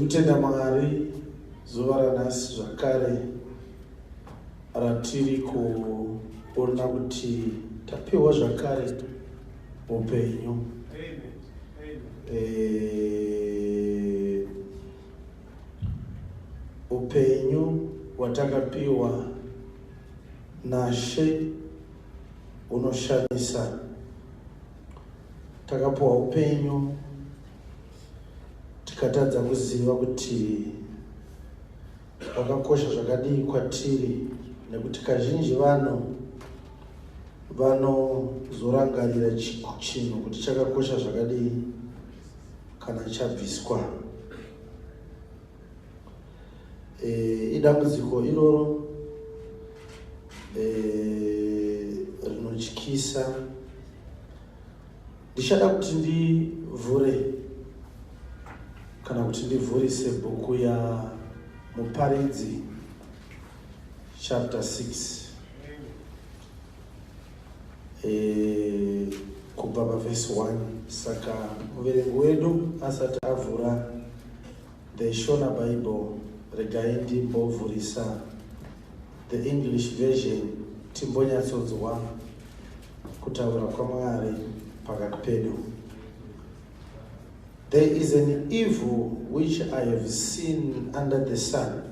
Kutenda Mwari zuva ranhasi zvakare ratiri kuona kuti tapiwa zvakare upenyu. Eh, upenyu hwatakapiwa naShe hunoshamisa. Takapiwa upenyu tikatadza kuziva kuti wakakosha zvakadii kwatiri nekuti kazhinji vanhu vanozorangarira chinhu kuti chakakosha zvakadii kana chabviswa. E, idambudziko iroro e, rinotyisa. Ndichada kuti ndivhure kana kuti ndivhurise bhuku ya Muparidzi chapter 6 e, kubva pavhesi 1. Saka muverengi wedu asati avhura the Shona Bible, regai ndimbovhurisa the English version timbonyatsonzwa kutaura kwaMwari pakati pedu. There is an evil which I have seen under the sun,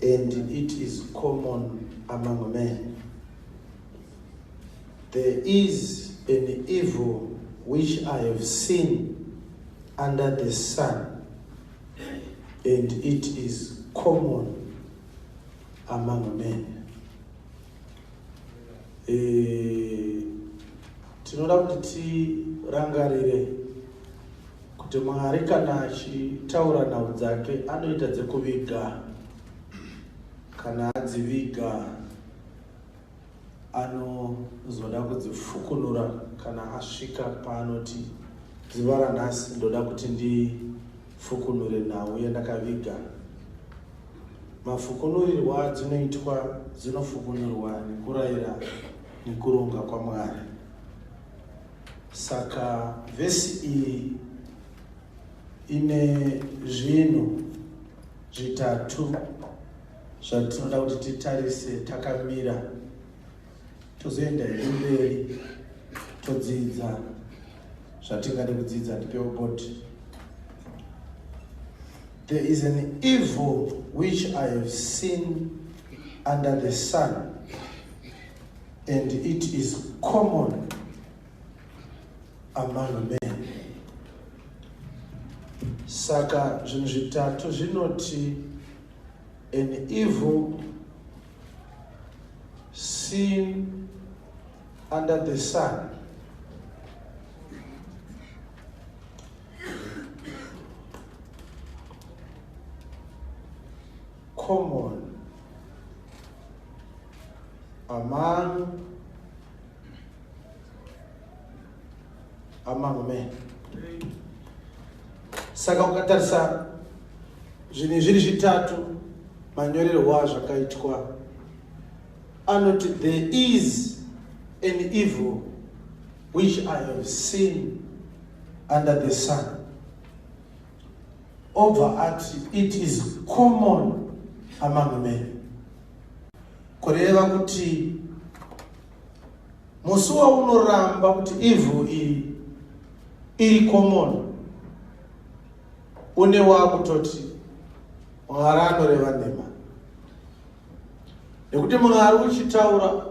and it is common among men. There is an evil which I have seen under the sun, and it is common among men. E, tinoda kuti tirangarire kuti Mwari kana achitaura nhau dzake anoita dzekuviga. Kana adziviga anozoda kudzifukunura kana asvika paanoti zuva ranhasi ndoda kuti ndifukunure nhau yandakaviga. Mafukunurirwo adzinoitwa dzinofukunurwa nekurayira nekuronga kwaMwari. Saka vhesi iyi ine zvinhu zvitatu zvatinoda kuti titarise takamira, tozoenda hedu mberi todzidza zvatingade kudzidza. Ndipewo bhodhi. There is an evil which I have seen under the sun, and it is common among men. Saka zvinhu zvitatu zvinoti an evil seen under the sun, common among men. Saka ukatarisa zvinhu zviri zvitatu manyorerwo azvakaitwa, anoti there is an evil which I have seen under the sun, obva ati it is common among men, kureva kuti musi waunoramba kuti evil iyi iri common, une wakutoti Mwari anoreva nhema, nekuti Mwari uchitaura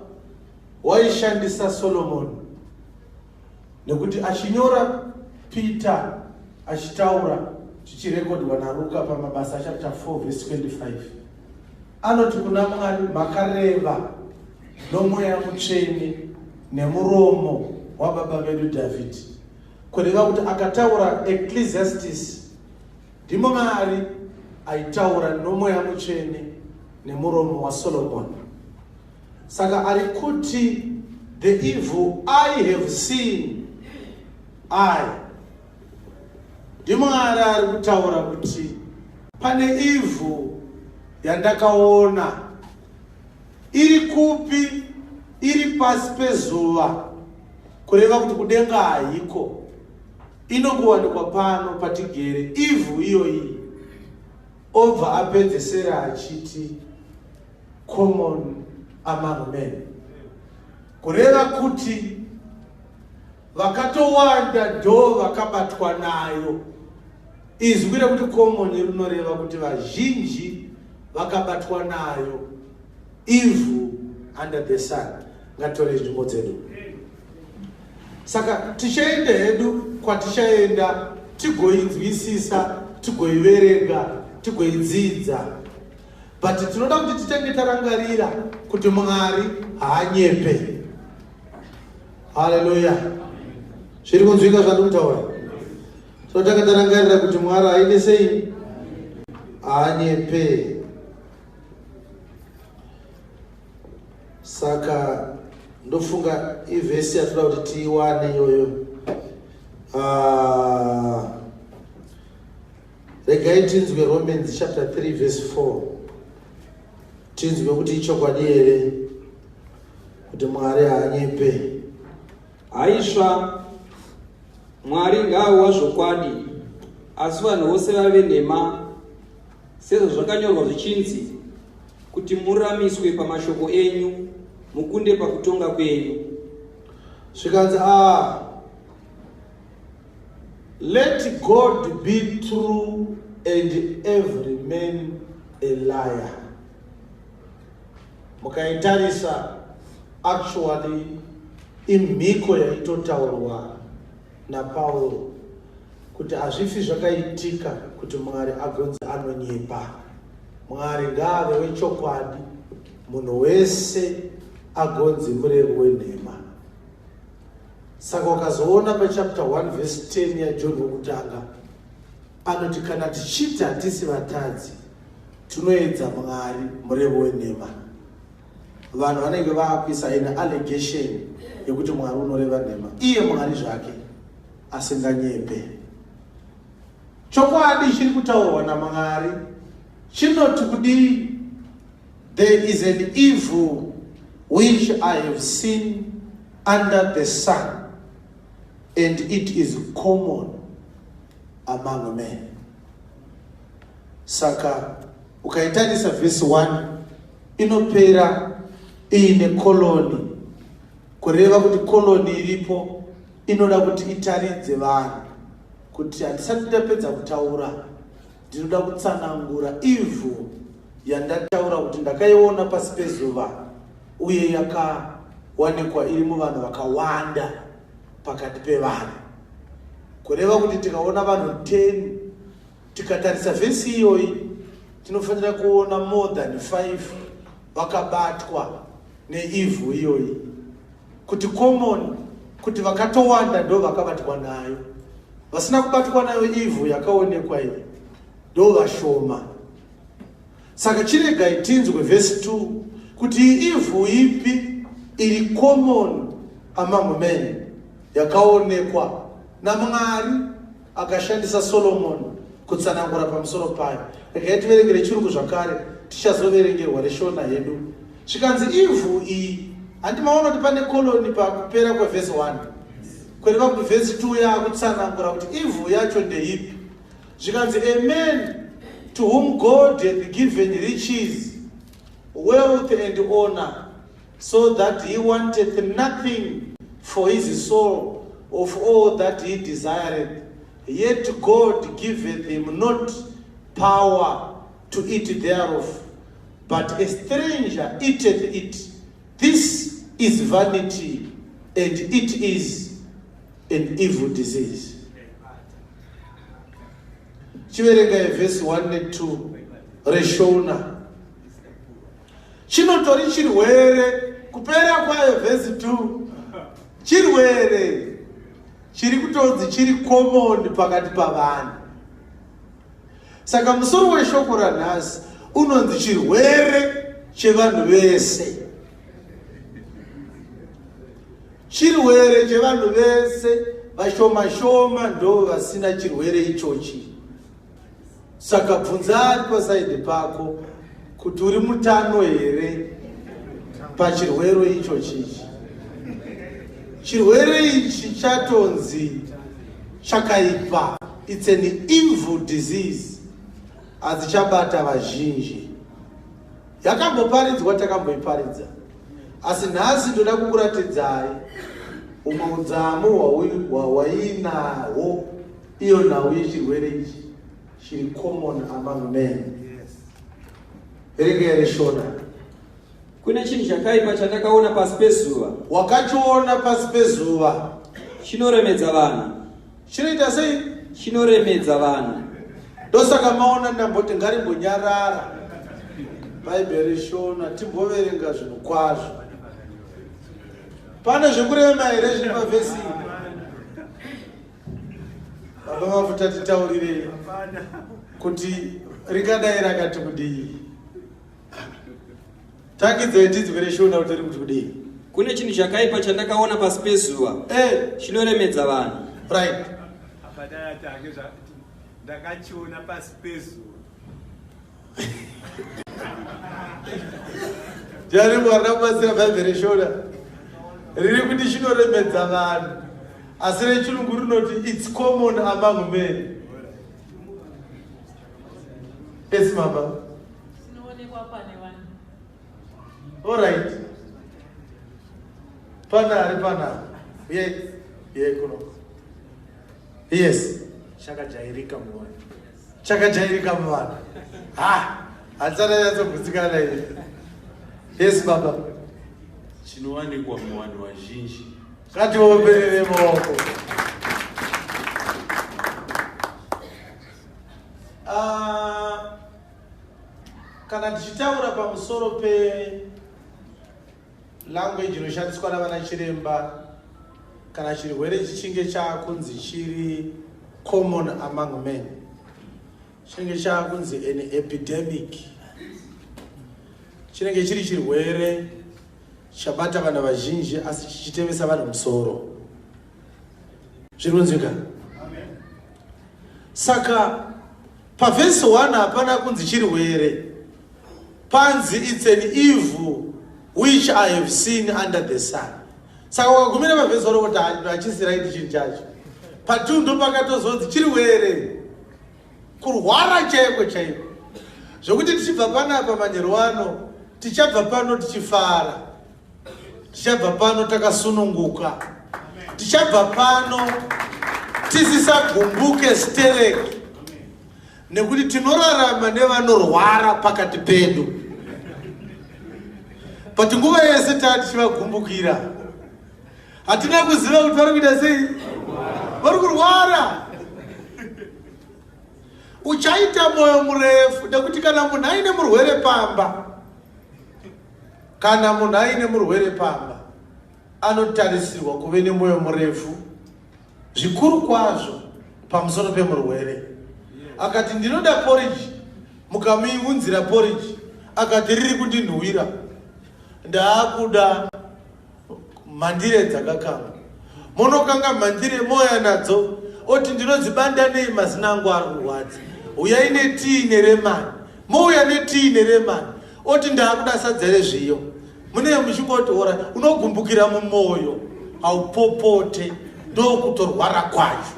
waishandisa Solomoni, nekuti achinyora Peter achitaura zvichirekodwa naRuka paMabasa chapter 4 verse 25, anoti kuna Mwari, makareva nomweya mutsvene nemuromo wababa vedu Dhavhidhi, kureva kuti akataura Ecclesiastes ndimo Mwari aitaura nomweya mutsvene nemuromo waSolomoni. Saka ari kuti the evil I have seen, I ndiMwari ari kutaura kuti pane evil yandakaona iri kupi, iri pasi pezuva, kureva kuti kudenga haiko, inongowanikwa pano patigere. Evil iyoyi. Obva apedzesera achiti common among men, kureva kuti vakatowanda ndo vakabatwa nayo. Izwi rekuti common rinoreva kuti vazhinji vakabatwa nayo evil under the sun. Ngatore nzvimbo dzedu. Saka tichaenda hedu kwatichaenda, tigoinzwisisa, tigoiverenga, tigoidzidza, but tinoda kuti titenge tarangarira kuti Mwari haanyepe. Haleluya! Zviri kunzwika zvandiri kutaura? Tinotanga tarangarira kuti Mwari haite sei? Haanyepe. Saka ndofunga ivhesi yatoda kuti tiiwane iyoyo. Regai tinzwe Romans chapter 3 verse 4, tinzwe kuti ichokwadi here kuti Mwari haanyepe. Haisva, Mwari ngaave wazvokwadi, asi vanhu vose vave nhema, sezvazvakanyorwa zvichinzi, kuti mururamiswe pamashoko enyu, mukunde pakutonga kwenyu. Zvikanzi, let God be true and every man a liar. Mukaitarisa, actually imhiko yaitotaurwa naPauro kuti hazvifi zvakaitika kuti Mwari agonzi anonyepa. Mwari ngaave wechokwadi, munhu wese agonzi murevi wenhema. Saka ukazoona pachapter 1 verse 10 yaJohn wokutanga, anoti kana tichiti hatisi vatadzi, tinoedza Mwari, murevi wenhema. Vanhu vanenge vaakuisa ine allegation yekuti Mwari unoreva nhema, iye Mwari zvake asinganyepe. Chokwadi chiri kutaurwa naMwari chinoti kudii? There is an evil which I have seen under the sun, and it is common among men. Saka ukaitarisa vhesi 1 inopera iine colon, kureva kuti colon iripo inoda kuti itaridze vanhu kuti handisati ndapedza kutaura, ndinoda kutsanangura evil yandataura kuti ndakaiona pasi pezuva, uye yakawanikwa iri muvanhu vakawanda pakati pevanhu. Kureva kuti tikaona vanhu 10, tikatarisa vhesi iyoyi, tinofanira kuona more than 5 vakabatwa neevil iyoyi, kuti common, kuti vakatowanda ndo vakabatwa nayo. Vasina kubatwa nayo evil yakaonekwa iyi ndo vashoma. Saka chiregai tinzwe vhesi 2 kuti evil ipi iri common among men yakaonekwa naMwari akashandisa Solomon kutsanangura pamusoro payo. Regai tiverengere Chirungu zvakare, tichazoverengerwa reShona hedu. Zvikanzi evil iyi, handi maona kuti pane colon pakupera kwevhesi 1, kureva kuti vhesi 2 yaakutsanangura kuti evil yacho ndeipi. Zvikanzi, a man to whom God hath given riches, wealth and honor, so that he wanteth nothing for his soul of all that he desireth, yet God giveth him not power to eat thereof, but a stranger eateth it. This is vanity, and it is an evil disease. Chiverengai vhesi 1 ne2 reShona. Chinotori chirwere kupera kwayo vhesi 2, chirwere chiri kutonzi chiri common pakati pavanhu. Saka musoro weshoko ranhasi unonzi chirwere chevanhu vese. Chirwere chevanhu vese, vashoma shoma ndo vasina chirwere ichochi. Saka bvunzani paside pako kuti uri mutano here pachirwere ichochichi. Chirwere ichi chatonzi chakaipa, it's an evil disease. Asi chabata vazhinji. Yakamboparidzwa takamboiparidza. Asi nhasi ndoda kukuratidzai umwe udzamu hwainahwo iyo nhau yechirwere ichi chiri common among men. Verengei reshona. Kune chinhu chakaipa chandakaona pasi pezuva. Wakachiona pasi pezuva. Chinoremedza vanhu. Chinoita sei? Chinoremedza vanhu. Ndosaka maona ndamboti ngarimbonyarara Bhaibheri Shona timboverenga zvinhu kwazvo. Pane zvekurema here zviri pavhesi iyi? Baba Mafuta titaurirei kuti ringadai rakati kudii? Tangidzai tinzwe reshona kuti riri kuti kudii. Kune chinhu chakaipa chandakaona pasi pezuva eh. chinoremedza vanhu. Right. Apa dai ndakachiona pasi pezuva. Jari mwana kubatsira Bhaibheri reshona riri kuti chinoremedza vanhu asi rechirungu rinoti it's common among men. Yes mama. Chinoonekwa pane vanhu. All right. Pana ari pana. Ye ye kuno. Yes. Chakajairika muvanhu. Chakajairika muvanhu. Ha, hatisati yanyatsogutsikana iyi. Yes baba. Chinowanikwa muvanhu vazhinji. Ngatiomberere maoko. Ah, kana tichitaura pamusoro pe language inoshandiswa navana chiremba kana chirwere chichinge chaakunzi chiri common among men chinenge chaakunzi an epidemic chinenge chiri chirwere chabata vanhu vazhinji asi chichitemesa vanhu musoro zviri kunzwika saka pavhesi 1 hapana kunzi chirwere panzi its an evil which i have seen under the sun saka ukagumira pavhesi 1 kuti hachisi right chinhu chacho pa2 ndopakatozonzi chirwere kurwara chaiko chaiko zvekuti tichibva panapa manheru ano tichabva pano tichifara tichabva pano takasununguka tichabva pano tisisagumbuke stereki nekuti tinorarama nevanorwara pakati pedu but nguva yese taa tichivagumbukira hatina kuziva kuti vari kuita sei vari kurwara uchaita mwoyo murefu nekuti kana munhu aine murwere pamba Kana munhu aine murwere pamba anotarisirwa kuve nemwoyo murefu zvikuru kwazvo pamusoro pemurwere. Akati ndinoda poriji, mukamuunzira poriji, akati riri kundinhuwira, ndaakuda mhandire dzakakangwa. Monokanga mhandire moya nadzo, oti ndinodzibanda nei mazina angu ari kurwadza. Huyai netii neremani. Mouya netii neremani. Oti ndaakuda sadza rezviyo. Munee muchingoti ora unogumbukira mumoyo haupopote ndokutorwara kwacho.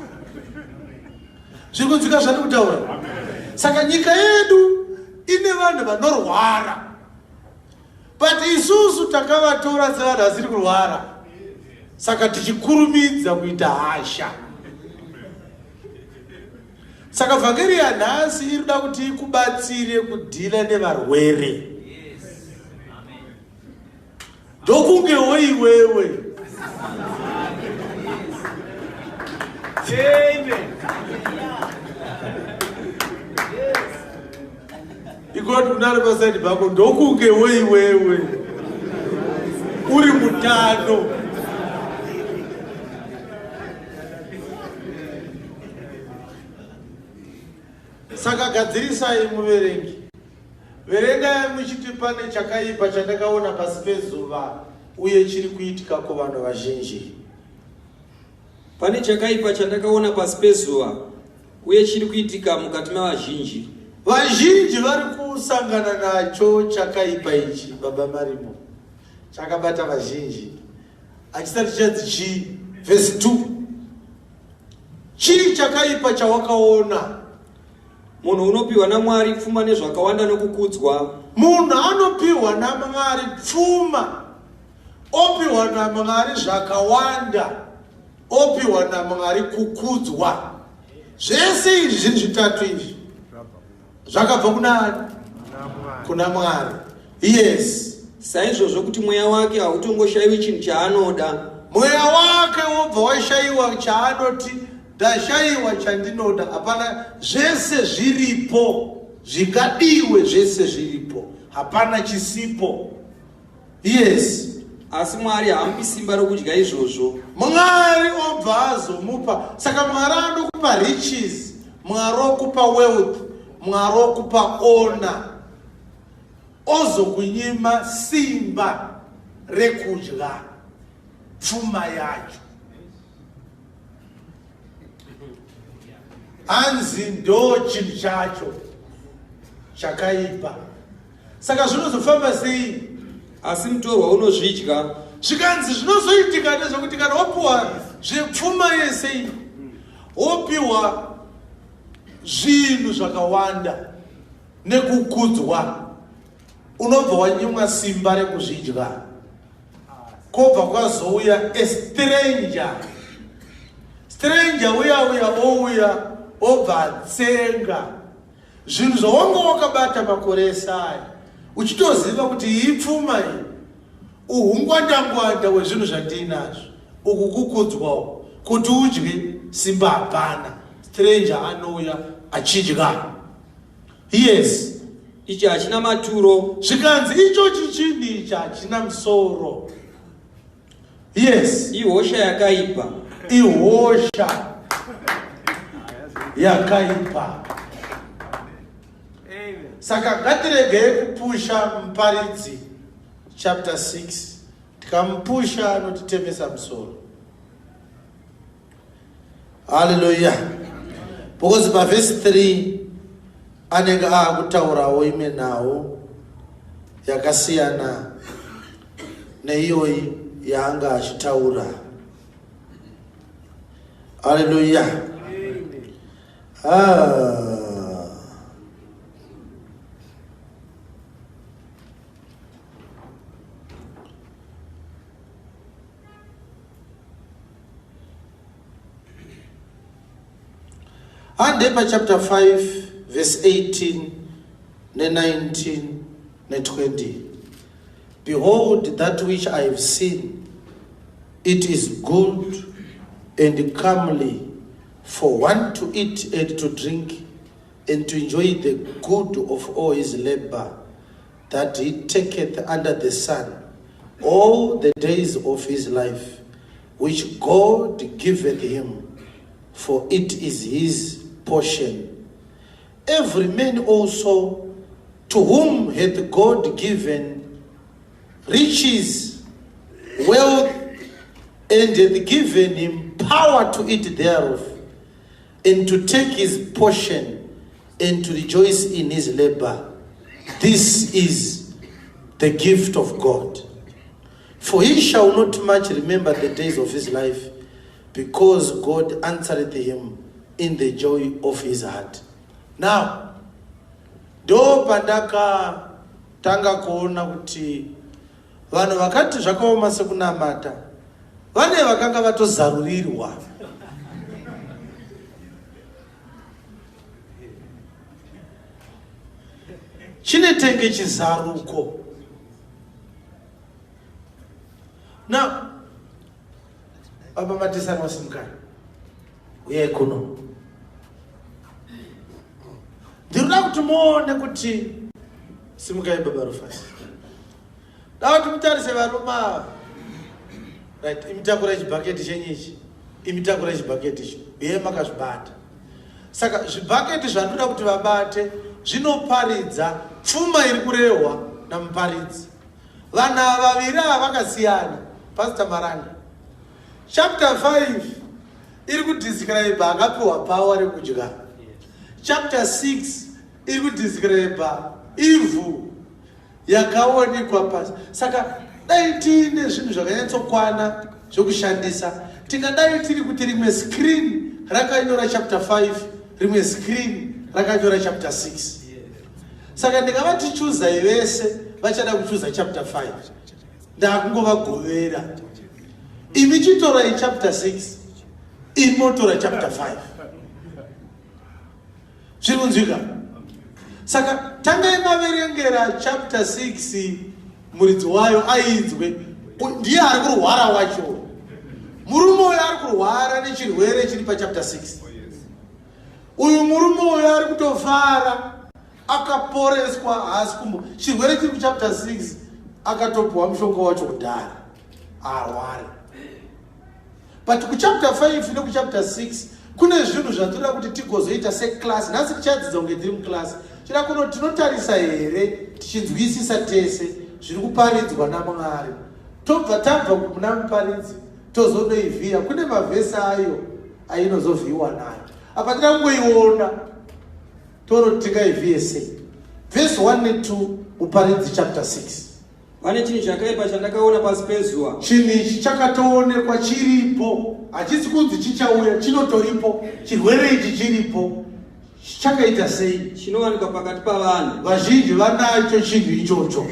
Zviri kunzwika zvandiri kutaura? Saka nyika yedu ine vanhu vanorwara. But isusu takavatora sevanhu vasiri kurwara saka tichikurumidza kuita hasha. Saka vhangeri yanhasi iri kuda kuti ikubatsire kudhila nevarwere. Ndokungewo iwewe. Amen. Ikoti unari pasaidi pako ndokunge weiwewe uri mutano. Saka gadzirisai muverengi. Verengai muchiti pane chakaipa chandakaona pasi pezuva uye chiri kuitika kuvanhu vazhinji. Pane chakaipa chandakaona pasi pezuva uye chiri kuitika mukati mevazhinji. Vazhinji vari kusangana nacho chakaipa ichi, baba Marimo. Chakabata vazhinji. Achisati chanzi chii? Vhesi 2. Chii chakaipa chawakaona? Munhu unopiwa naMwari pfuma nezvakawanda nokukudzwa. Munhu anopiwa naMwari pfuma, opiwa naMwari zvakawanda, opiwa naMwari kukudzwa. Zvese izvi zviri zvitatu izvi zvakabva kuna ani? Kuna Mwari. Yes. Saizvozvo kuti mweya wake hautongoshayiwi chinhu chaanoda. Mweya wake wobva washayiwa chaanoti ndashayiwa chandinoda. Hapana, zvese zviripo, zvingadiwe zvese zviripo, hapana chisipo. Yes. Asi Mwari haamupi simba rokudya izvozvo. Mwari obva azomupa. Saka Mwari anokupa riches, Mwari okupa wealth, Mwari okupa honor, ozokunyima simba rekudya pfuma yacho. Hanzi ndo chinhu chacho chakaipa. Saka zvinozofamba sei? Asi mutorwa unozvidya. Zvikanzi zvinozoitika ndezvekuti kana wapiwa zvepfuma yese iyi, wopiwa zvinhu zvakawanda nekukudzwa, unobva wanyimwa simba rekuzvidya, kobva kwazouya a stranger. Stranger uya uya ouya obva atsenga zvinhu zvawanga wakabata makore ese aya, uchitoziva kuti iyi pfuma iyi, uhungwandangwanda hwezvinhu zvandiinazvo, uku kukudzwawo, kuti udye simba hapana. Stranger anouya achidya. Yes. Ichi hachina maturo. Zvikanzi ichochi chinhu ichi hachina musoro. Yes. Ihosha yakaipa. Ihosha yakaipa. Saka ngatiregei kupusha Muparidzi chapter 6. Tikamupusha anotitemesa musoro. Hallelujah. Because pavhesi 3 anenge aakutaurawo imwe nhau yakasiyana neiyoyi yaanga achitaura. Hallelujah. Ah. Hande pachapter 5 verse 18 ne-19 ne-20. Behold that which I have seen, it is good and comely for one to eat and to drink and to enjoy the good of all his labor that he taketh under the sun all the days of his life, which God giveth him, for it is his portion. Every man also to whom hath God given riches, wealth, and hath given him power to eat thereof, and to take his portion, and to rejoice in his labor. This is the gift of God. For he shall not much remember the days of his life, because God answered him in the joy of his heart. Now, ndo pandakatanga kuona kuti vanhu vakati zvakaoma sekunamata vane vakanga vatozarurirwa. Chinetenge chizaruko. Now, baba Matisani wasimukani, uyai kuno. Ndinoda kuti muone kuti simukai baba Rufasi. Da kuti mutarise varume ava. Right, imitakura chibhaketi chenyu ichi, imitakura chibhaketi ichi, uye makazvibata. Saka zvibhaketi zvandinoda kuti vabate zvinoparidza pfuma iri kurehwa namuparidzi. Vanhu ava vaviri ava vakasiyana. Pastor Maranga, chapter 5 iri kudescribe akapiwa power rekudya. Chapter 6 iri kudescribe ivhu yakaonekwa pasi. Saka dai tiine zvinhu zvakanyatsokwana zvokushandisa, tingadai tiri kuti rimwe screen rakanyora chapter 5, rimwe screen Rakanyora chapter 6. Saka ndikavati chuzai vese vachada kuchuza chapter 5. Ndakungovagovera. Imi chitorai chapter 6, imi motora chapter 5. Zviri kunzwika? Saka tangai maverengera chapter 6 muridzi wayo ainzwe. Ndiye ari kurwara wacho. Murume uyo ari kurwara nechirwere chiri pachapter 6. Uyu murume uyo ari kutofara akaporeswa haasi kumbo chirwere chiri kuchapter 6 akatopiwa mushonga wacho kudhara arware. But kuchapter 5 nekuchapter 6 kune zvinhu zvatinoda kuti tigozoita seclass. Nhasi tichadzidza kunge tiri muclass. Tinoda kuno tinotarisa here tichinzwisisa tese zviri kuparidzwa naMwari. Tobva tabva kuna muparidzi tozonoivhiya. Kune mavhesi ayo ainozovhiyiwa nayo. Apa tinoda kungoiona toona kuti tingaivhiye sei. Vhesi 1 ne2 Muparidzi chapter 6. Pane chinhu chakaipa chandakaona pasi pezuva. Chinhu ichi chakatoonekwa chiripo, hachisi kunzi chichauya, chinotoripo. Chirwere ichi chiripo. Chakaita sei? Chinowanikwa pakati pavanhu. Vazhinji vanacho chinhu ichocho.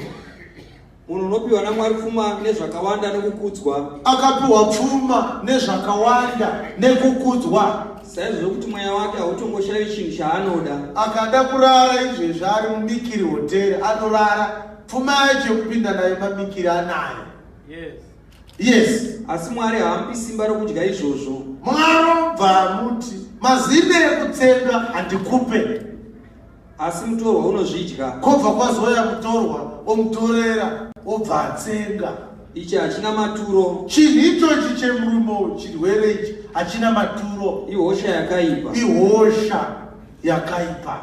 Munhu unopiwa naMwari pfuma nezvakawanda nekukudzwa. Akapiwa pfuma nezvakawanda nekukudzwa. Saizvozvo kuti mweya wake hautongoshayi chinhu chaanoda. Akada kurara izvezvi ari mumikiri hoteri anorara. Pfuma yacho yekupinda nayo mamikiri anayo. Yes. Yes. Asi Mwari haamupi simba rokudya izvozvo. Mwari obva amuti mazine ekutsenga handikupe. Asi mutorwa unozvidya. Kobva kwazouya mutorwa omutorera obva atsenga. Ichi hachina maturo. Chinhu ichochi chemurume chirwere ichi hachina maturo. Ihosha yakaipa. Ihosha yakaipa.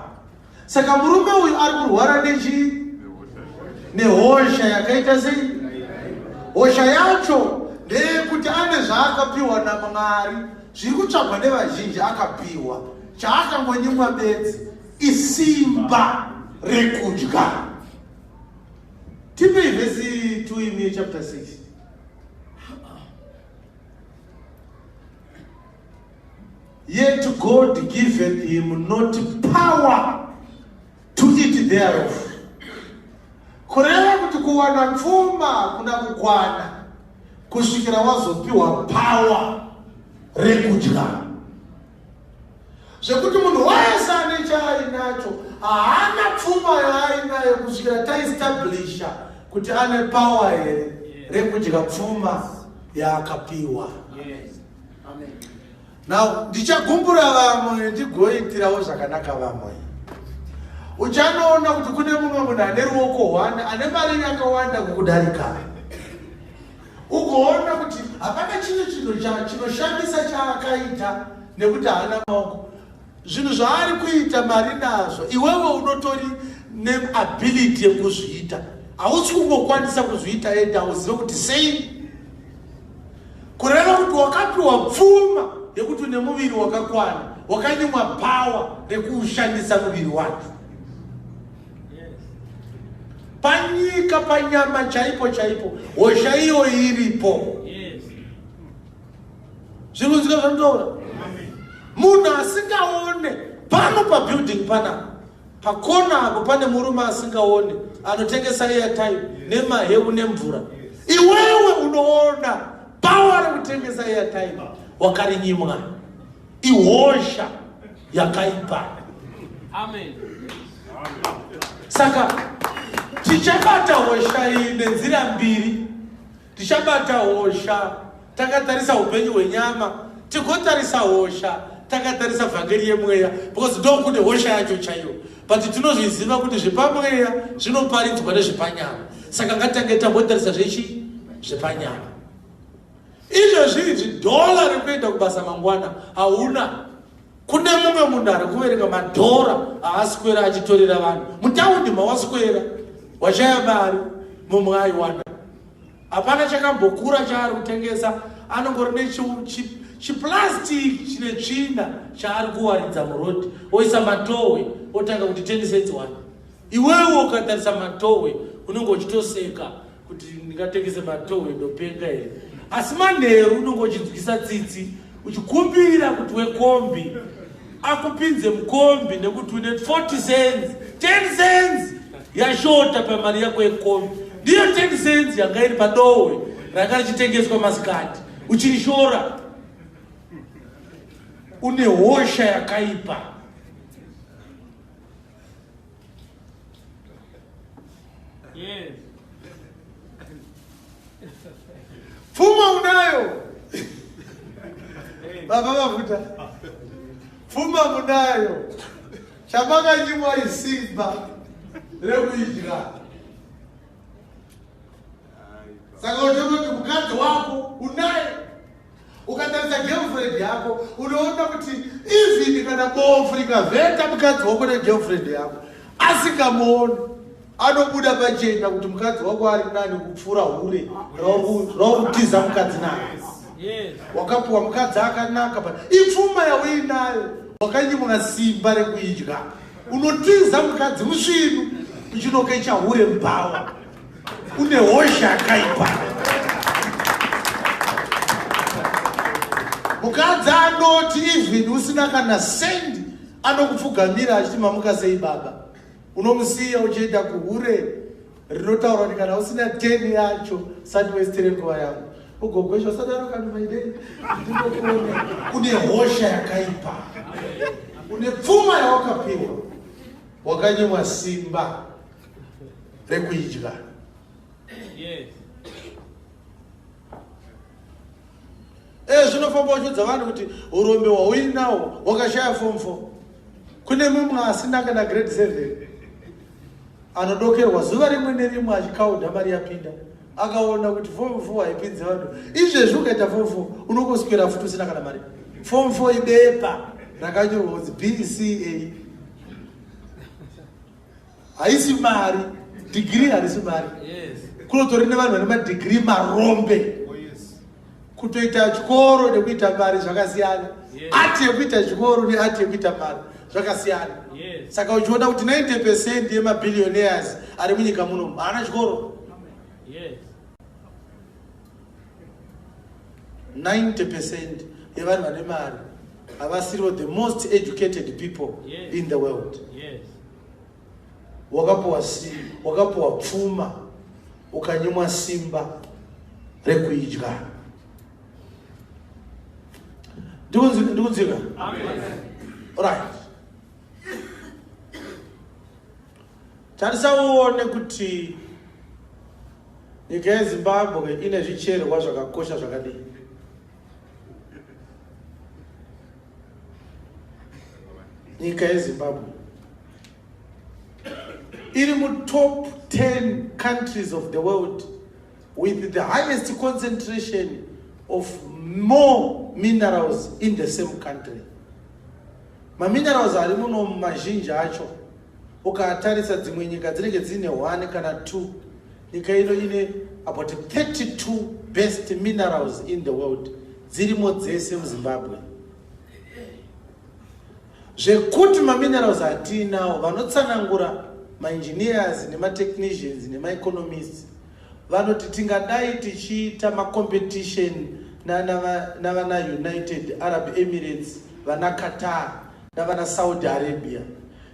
Saka murume uyu ari kurwara nechi nehosha yakaita sei? Hosha yacho ndeyekuti ane zvaakapiwa naMwari zviri kutsvagwa nevazhinji akapiwa. Chaakangonyimwa bedzi isimba rekudya. Tipei vhesi 2 imi chapter 6. Yet God giveth him not power to eat thereof. Kureva kuti kuwana pfuma kuna kukwana kusvikira wazopiwa power rekudya. Zvekuti munhu wese ane chaainacho haana pfuma yaainayo kusvikira taestablisha kuti ane power here rekudya pfuma yaakapiwa. Yes. Amen. Now ndichagumbura vamwe ndigoitirawo zvakanaka vamwe. Uchanoona kuti kune mumwe munhu ane ruoko hwane ane mari yakawanda kukudarika. Ugoona kuti hapana chimwe chinhu chinoshamisa chaakaita nekuti haana maoko. Zvinhu zvaari kuita mari nazvo iwewe unotori neability yekuzviita. Hausi kungokwanisa kuzviita enda hauzive kuti sei. Kureva kuti wakapiwa pfuma yekuti une muviri wakakwana, wakanyimwa power rekuushandisa muviri wacho. Panyika panyama chaipo chaipo hosha iyo iripo. Zviri kunzwika zvandinotaura? Munhu asingaone pano pabuilding panapa pakona apo pane murume asingaone anotengesa airtime nemaheu nemvura. Iwewe unoona power rekutengesa airtime wakarinyimwa. Ihosha yakaipa. Amen. Saka tichabata hosha iyi nenzira mbiri. Tichabata hosha takatarisa upenyu hwenyama, tigotarisa hosha takatarisa vhangeri yemweya, because ndokune hosha yacho chaiyo. But tinozviziva kuti zvepamweya zvinoparidzwa nezvepanyama. Saka ngatitange tambotarisa zvechi zvepanyama. Izvezvi izvi dhola rekuenda kubasa mangwana hauna. Kune mumwe munhu ari kuverenga madhora aaswera achitorera vanhu mutaundi mawaswera washaya mari mumwe aiwana. Hapana chakambokura chaari kutengesa, anongori nechiplastic chine tsvina chaari kuwaridza muroad, oisa matohwe otanga kuti 10 cents one. Iwewe ukatarisa matohwe unenge uchitoseka kuti ndingatengese matohwe ndopenga here, asi manheru unenge uchinzwisa tsitsi uchikumbira kuti wekombi Akupinze mukombi nekuti une 40 cents, 10 cents yashota pamari yako yekombi. Ndiyo 10 cents yanga iri padohwe ranga richitengeswa masikati. Uchirishora. Une hosha yakaipa. Yes. Pfuma unayo. Baba Mafuta. Pfuma munayo. Chamakanyimwa isimba rekuidya. Saka unoona kuti mukadzi wako unaye. Ukatarisa girlfriend yako unoona kuti even kana bofu rikavheta mukadzi wako negirlfriend yako asingamuoni, anobuda pachena kuti mukadzi wako ari nani kupfuura hure raurikutiza mukadzi naye. Wakapuwa mukadzi akanaka, but ipfuma yauinayo wakanyimwa simba rekuidya. Unotiza mukadzi musvinu uchinokecha hure mubhawa. Une hosha yakaipa. Mukadzi anoti even usina kana sendi anokupfugamira achiti mamuka sei baba. Unomusiya uchienda kuhure rinotaura kuti kana usina 10 yacho sati westere nguva yangu. Ugogwesha usadaro kana maidei. Ndinokuona une hosha yakaipa. Une pfuma yawakapiwa. Wakanyimwa simba rekuidya. Yes. Zvinofamba uchiudza vanhu kuti urombe hwauinawo wakashaya form 4. Kune mumwe asina kana grade 7 anodokerwa zuva rimwe nerimwe achikaudha mari yapinda, akaona kuti form 4 haipinzi vanhu. Izvezvi ukaita form 4 unongoswera futi usina kana mari. Form 4 ibepa rakanyorwa kunzi BCA, haisi mari. Dhigiri harisi mari. Kunotori nevanhu vane madhigiri marombe. Kutoita chikoro nekuita mari zvakasiyana. Ati yekuita chikoro neati yekuita mari zvakasiyana. Saka uchiona kuti 90% yemabillionaires ari munyika muno haana chikoro. 90% yevanhu vane mari havasirivo the most educated people in the world. Wakapuwa wakapuwa pfuma ukanyimwa simba rekuidya. Ndikunzika? Right. Tarisa uone kuti nyika yeZimbabwe ine zvicherwa zvakakosha zvakadii. Nyika yeZimbabwe iri mutop 10 countries of the world with the highest concentration of more minerals in the same country. Maminerals ari muno mazhinji acho ukatarisa dzimwe nyika dzinenge dzine 1 kana 2. Nyika ino ine about 32 best minerals in the world dzirimo dzese muZimbabwe. Zvekuti maminerals atiinawo, vanotsanangura maengineers nematechnicians nemaeconomists vanoti tingadai tichiita macompetition navana United Arab Emirates, vana Qatar navana Saudi Arabia,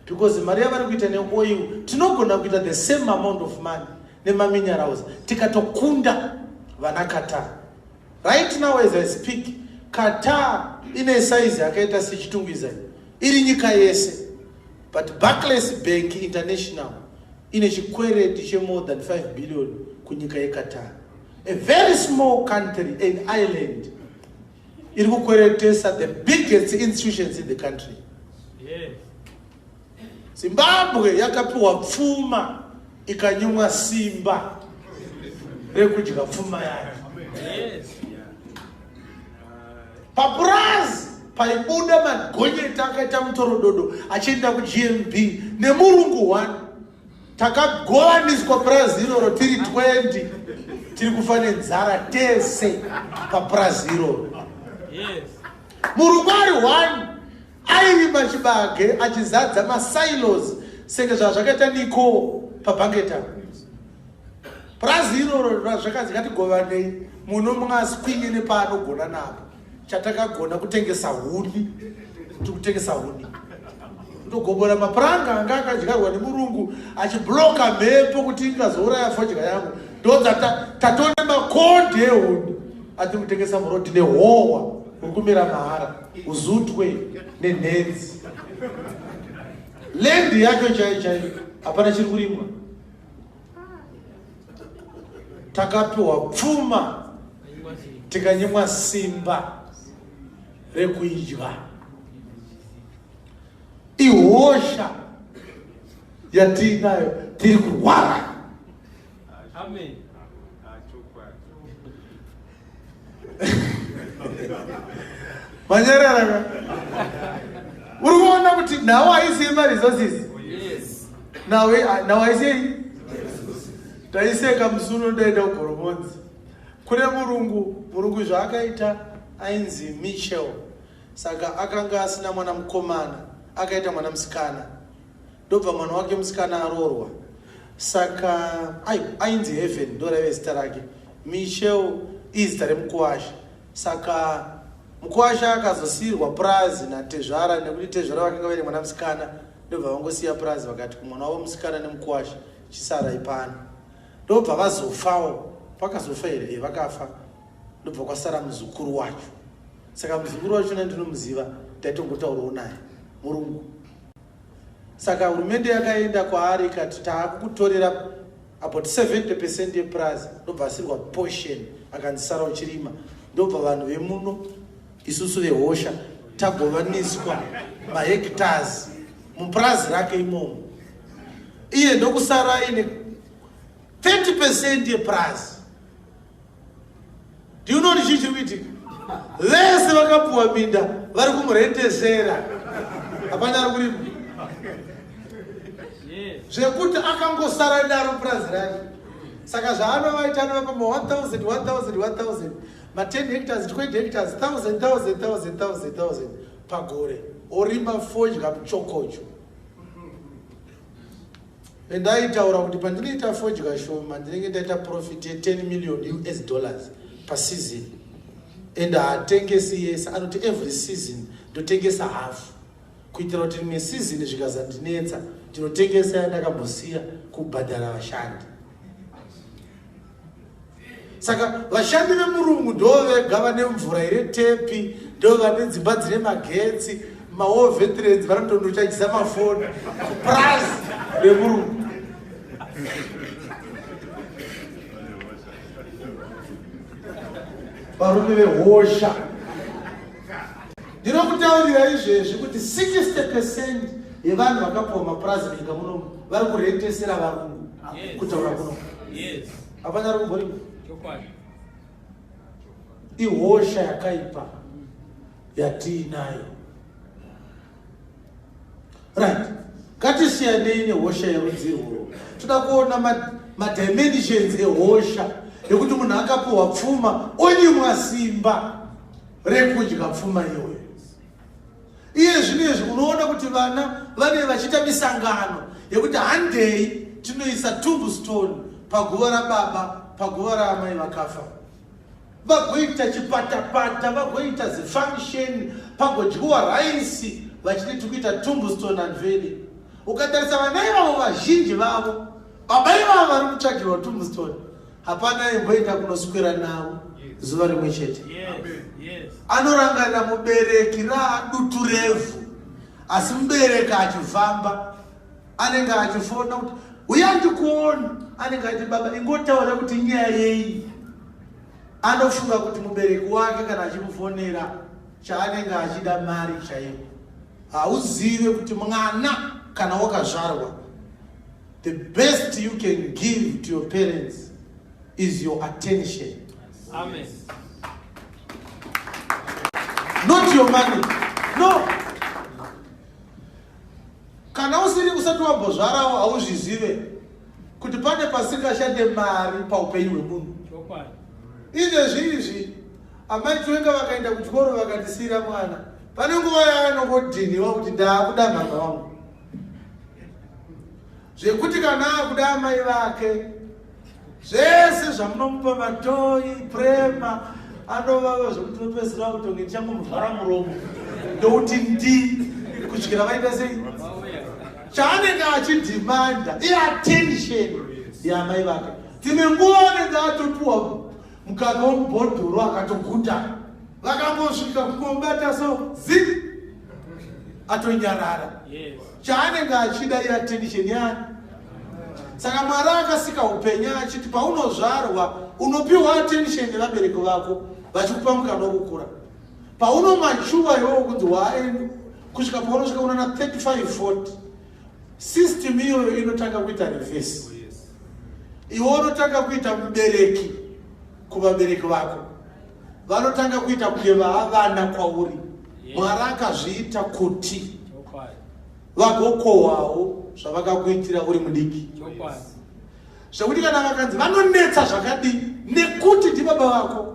because mari yavari kuita neoil tinogona kuita the same amount of money nemaminerals tikatokunda vana Qatar. Right now as I speak, Qatar ine size yakaita seChitungwiza iri nyika yese, but Barclays Bank International ine chikwereti chemore than 5 billion kunyika yeQatar. A very small country, an island, iri kukweretesa the biggest institutions in the country. Zimbabwe yakapiwa pfuma ikanyimwa simba rekudya pfuma yayo. Papurazi paibuda magonyeti akaita mutorododo achienda kuGMB nemurungu 1. Takagovaniswa purazi iroro tiri 20, tiri kufa nenzara tese papurazi iroro. Murungu ari 1 airima chibage achizadza masilos senge zvazvakaita Niko pabhangeta. Purazi iroro zvakanzi ngatigovanei, muno mwaswinye nepaanogona napo. Chatakagona kutengesa huni. Tiri kutengesa huni. Kutogobora mapuranga anga akadyarwa nemurungu achibloka mhepo kuti ingazouraya fodya yangu. Ndodza tatone makonde ehuni atiri kutengesa murodhi nehowa uri kumera mahara uzutwe nenhenzi. Land yacho chaiyo chaiyo hapana chiri kurimwa. Takapiwa pfuma tikanyimwa simba rekuidya. Ihosha yatiinayo, tiri kurwara. Amen. Manyarara ka? Uri kuona kuti nhau haisi yemaresources. Yes. Nhau haisi yei? Taiseka musi uno ndaenda kuGoromonzi. Kune murungu, murungu zvaakaita ainzi Mitchell. Saka akanga asina mwana mukomana, akaita mwana musikana. Ndobva mwana wake musikana aroorwa. Saka ainzi Heaven ndo raive zita rake. Michelle izita remukuwasha. Saka mukuwasha akazosiirwa purazi natezvara nekuti tezvara vakanga vaine mwana musikana, ndobva vangosiya purazi vakati kumwana wavo musikana nemukuwasha chisarai pano. Ndobva vazofawo. Vakazofa here? Vakafa. Ndobva kwasara muzukuru wacho. Saka muzukuru wacho ndinomuziva, ndaitombotaurawo naye, murungu. Saka hurumende yakaenda kwaari ikati taakukutorera about 70% yepurazi, ndobva asirwa portion akanzi sara uchirima. Ndobva vanhu vemuno isusu vehosha tagovaniswa mahectares mupurazi rake imomo, iye ndokusara aine 30% yepurazi. Do you know chii chiri kuitika? Vese vakapuwa minda vari kumurentesera, hapana ari kurima. Zvekuti akangosara daro purazi rake. Saka zvaanovaita anovapa ma 1000 1000 1000, ma 10 hectares, 20 hectares, 1000 1000 1000 1000 1000 pagore, orima fodya muchokocho. Ndaitaura kuti pandinoita fodya shoma ndinenge ndaita profit ye10 million US dollars paseason, and haatengesi yese, anoti every season ndotengesa hafu kuitira kuti rimwe season zvikazandinetsa ndinotengesa yandakambosiya kubhadhara vashandi. Saka vashandi vemurungu ndo vega vane mvura ine tepi, ndo vane dzimba dzine magetsi, mawar veterans vanotondochajisa mafoni kupurazi remurungu. Varume vehosha, ndinokutaurira izvezvi kuti 60% yevanhu vakapuwa mapurazi munyika munomu vari kurentesera varungu. Kutaura kuno hapana ari kumborima. Ihosha yakaipa yatiinayo. Right, ngatisiyanei nehosha yerudzi irworwo. Toda kuona madimensions ehosha yekuti munhu akapuhwa pfuma onyimwa simba rekudya pfuma iyoyo. Iye zvino izvi unoona kuti vana vane vachiita misangano yekuti handei tinoisa tombstone paguva rababa, paguva raamai vakafa, vagoita chipatapata, vagoita zifunction, pagodyiwa raisi, vachiti tikuita tombstone unveiling. Ukatarisa vana ivavo, vazhinji vavo baba ivavo vari kutsvagirwa tombstone hapana imboenda kunoswera navo zuva rimwe chete. Anorangarira mubereki raadutu revhu, asi mubereki achifamba anenge achifona kuti uya ndikuona, anenge achiti baba ingotaura kuti nyaya yei. Anofunga kuti mubereki wake kana achimufonera chaanenge achida mari chaiyo. Hauzive kuti mwana kana wakazvarwa, the best you can give to your parents is your attention. Amen. Not your money. No. Kana usiri usati wambozvarawo hauzvizive kuti pane pasingashande mari paupenyu hwemunhu. Izvezvi izvi amai Chiwenga vakaenda kuchikoro vakatisiyira mwana, pane nguva yaanongodhiniwa kuti ndaakuda mama vangu, zvekuti kana akuda amai vake zvese zvamunomupa, matoyi prema anovava zvekuti unopedzisira kutonge ndichangomuvhara muromo. Ndokuti ndi kusvikira vaita sei? Chaanenge achidhimanda iattention yamai vake. Dzimwe nguva anenge atopiwa mukaka womubhodhoro akatoguta, vakangosvika kungomubata so zi atonyarara. Chaanenge achida iattention yani. Saka Mwari akasika upenyu achiti paunozvarwa unopiwa attention nevabereki vako vachikupa mukana wokukura. Paunomachuwa iwewo kunzi wae kusvika paunosvika unana 35 40, system iyoyo inotanga kuita reverse. Iwe unotanga kuita mubereki kuvabereki vako, vanotanga kuita kunge vaavana kwauri. Mwari akazviita kuti vagokohwawo zvavakakuitira uri mudiki, zvekuti kana vakanzi vanonetsa zvakadii nekuti ndibaba vako,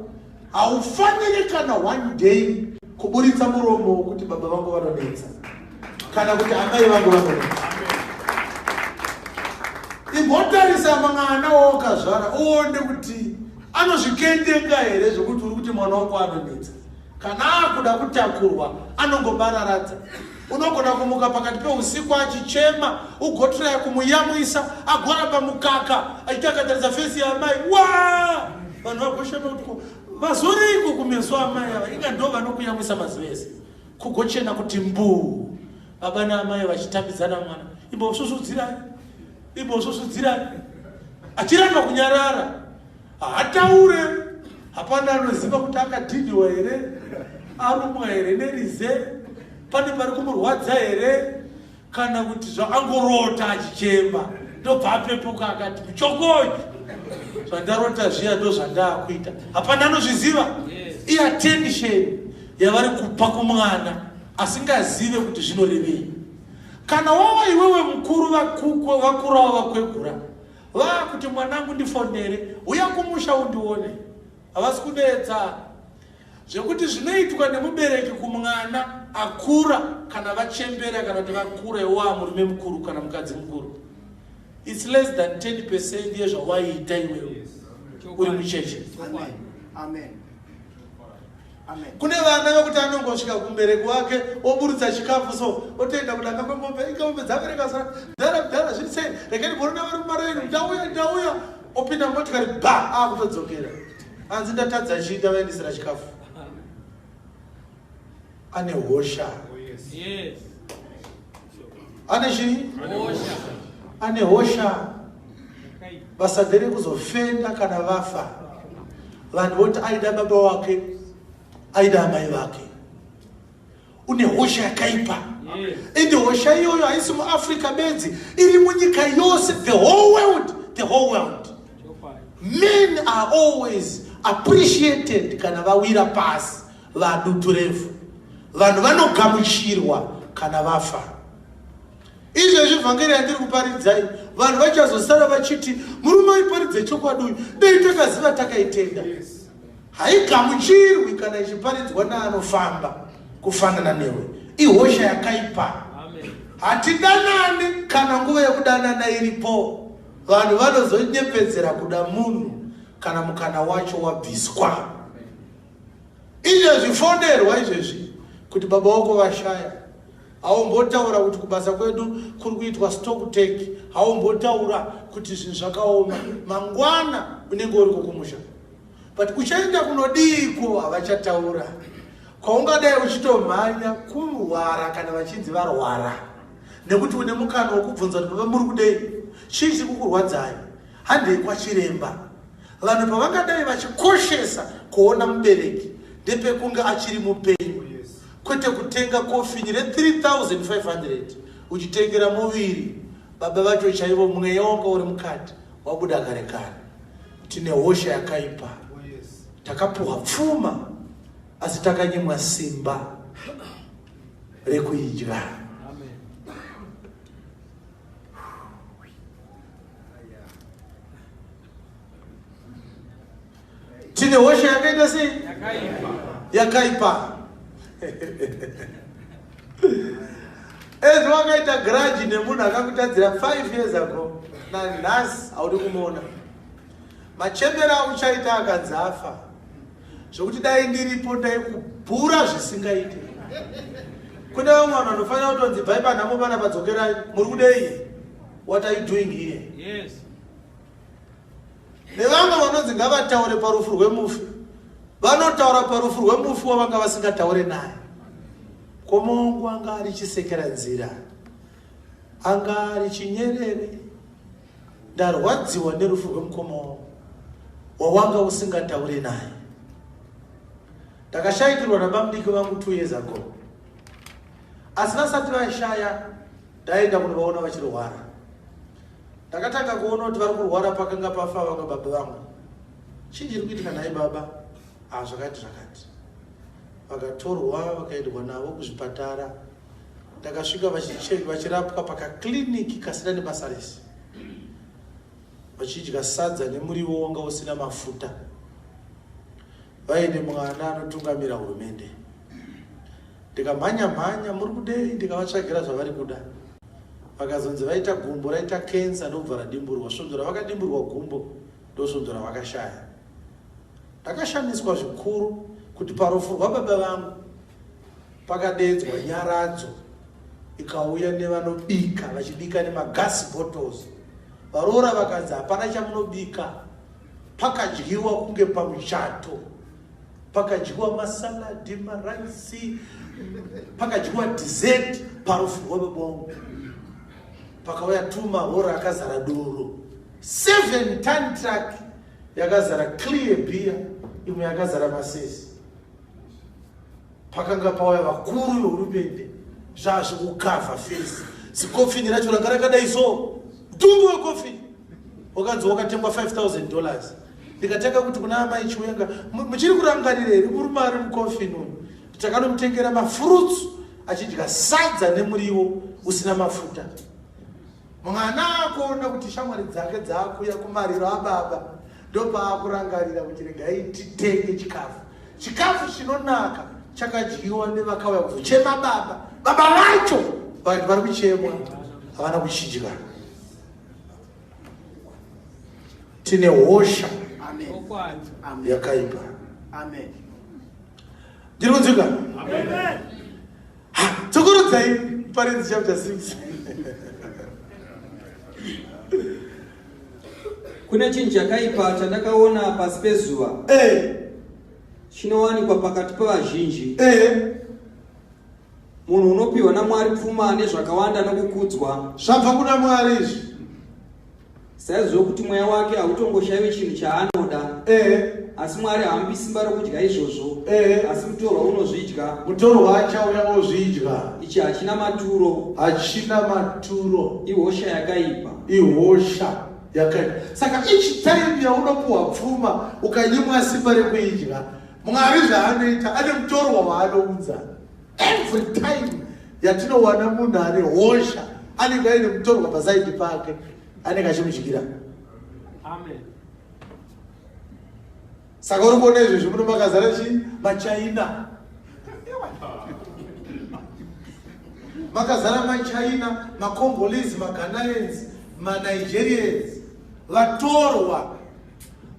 haufaniri kana one day kuburitsa muromo wokuti baba vangu vanonetsa kana kuti amai vangu vanonetsa. Imbotarisa mwana wawakazvara uone kuti anozvikendenga here zvekuti uri kuti mwana wako anonetsa. Kana akuda kutakurwa anongobararadza. Unogona kumuka pakati peusiku achichema, ugotiraya kumuyamwisa, agoramba mukaka achiti akatarisa fesi yaamai wa vanhu vagoshema kuti vazoreiko kumeso amai ava, inga ndo vanokuyamwisa mazuva ese, kugochena kuti mbuu, baba naamai vachitambidzana mwana, imbosvusvudzirai, imbosvusvudzirai, achiramba kunyarara, haataure. Hapana anoziva kuti akadhindhiwa here, arumwa here nerize, pane pari kumurwadza here, kana kuti zvaangorota achichema, ndobva apepuka akati muchokoyi, zvandarota zviya ndo zvandaakuita. Hapana anozviziva. Iattention yavari kupa kumwana asingazive kuti zvinorevei. Kana wava iwewe mukuru, vakurawo vakwegura vakuti mwanangu ndifonere, uya kumusha undione, havasi kunetsa. Zvekuti zvinoitwa nemubereki kumwana akura kana vachembera kana kuti vakura, iwa murume mukuru kana mukadzi mukuru, it's less than 10% yezvawaiita iwewe uri mucheche. Amen. Amen. Kune vana vekuti anongosvika kumubereki wake oburutsa chikafu so otoenda kudanga kwemombe, inga mombe dzabereka sara mudhara, mudhara zviri sei, rekeni borona vari mumaraini, ndauya, ndauya, opinda mumotikari ba akutodzokera, anzi ndatadza chii, ndavaendesera chikafu. Ane hosha. Ane chii? Ane hosha. Basa nderekuzofenda kana vafa, vanhu voti aida baba wake, aida amai vake. Une hosha yakaipa. Ende hosha iyoyo haisi muAfrica bedzi, iri munyika yose, the whole world, the whole world. Men are always appreciated kana vawira pasi vadutu refu. Vanhu vanogamuchirwa kana vafa. Izvezvi vhangeri yandiri kuparidzai, vanhu vachazosara vachiti murume aiparidze chokwadi uyu, dei takaziva takaitenda. Haigamuchirwi kana ichiparidzwa naanofamba kufanana newe. Ihosha yakaipa. Hatidanani kana nguva yekudanana iripo. Vanhu vanozonyepedzera kuda munhu kana mukana wacho wabviswa. Izvezvi fonerwa izvezvi kuti baba wako vashaya, haumbotaura kuti kubasa kwedu kuri kuitwa stock take, haumbotaura kuti zvinhu zvakaoma. Mangwana unenge uri kukumusha, but uchaenda kunodiiko? Havachataura. Kwaungadai uchitomhanya kurwara kana vachinzi varwara, nekuti une mukana wokubvunza kuti baba muri kudei, chii chiri kukurwadzai, handei kwachiremba. Vanhu pavangadai vachikoshesa kuona mubereki ndepekunge achiri mupenyu, kwete kutenga kofini re3500 uchitengera muviri baba vacho chaivo, mweya wanga uri mukati wabuda kare kare. Tine hosha yakaipa. Takapuhwa pfuma asi takanyimwa simba rekuidya. Tine hosha yakaita sei? Yakaipa. Ezvo wakaita grudge nemunhu akakutadzira 5 years ago, nanhasi haudi kumuona. Machembera auchaita akanzi afa, zvekuti dai ndiripo ndaikubhura zvisingaite. Kune vamwe vanhu vanofanira kutonzi bvai panhamo pana padzokerai, muri kudei? What are you doing here? Yes. Nevamwe vanonzi ngavataure parufu rwemufi, vanotaura parufu rwemufi wavanga vasingataure naye. Komongu anga ari chisekera nzira, anga ari chinyerere. Ndarwadziwa nerufu rwemukoma wangu wawanga usingataure naye. Ndakashayikirwa nabamudiki vangu 2 years ago, asi vasati vashaya ndaenda kunovaona vachirwara. Ndakatanga kuona kuti vari kurwara pakanga pafa vamwe baba vangu. Chii chiri kuitika nhai baba? Ah, zvakati zvakati. Vakatorwa vakaendwa navo kuzvipatara. Ndakasvika vachirapwa pakakliniki kasina nebasa rese, vachidya sadza nemuriwo wanga usina mafuta, vaine mwana anotungamira hurumende. Ndikamhanya mhanya, muri kudei? Ndikavatsvagira zvavari kuda. Vakazonzi vaita gumbo raita kensa ndokubva radimburwa. Svondo ravakadimburwa gumbo ndosvondo ravakashaya. Ndakashamiswa zvikuru kuti parufu rwababa vangu pakadeedzwa nyaradzo ikauya nevanobika vachibika nemagas bottles. Varoora vakanzi hapana chamunobika, pakadyiwa kunge pamuchato, pakadyiwa masaladi, maraisi, pakadyiwa dessert parufu rwababa vangu. Pakauya tumahora akazara doro, 7 ton truck yakazara clear beer, imwe yakazara masesi. Pakanga pauya vakuru vehurumende, zvazvekukavha fesi. Zikofini racho ranga rakadai so, mutumbi wekofini wakanzi wakatengwa $5,000. Ndikatanga kuti kuna amai Chiwenga, muchiri kurangarira here murume ari mukofini uyu? Takanomutengera mafruits achidya sadza nemuriwo usina mafuta. Mwana akuona kuti shamwari dzake dzakuya kumariro ababa, ndopaakurangarira kuti regai titenge chikafu. Chikafu chinonaka chakadyiwa nevakauya kuzochema baba. Baba vacho vanhu vari kuchemwa havana kuchidya. Tine hosha yakaipa. Ndiri kunzwika? Tsokorodzai Paridzi chapter 6. Kune chinhu chakaipa chandakaona pasi pezuva. Chinowanikwa pakati pevazhinji. Munhu unopiwa naMwari pfuma nezvakawanda nokukudzwa. Zvabva kuna Mwari izvi. Saizvozvo kuti mweya wake hautongoshayiwi chinhu chaanoda. Asi Mwari haamupi simba rokudya izvozvo. Asi mutorwa unozvidya. Mutorwa achauya ozvidya. Ichi hachina maturo. Hachina maturo. Ihosha yakaipa. Ihosha yakaipa. Saka each time yaunopuwa pfuma ukanyimwa simba rekuidya, Mwari zvaanoita ane mutorwa waanounza. Every time yatinowana munhu ane hosha anenge aine mutorwa pasaidi pake, anenge achimudyira. Amen. Saka uri kuona izvezvi muno makazara chii? Machaina. Makazara maChina, maCongolese, maGhanaians, maNigerians, vatorwa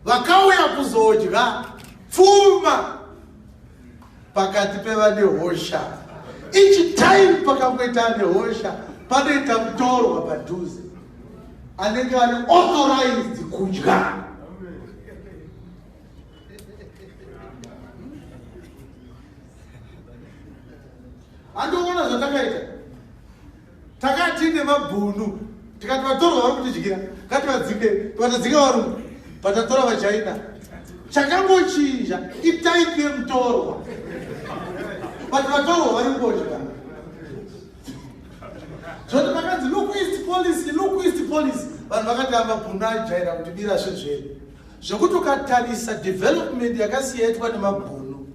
vakauya kuzodya pfuma pakati pevane hosha. Each time pakangoita ane hosha panoita mutorwa padhuze anenge ari authorized kudya. Andiona zvatakaita, takati nemabhunu tikati vatorwa vari kutidyira, ngativadzike, tikatadzika varungu, patatora vachaina. Chakangochinja itaipi yemutorwa, but vatorwa vari kungodya. Zvoti pakanzi look east policy, look east policy, vanhu vakati amabhunu ajaira kuti bira zvezvedu. Zvekuti ukatarisa development yakasiya yaitwa nemabhunu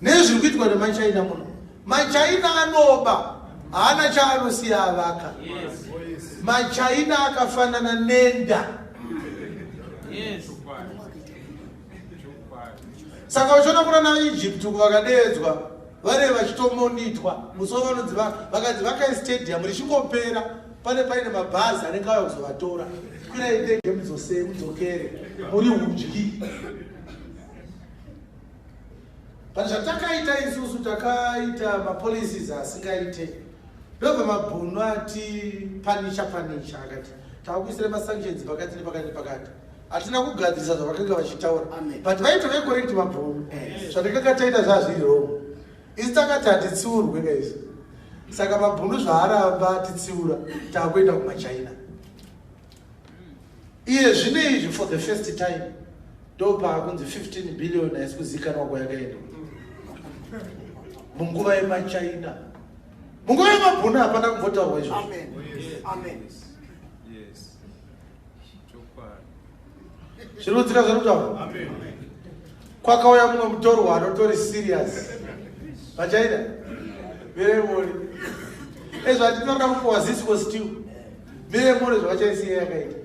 nezviri kuitwa nemaChina muno, maChina anoba, haana chaanosiya avaka. MaChina akafanana nenda. Saka uchiona kuna naEgypt uku vakadeedzwa vane vachitomonitwa musi wavanonzi vakanzi vakai stadium richingopera pane paine mabhazi anenge auya kuzovatora, kwirai ndege mudzokere muri udyi. But zvatakaita isusu takaita mapolicies asingaite. Ndobva mabhunu ati panicha panicha akati takuisira masanctions pakati nepakati nepakati. Hatina kugadzirisa zvavakanga vachitaura. But vaitove correct mabhunu. Zvatakanga taita zvazviri wrong. Isu takati hatitsiurwe guys. Saka mabhunu zvaaramba atitsiura takuenda kumaChina. Iye zvino izvi for the first time ndopaakunzi 15 billion haisi kuzikanwa kwayakaenda munguva yemaChina. Munguva yemabhunu hapana kumbotaurwa izvozvo. Amen. Amen. Yes. Chokwadi. Zviri kudzika zviri kutaura. Kwakauya mumwe mutorwa anotori serious. Vachaida? Miremori. Ezvo atinoda kupuwa zisiko stew. Miremori zvavachaisiya yakaita.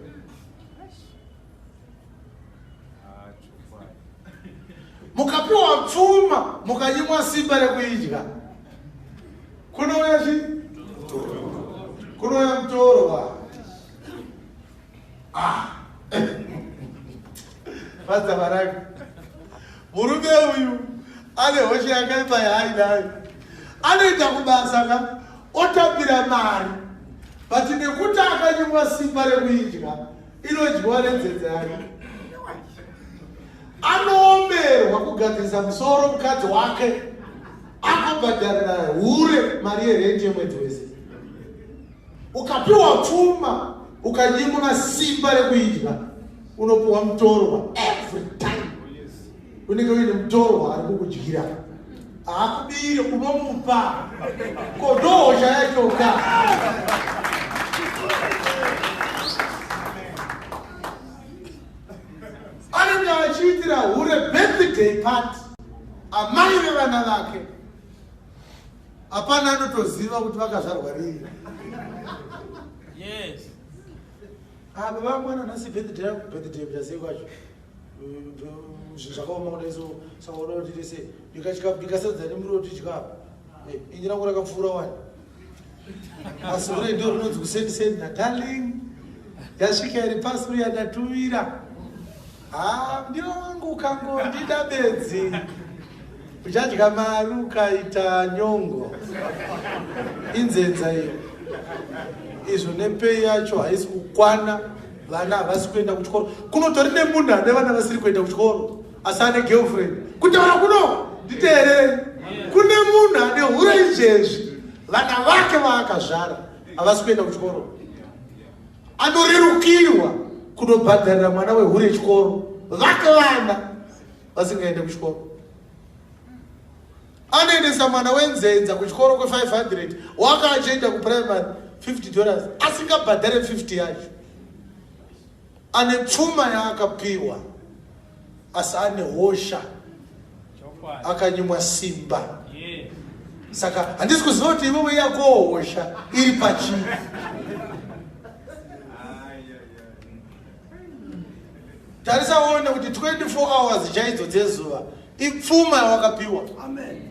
Ah, chokwadi. Mukapiwa pfuma mukanyimwa simba rekuidya. Kunouya chi? Kunouya mutorwa. Ah. Pastor Baraki. Murume uyu ane hosha yakaipa yaainayo. Anoita kubasa ka otambira mari. But nekuti akanyimwa simba rekuidya, inodyiwa nenzedze yake. Anoomerwa kugadzirisa musoro mukadzi wake akobhadharira hure mari yerenti yemwedzi wese. Ukapiwa pfuma ukanyimwa simba rekuidya unopiwa mutorwa every time. Unenge uine mutorwa ari kukudyira, haakubiri, unomupa ko ndohosha yachoka. Anenge achiitira hure birthday party amai vevana vake, hapana anotoziva kuti vakazvarwa rini. Yes. Ah, baba mwana nhasi birthday yako, birthday kuita sei kwacho? Zvinhu zvakaoma kudai so, saka unoda kuti tiite sei? Ndikasadza nemuriwo tidya apa. Inji rangu rakapfuura wani. Asi hure ndo rinonzi kuseni seni na darling. Yasvika iri pasuri yandatumira. Ah, ndiro wangu ukangondida bedzi. Uchadya mari ukaita nyongo. Inzenza iyo. Izvo nepei yacho haisi kukwana, vana havasi kuenda kuchikoro. Kunotori nemunhu ane vana vasiri kuenda kuchikoro, asi ane girlfriend. Kutaura kuno, nditeererei. Kune munhu ane hure izvezvi, vana vake vaakazvara havasi kuenda kuchikoro. Anorerukirwa kunobhadharira mwana wehure chikoro, vake vana vasingaende kuchikoro. Anoendesa mwana wenzenza kuchikoro kwe500, waka achienda kuprimary $50, asingabhadhare 50 yacho. Ane pfuma yaakapiwa, asi ane hosha, akanyimwa simba. Saka handisi kuziva kuti iwewe yako hosha iri pachii. Tarisa uone kuti 24 hours chaidzo dzezuva ipfuma yawakapiwa. Amen.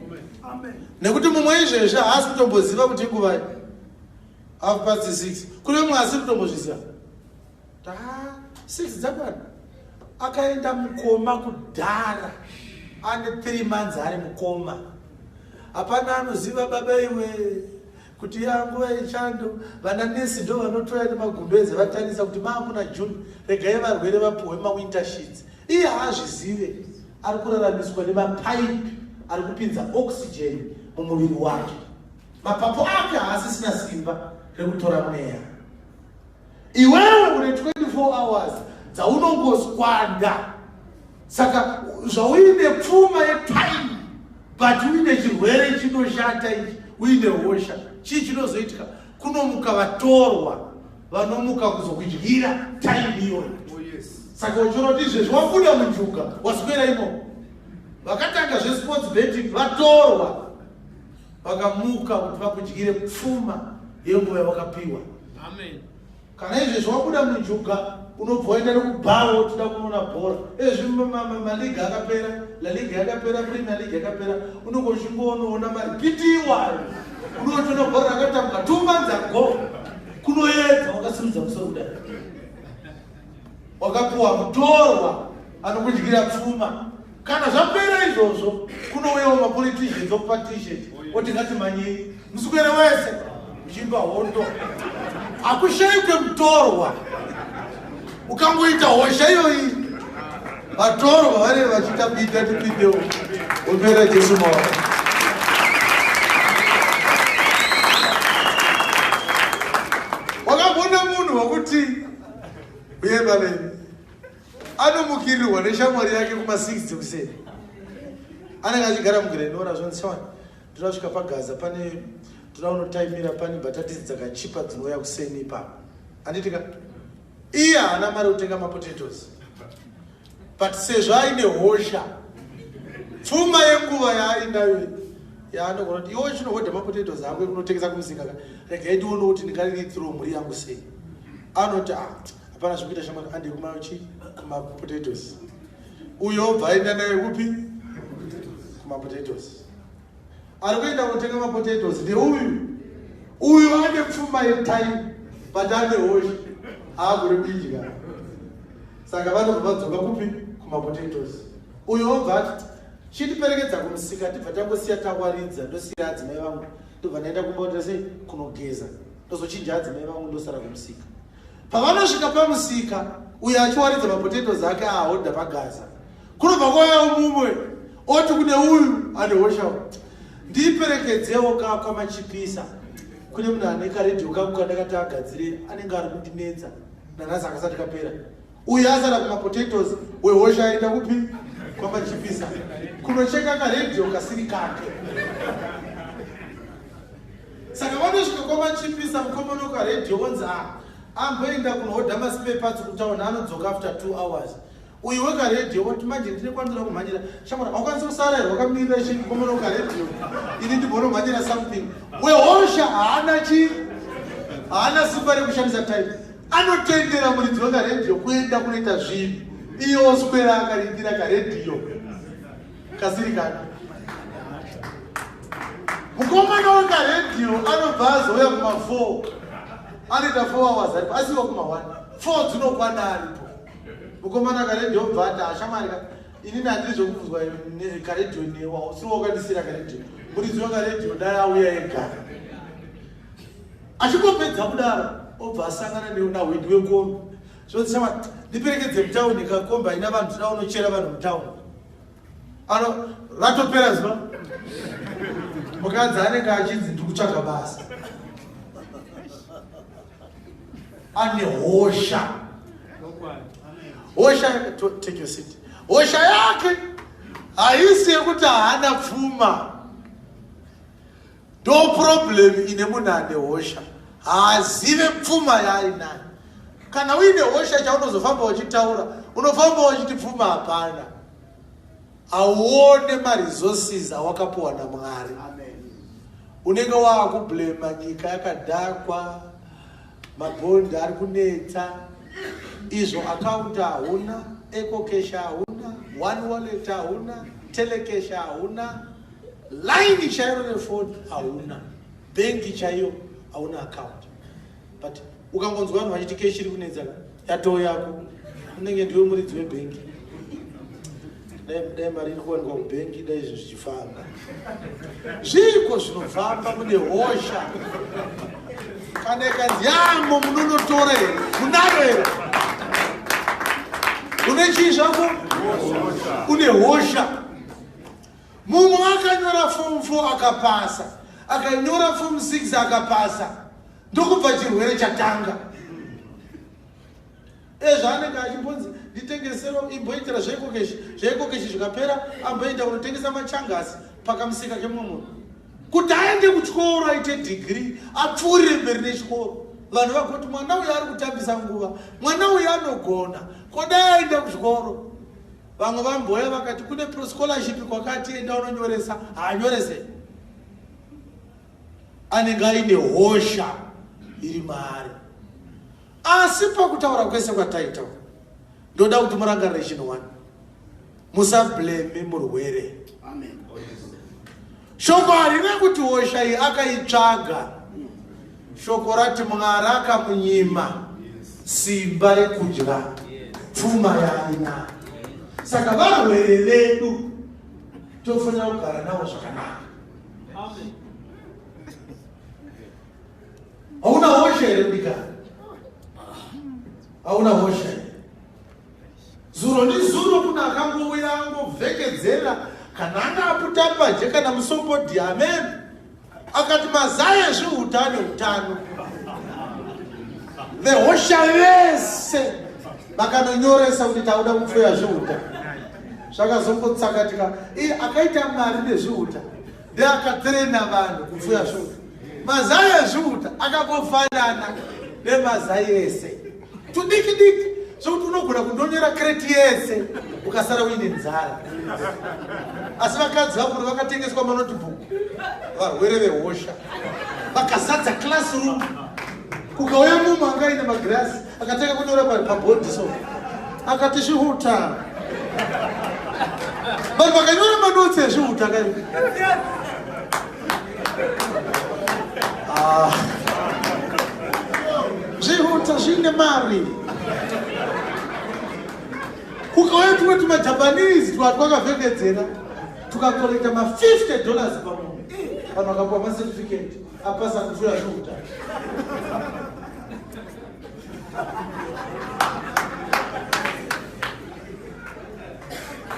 Amen. Nekuti mumwe izvezvi haasi kutomboziva kuti inguvai. 6:30. Kune mumwe asiri kutombozviziva. Ta 6 dzakwana. Akaenda mukoma kudhara. Ane 3 months ari mukoma. Hapana anoziva baba iwe kuti yanguva yechando. Vana nesi ndo vanotoya nemagumbeze vatarisa kuti maamuna June, regai varwere vapuhwe mawinter sheets. Iye haazvizive, ari kuraramiswa nemapaipi ari kupinza oxygen mumuviri wake. Mapapu ake haasisina simba rekutora mweya. Iwewe une 24 hours dzaunongoswanda. Saka zvauine pfuma yetime but uine chirwere chinoshata ichi, uine hosha, chii chinozoitika? Kunomuka vatorwa vanomuka kuzokudyira time iyoyo. Oh, yes. Saka uchiona kuti izvezvi wabuda munjuga waswera imomo. Vakatanga zvesports betting vatorwa vakamuka kuti vakudyire pfuma yenguva yavakapiwa. Amen. Kana izvezvi wabuda munjuga unobva waenda nekubhawa uchida kunoona bhora. Ezvi maliga akapera, La Liga yakapera, Premier League yakapera, unonge uchingonoona maripiti iwayo. Unotoona bhora rakatambwa 2 months ago. Kunoedza wakasimudza musoro kudai. Wakapuwa mutorwa anokudyira pfuma. Kana zvapera izvozvo, kunouyawo mapoliticians okupa t-shirt oti ngatimhanyei muswere wese muchiimba hondo. Hakushaikwe mutorwa. Ukangoita hosha iyoyi, vatorwa vanenge vachiita pinda tipindewo. Ombera Jesu maoko. Wakamboona munhu wekuti uye vaveni anomukirirwa neshamwari yake kuma 6 dzekuseni anenge achigara muGrenora zvonzi shamwari ndoda kusvika pagaza pane ndoda kunotaimira pane mbatatisi dzakachipa dzinouya kuseni ipapo handiti ka iye haana mari kutenga mapotatoes but sezvo aine hosha pfuma yenguva yaainayo yaanogona kuti iwe chinohodha mapotatoes ako ekunotengesa kumusika ka regai ndione kuti ndingariritsirewo mhuri yangu sei anoti ah hapana zvekuita shamwari ande kumachi kumapotatoes uyo obva aenda naye kupi kumapotatoes ari kuenda kunotenga mapotatoes ndeuyu uyu ane pfuma yetime but ane hosha haagone kuidya saka vanobva vadzoka kupi kumapotatoes uyo obva ati chitiperekedza kumusika tibva tangosiya tawaridza ndosiya adzimai vangu ndobva ndaenda kumba sei kunogeza ndozochinja adzimai vangu ndosara kumusika Pavanosvika pamusika, uyo achiwaridza mapotatoes ake ahodha pagaza. Kunobva kwauyawo mumwe oti kune uyu ane hosha ndiperekedzewo ka kwamachipisa kune munhu ane karedhiyo kangu kandakati agadzire anenge ari kundinetsa nanhasi akasati kapera uyu asara kumapotatoes wehosha aenda kupi kwamachipisa kunocheka karedhiyo kasiri kake Saka vanosvika kwamachipisa mukomana wekaredhiyo onzi a ah, amboenda kunohodha maspare parts kutown anodzoka after 2 hours. Uyu wekaredhiyo oti manje ndine kwandinoda kumhanyira. Shamwari haukwanisi kusara here wakamirira chi mukomana wekaredhiyo ini ndimbonomhanyira something. Wehosha haana chi haana simba rekushandisa time. Anotendera muridzi wekaredhiyo kuenda kunoita zvinhu. Iye oswera akarindira karedhiyo. Kasiri kake. Mukomana wekaredhiyo anobva azouya kuma 4 anoita 4 hours aripo asiwa kuma 1 4 dzinokwana aripo. Mukomana karedhiyo obva ati ashamwari ka inini handiri zvekubvunzwa karedhiyo newa usiri wakandisira karedhiyo muridzi wekaredhiyo dai auya ega. Achingopedza kudaro obva asangana nahwindi wekombi zvonzi shamwari ndiperekedze mutauni kakombi haina vanhu toda unochera vanhu mutauni. Ano ratopera zuva. Mukadzi anenge achinzi ndiri kutsvaga basa. Ane hosha. Hosha take your seat. Hosha yake haisi yekuti haana pfuma. Ndo problem ine munhu ane hosha. Haazive pfuma yaainayo. Kana uine hosha chaunozofamba uchitaura, unofamba uchiti pfuma hapana. Hauone maresources awakapuwa naMwari. Unenge waakublema nyika yakadhakwa, mabhondi ari kunetsa, izvo account hauna, ecocash hauna, one wallet hauna, telecash hauna, line chairo refoni hauna, bhengi chaiyo hauna account. But ukangonzwa vanhu vachiti keshi iri kunetsa yatoo yako unenge ndiwe muridzi webhengi. Dai mari iri kuwanikwa kubhengi dai izvi zvichifamba. Zviriko zvinofamba mune hosha. Kana ikanzi yamo munonotora here? Munayo here? Une chii zvako? Une hosha. Mumwe akanyora form 4 akapasa, akanyora form 6 akapasa, ndokubva chirwere chatanga. Ezvaanenge achimbonzi nditengesero imboitira zvekokeshi, zvekokeshi zvikapera amboenda kunotengesa machangasi pakamusika kemumwe munhu kuti aende kuchikoro aite dhigiri apfuurire mberi nechikoro. Vanhu vagoti mwana uyu ari kutambisa nguva, mwana uyu anogona, kodai aenda kuchikoro. Vamwe vamboya vakati kune scholarship kwakati enda unonyoresa, haanyorese. Anenge aine hosha iri maari. Asi pakutaura kwese kwataita ndoda kuti murangarire chinhu one. Musablame murwere. Amen. Shoko harina kuti hosha iyi akaitsvaga. Shoko rati Mwari akamunyima simba rekudya pfuma yaainayo. Saka varwere vedu tofanira kugara navo zvakanaka. Hauna hosha here mudikani? Hauna hosha here? Zuro ndizuro kuna akangouya angovhekedzera kana anga aputa mbanje kana musombodhi amen akati mazai ezvihuta ane utano vehosha vese vakanonyoresa kuti tauda kupfuya zvihuta zvakazongotsakatika iye akaita mari nezvihuta ndeakatrena vanhu kupfuya zvihuta mazai ezvihuta akangofanana nemazai ese tudiki diki zvekuti unogona kundonyora kreti yese ukasara uine nzara asi vakadzi vakuru vakatengeswa manotebook varwere vehosha vakazadza classroom kukauya mumwe anga aine magirasi akatanga kunyora pabhodhi so akati zvihuta vanhu vakanyora manotsi ezvihuta kai ah. Zvihuta zvine mari. Kukauya tumwe tumajapanese twatwakavhengedzera tukakolekta ma 50 dollars pamunhu. Vanhu vakapuwa macertificate apasa kufuya zvihuta.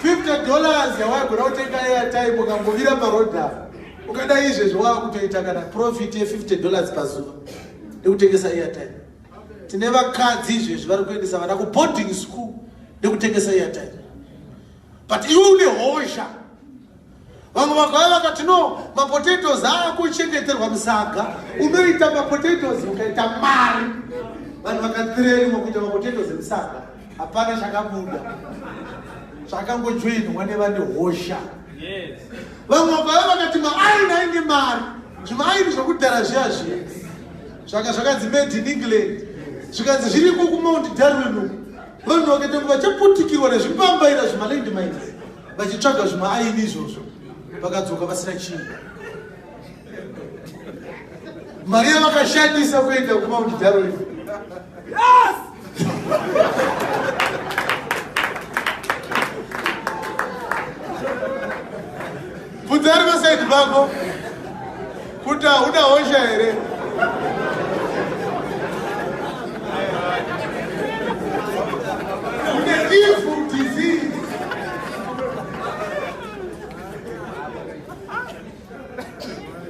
$50 dollars yawaigona kutenga airtime ukangovira paroad apa ukadai izvezvi wakutoita kana profit ye50 dollars pazuva nekutengesa airtime tine vakadzi izvezvi vari kuendesa vana kuboarding school nekutengesa airtime but iwe une hosha vamwe vakauya vakati no mapotatoes aakuchengeterwa musaga unoita mapotatoes ukaita mari vanhu vakatirerimo kuita mapotatoes emusaga hapana chakabuda zvakangojoinwa nevane hosha vamwe vakauya vakati maaini aine mari zvimaaini zvekudhara zviya zviya zvanga zvakanzi made in england zvikanzi zviriko kumount darwin uku vanhu vakaita kunge vachaputikirwa nezvipambaira zvimalandmines vachitsvaga zvimaaini izvozvo vakadzoka vasina chinhu mari yavakashandisa kuenda kumount darwin yes! Bvunza ari pasaidi pako kuti hauna hosha here? Une evil disease.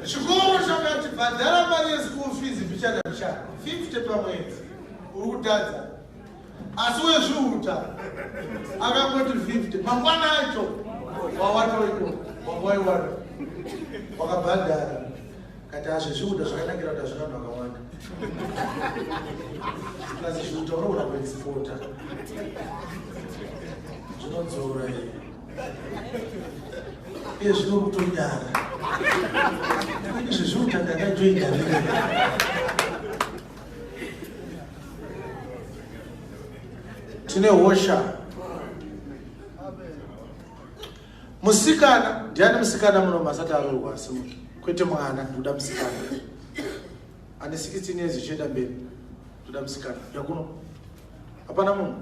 Chikoro chakati bhadhara mari yeschool fees mbichana mbichana 50 pamwedzi uri kutadza asi wezviuta akangoti 50 mangwana acho wawatoiko wawaiwana wakabhadhara kati azve zviuta zvakanakira kuti hazvina vanhu vakawanda plus zviuta unogona kuexporta zvinodzora iye zvino kutonyara izvi zviuta ndakajoina tine hosha musikana ndiani musikana muno masati aroorwa asimuke kwete mwana ndoda musikana ane 16 years ichienda mberi ndoda musikana yakuno hapana munhu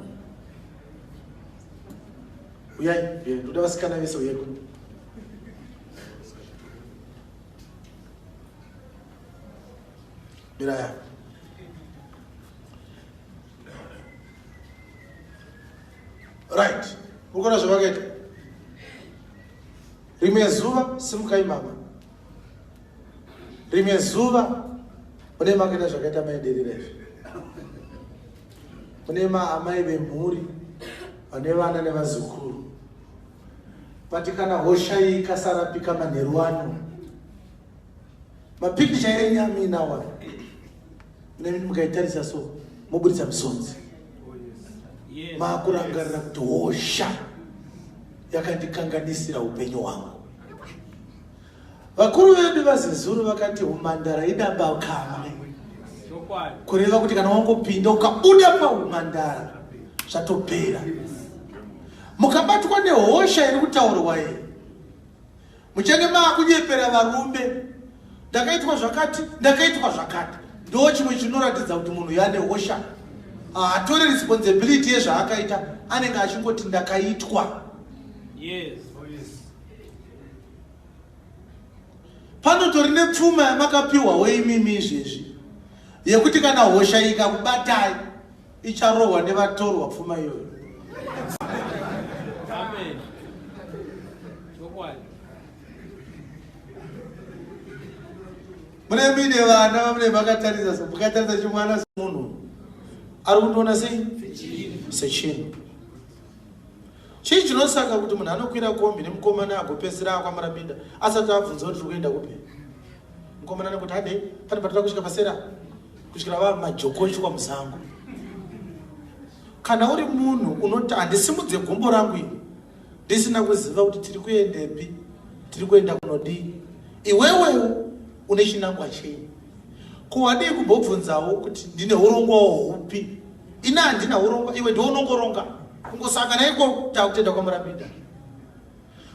uyai ndoda vasikana vese uyai kuno Mirai apa. Right. Urikuona zvavakaita? Rimwe zuva simukai mama. Rimwe zuva mune makaita zvakaita maiderera izvi. Mune maamai vemhuri vane vana nevazukuru. But kana hosha iyi ikasarapika manheru ano Mapikicha enyu amuinawo aya nemi mukaitarisa so moburitsa misodzi maakurangarira kuti hosha yakandikanganisira upenyu hwangu. Vakuru vedu vaZezuru vakati umhandara idamba kamwe, kureva kuti kana wangopinda ukabuda paumhandara zvatopera. Mukabatwa nehosha iri kutaurwa iyi Muchange maakunyepera varume, ndakaitwa zvakati, ndakaitwa zvakati. Ndo chimwe chinoratidza kuti munhu yane hosha haatore responsibility yezvaakaita, anenge achingoti ndakaitwa. Yes. Panotori nepfuma yamakapiwawo imimi izvezvi yekuti kana hosha ikakubatai icharohwa nevatorwa pfuma iyoyo. Amen. Chokwadi. Mune muine vana vamune makatarisa so mukatarisa chimwana semunhu ari kundiona sei sechinhu. Chii chinosaka kuti munhu anokwira kombi nemukomana agopedzisira akwamarambinda asati abvunza kuti tiri kuenda kupi? Mukomana anongoti hade pane patoda kusvika pasera kusvikira vava majokochwa musango. Kana uri munhu unoti handisimudze gumbo rangu ini ndisina kuziva kuti tiri kuendepi, tiri kuenda kunodii, iwewewo une chinangwa chei? Ko wadii kumbobvunzawo kuti ndine urongwawo hupi? Ini handina urongwa, iwe ndiwe unongoronga kungosangana ikoko takutenda kwamurambinda.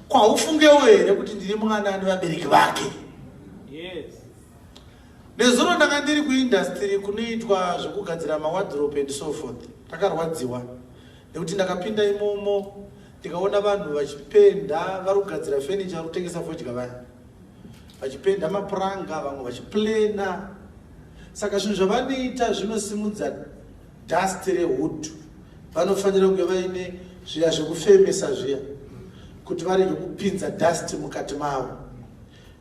Ko haufungewo here kuti ndiri mwana ane vabereki vake? Yes. Nezuro ndanga ndiri kuindustry kunoitwa zvekugadzira mawadrobe and so forth. Ndakarwadziwa nekuti ndakapinda imomo ndikaona vanhu vachipenda, vari kugadzira furniture, vari kutengesa fodya vaya, vachipenda mapuranga, vamwe vachiplena. Saka zvinhu zvavanoita zvinosimudza dust rehood. Vanofanira kunge vaine zviya zvekufemesa zviya kuti varege kupinza dust mukati mavo.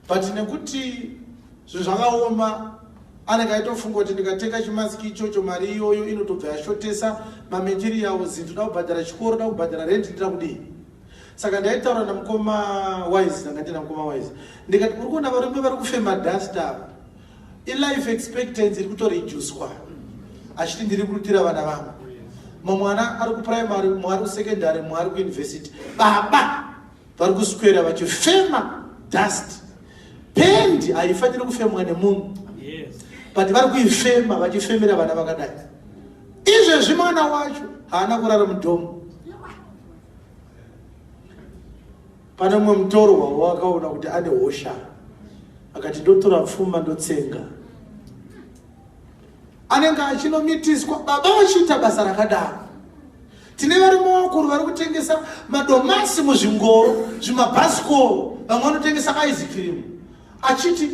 But nekuti zvinhu zvakaoma, anenge aitofunga kuti ndikatenga chimasiki ichocho mari iyoyo inotobva yashotesa mamaterials, ndoda kubhadhara chikoro, ndoda kubhadhara rent, ndida kudii. Saka ndaitaura namukoma Wise, ndanga ndina mukoma Wise, ndikati uri kuona varume vari kufema dust ava, ilife expectancy iri kutoreducwa, achiti ndiri kurutira vana vangu, mumwe mwana ari kuprimary, mumwe ari kusecondary, mumwe ari kuuniversity, baba vari kuswera vachifema dust. Pendi haifaniri kufemwa nemunhu. Yes. But vari kuifema vachifemera vana vakadai. Izvezvi mwana wacho haana kurara mudhomu. Pane mumwe mutorwa wakaona kuti ane hosha, akati ndotora pfuma ndotsenga. Anenge achinomitiswa, baba vachiita basa rakadaro. Tine varume vakuru vari kutengesa madomasi muzvingoro, zvimabhasikoro, vamwe vanotengesa ice cream, achiti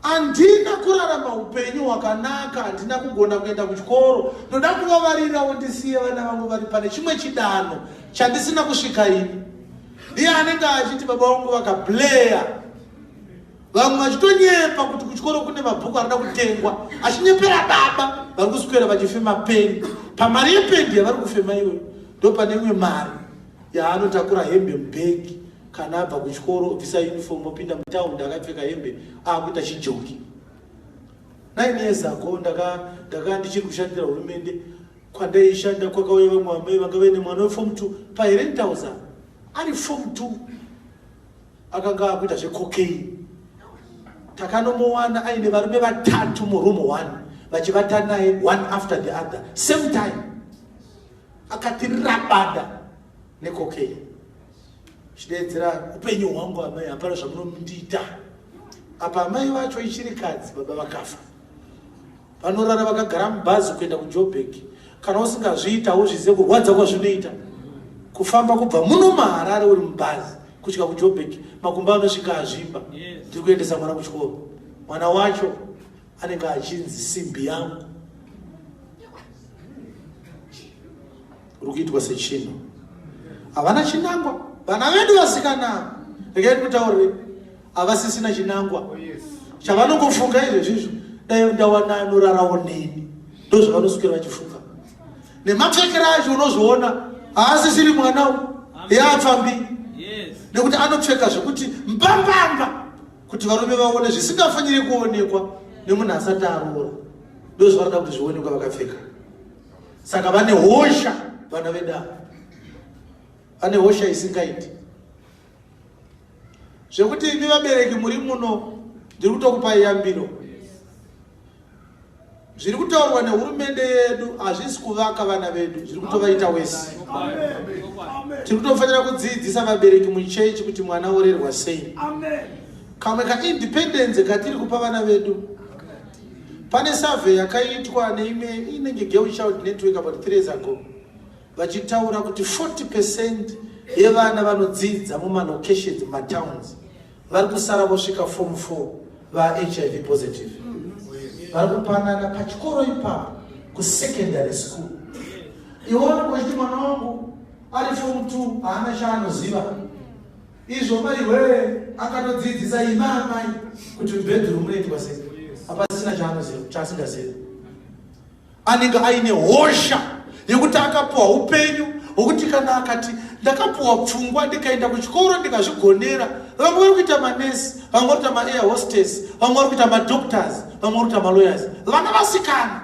handina kurarama upenyu hwakanaka, handina kugona kuenda kuchikoro, ndoda kuvavarirawo ndisiye vana vangu vari pane chimwe chidanho chandisina kusvika ini. Ndiye anenge achiti baba vangu vakableya, vamwe vachitonyepa kuti kuchikoro kune mabhuku anoda kutengwa, achinyepera baba vari kuswera vachifema pendi. Pamari yependi yavari kufema iyoyo ndo pane imwe mari yaanotakura hembe mubhegi kana abva kuchikoro, obvisa uniform, opinda mutaundi akapfeka hembe, akuita chijoki. 9 years ago ndaka ndichiri kushandira hurumende. Kwandaishanda kwakauya vamwe amai vanga vaine mwana weform 2 paherentals, ari form 2 akanga akuita zvecocaine. Takanomuwana aine varume vatatu muroom 1 vachivata naye one after the other same time, akati rabada necocaine. Chideedzera upenyu hwangu amai, hapana zvamunondiita apa. Amai vacho ichirikadzi, baba vakafa, vanorara vakagara mubhazi kuenda kuJoburg. Kana usingazviita hauzvizive kurwadza kwazvinoita kufamba kubva muno muHarare uri mubhazi kusvika kuJoburg, makumbo anosvika azvimba. Yes. Ndiri kuendesa mwana kuchikoro, mwana wacho anenge achinzi simbi yangu. Uri kuitwa sechinhu, havana chinangwa. Vana vedu vasikana, regai ndikutaurire, havasisina chinangwa. Chavanongofunga izvezvizvo, dai ndawana anorarawo neni, ndozvavanoswera vachifunga. Nemapfekero acho unozviona haasisiri mwana uyu, yaapfambi. Yes. Nekuti anopfeka zvekuti mbambamba kuti varume vaone zvisingafaniri kuonekwa nemunhu asati aroora, ndozvavanoda kuti zvionekwa vakapfeka. Saka vane hosha vana vedu ava, vane hosha isingaiti. Zvekuti imi vabereki muri muno, ndiri kutokupai yambiro. Zviri kutaurwa nehurumende yedu hazvisi kuvaka vana vedu, zviri kutovaita wese. Tiri kutofanira kudzidzisa vabereki muchechi kuti mwana orerwa sei. Kamwe kaindependence katiri kupa vana vedu. Pane survey yakaitwa neimwe inenge Girl Child Network about 3 years ago, vachitaura kuti 40% yevana vanodzidza mumalocations, mumatowns, vari kusara vosvika form 4 vaHIV positive. Vari kupanana pachikoro ipapo, kusecondary school. Iwe unenge uchiti mwana wangu ari form 2 haana chaanoziva. Izvo maiwe akatodzidzisa ima amai kuti mubedroom munoitwa sei, hapasina chaanoziva chaasingazivi. Anenge aine hosha yekuti akapuwa upenyu hwokuti kana akati ndakapuwa pfungwa, ndikaenda kuchikoro, ndikazvigonera. Vamwe vari kuita manesi, vamwe vari kuita maair hostess, vamwe vari kuita madoctors, vamwe vari kuita malawyers. Vana vasikana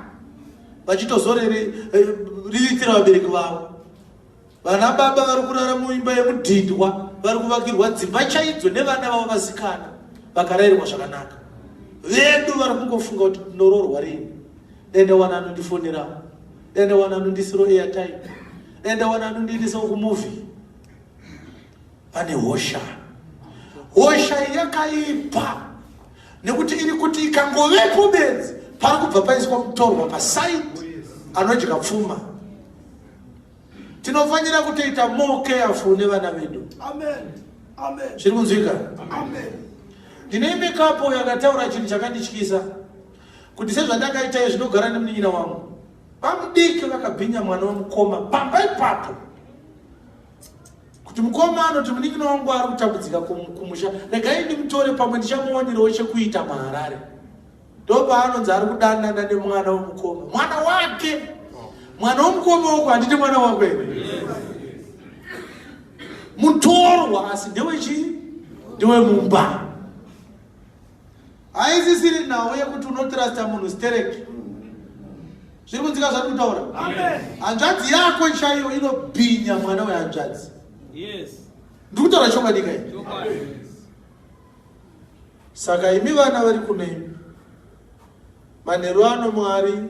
vachitozoririritira vabereki vavo. Vana baba vari kurara muimba yemudhindwa, vari kuvakirwa dzimba chaidzo nevana vavo vasikana vakarayirwa zvakanaka. Vedu vari kungofunga kuti ndinoroorwa rini, dai ndawana anondifonerawo, dai ndawana anondisiro airtime, dai ndawana anondiendesawo kumovie. Pane hosha. Hosha iyi yakaipa nekuti iri kuti ikangovepo bedzi, pari kubva paiswa mutorwa pasaidi anodya pfuma. Tinofanira kutoita more careful nevana vedu. Zviri kunzwika? Ndine imwe couple yakataura chinhu chakandityisa, kuti sezvandakaita zvinogara nemunin'ina wangu pamudiki, vakabhinya mwana wemukoma pamba ipapo, kuti mukoma anoti, "Munin'ina wangu ari kutambudzika kumusha, regai ndimutore, pamwe ndichamuwanirawo chekuita muHarare." Ndopaanonzi ari kudanana nemwana wemukoma, mwana wake, mwana wemukoma wako. Handiti mwana wako here? Mutorwa, asi ndewechii? Ndewemumba. Haisisiri nhau yekuti unotrusta munhu stereki. Zviri kunzika zvati kutaura? Hanzvadzi yako chaiyo inobhinya mwana wehanzvadzi. Ndiri kutaura chokwadi kai? Saka imi vana vari kunemi manheru ano, Mwari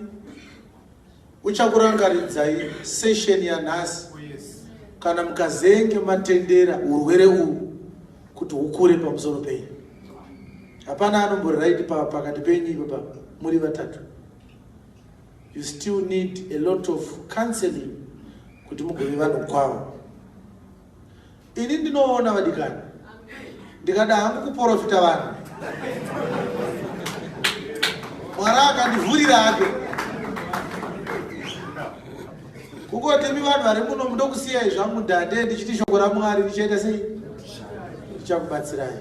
uchakurangaridzai session yanhasi kana mukazenge matendera urwere uhu kuti hukure pamusoro penyu. Hapana anombori right pakati penyu ipapa muri vatatu. You still need a lot of counseling kuti mugove vanhu kwavo. Ini ndinoona, vadikani, ndikada hangu kuprofita vanhu, Mwari akandivhurira ake kungoti imi vanhu vari muno mundokusiyai zvangu ndande ndichiti shoko raMwari richaita sei, richakubatsirai.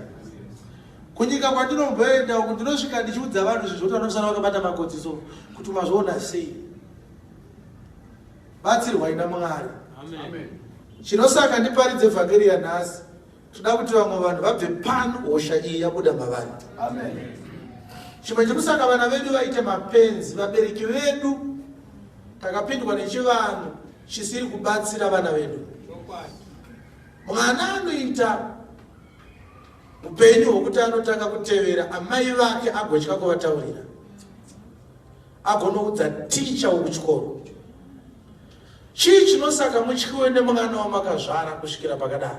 Kunyika kwandinomboenda uku, ndinosvika ndichiudza vanhu zvinhu zvoti vanosara vakabata makodziso kuti mazviona sei. Batsirwai naMwari. Chinosaka ndiparidze vhangeri yanhasi, toda kuti vamwe vanhu vabve pano hosha iyi yabuda mavari. Chimwe chekusaka vana vedu vaite mapenzi, vabereki vedu takapindwa nechivanhu chisiri kubatsira vana vedu. Mwana anoita upenyu hwokuti anotanga kutevera amai vake, agotya kuvataurira, agonoudza ticha wekuchikoro. Chii chinosaka mutyiwe nemwana wamakazvara kusvikira pakadaro?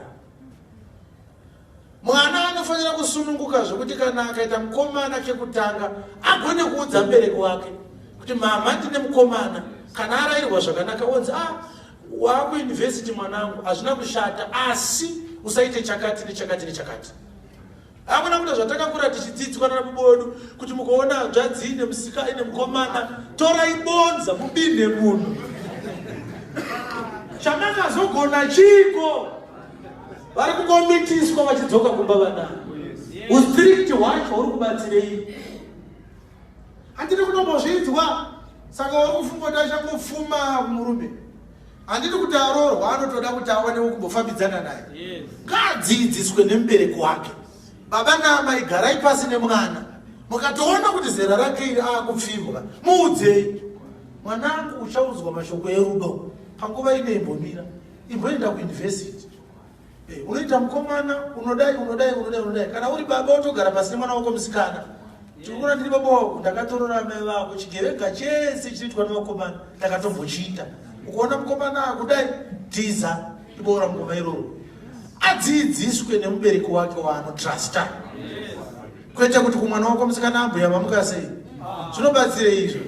Mwana anofanira kusununguka zvekuti kana akaita mukomana kekutanga, agone kuudza mubereki wake kuti, "Mama, ndine mukomana." Kana arayirwa zvakanaka, onzi, "Ah, waakuyunivhesiti mwanangu, hazvina kushata, asi usaite chakati nechakati nechakati." Hakuna kuita zvatakakura tichidzidzwa nanabubodu kuti mukaona hanzvadzi ine musika, ine mukomana, torai bonza mubinhe munhu. Chamakazogona chiko? Vari kungomitiswa vachidzoka kumba vana. Ustrict hwacho huri kubatsirei? Handidi kutombozvinzwa. Saka uri kufunga kuti achangopfuma murume? Handidi kuti aroorwa, anotoda kuti awane wekumbofambidzana naye. Ngaadzidziswe nemubereki wake. Baba naamai, garai pasi nemwana. Mukatoona kuti zera rake iri aakupfimbwa, muudzei, "Mwanangu, uchaudzwa mashoko erudo panguva ine. Imbomira, imboenda kuyunivhesiti. Unoita mukomana, unodai, unodai, unodai, unodai." Kana uri baba, utogara pasi nemwana wako musikana. Tikuona ndiri baba wako, ndakatorora amai vako, chigevenga chese chinoitwa nevakomana ndakatombochiita. Ukuona mukomana akudai, tiza, iboora mukoma iroro. Adzidziswe nemubereki wake waanotrusta, kwete kuti kumwana wako musikana, "Ambuya, mamuka sei?" Zvinobatsirei izvo?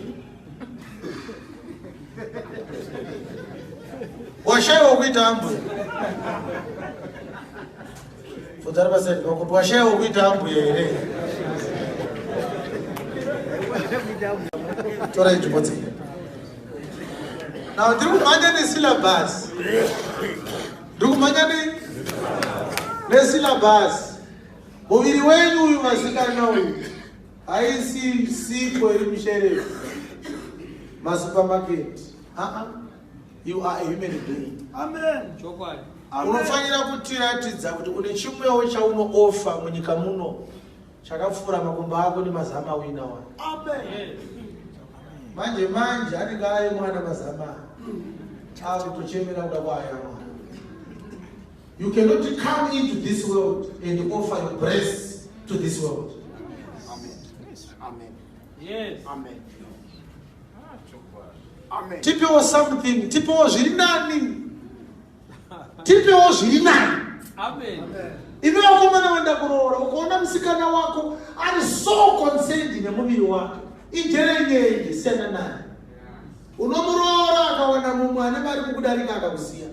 Washayiwa kuita ambuya. Bvunza ari paside pako kuti washaiwa kuita ambuya here? Torai nzvimbo dzenyu. Now ndiri kumhanya nesyllabus. Ndiri kumhanya ne nesyllabus. Muviri wenyu uyu vasikana uyu haisi sipo iri musherefu masupermarket. Uh-uh. You are a human being. Amen. Chokwadi. Unofanira kutiratidza kuti une chimwewo chaunoofa munyika muno chakapfuura makumbo ako nemazama auinawo. Amen. Manje manje anenge aye mwana mazama akutochemera kuda kwaayamwa. You cannot come into this world and offer your breasts to this world. Amen. Amen. Yes. Amen. Amen. Tipewo something, tipewo zviri nani. Tipewo zviri nani. Amen. Imi vakomana wenda kuroora, ukaona musikana wako ari so concerned nemuviri wake, ijerenyenje, siyana naye. Unomuroora akawana mumwe ane mari kukudarika akakusiya.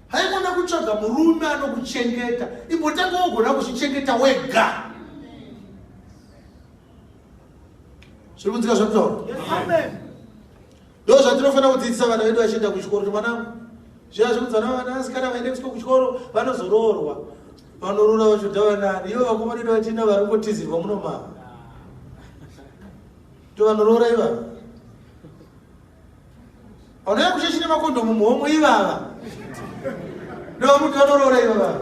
Haikona kutsvaga murume anokuchengeta, imbotanga wogona kuzvichengeta wega. Zviri kunzika zvakutaura? Ndo zvatinofanira kudzidzisa vana vedu vachienda kuchikoro kuti mwanangu, zviya zvekuti vana vana vasikana vaende kuchikoro vanozoroorwa, vanoroora vachoda vanani, ivo vakomana vedu vachienda vari kungotizirwa muno mava ndovanoroora ivava. Vanouya kuchechi nemakondomu muhomwe ivava ndovamuti vanoroora ivava.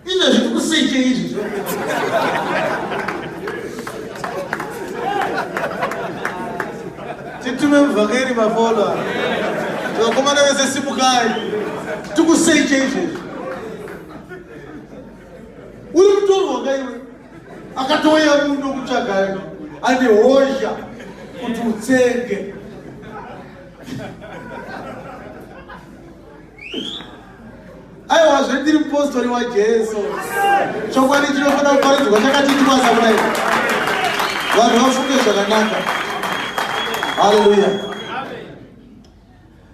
Izvezvi tikuseche izvi. Titume muvhangeri mafola. Vakomana vese simukai. Tikuseche izvezvi. Uri mutorwa kaiwe. Akatouya muno kutsvaga ane hosha kuti utsenge. Aiwa zvendiri mupostori waJesu. Chokwadi chinofanira kuparidzwa chakatitwasa kudai. Vanhu vafunge zvakanaka. Haleluya.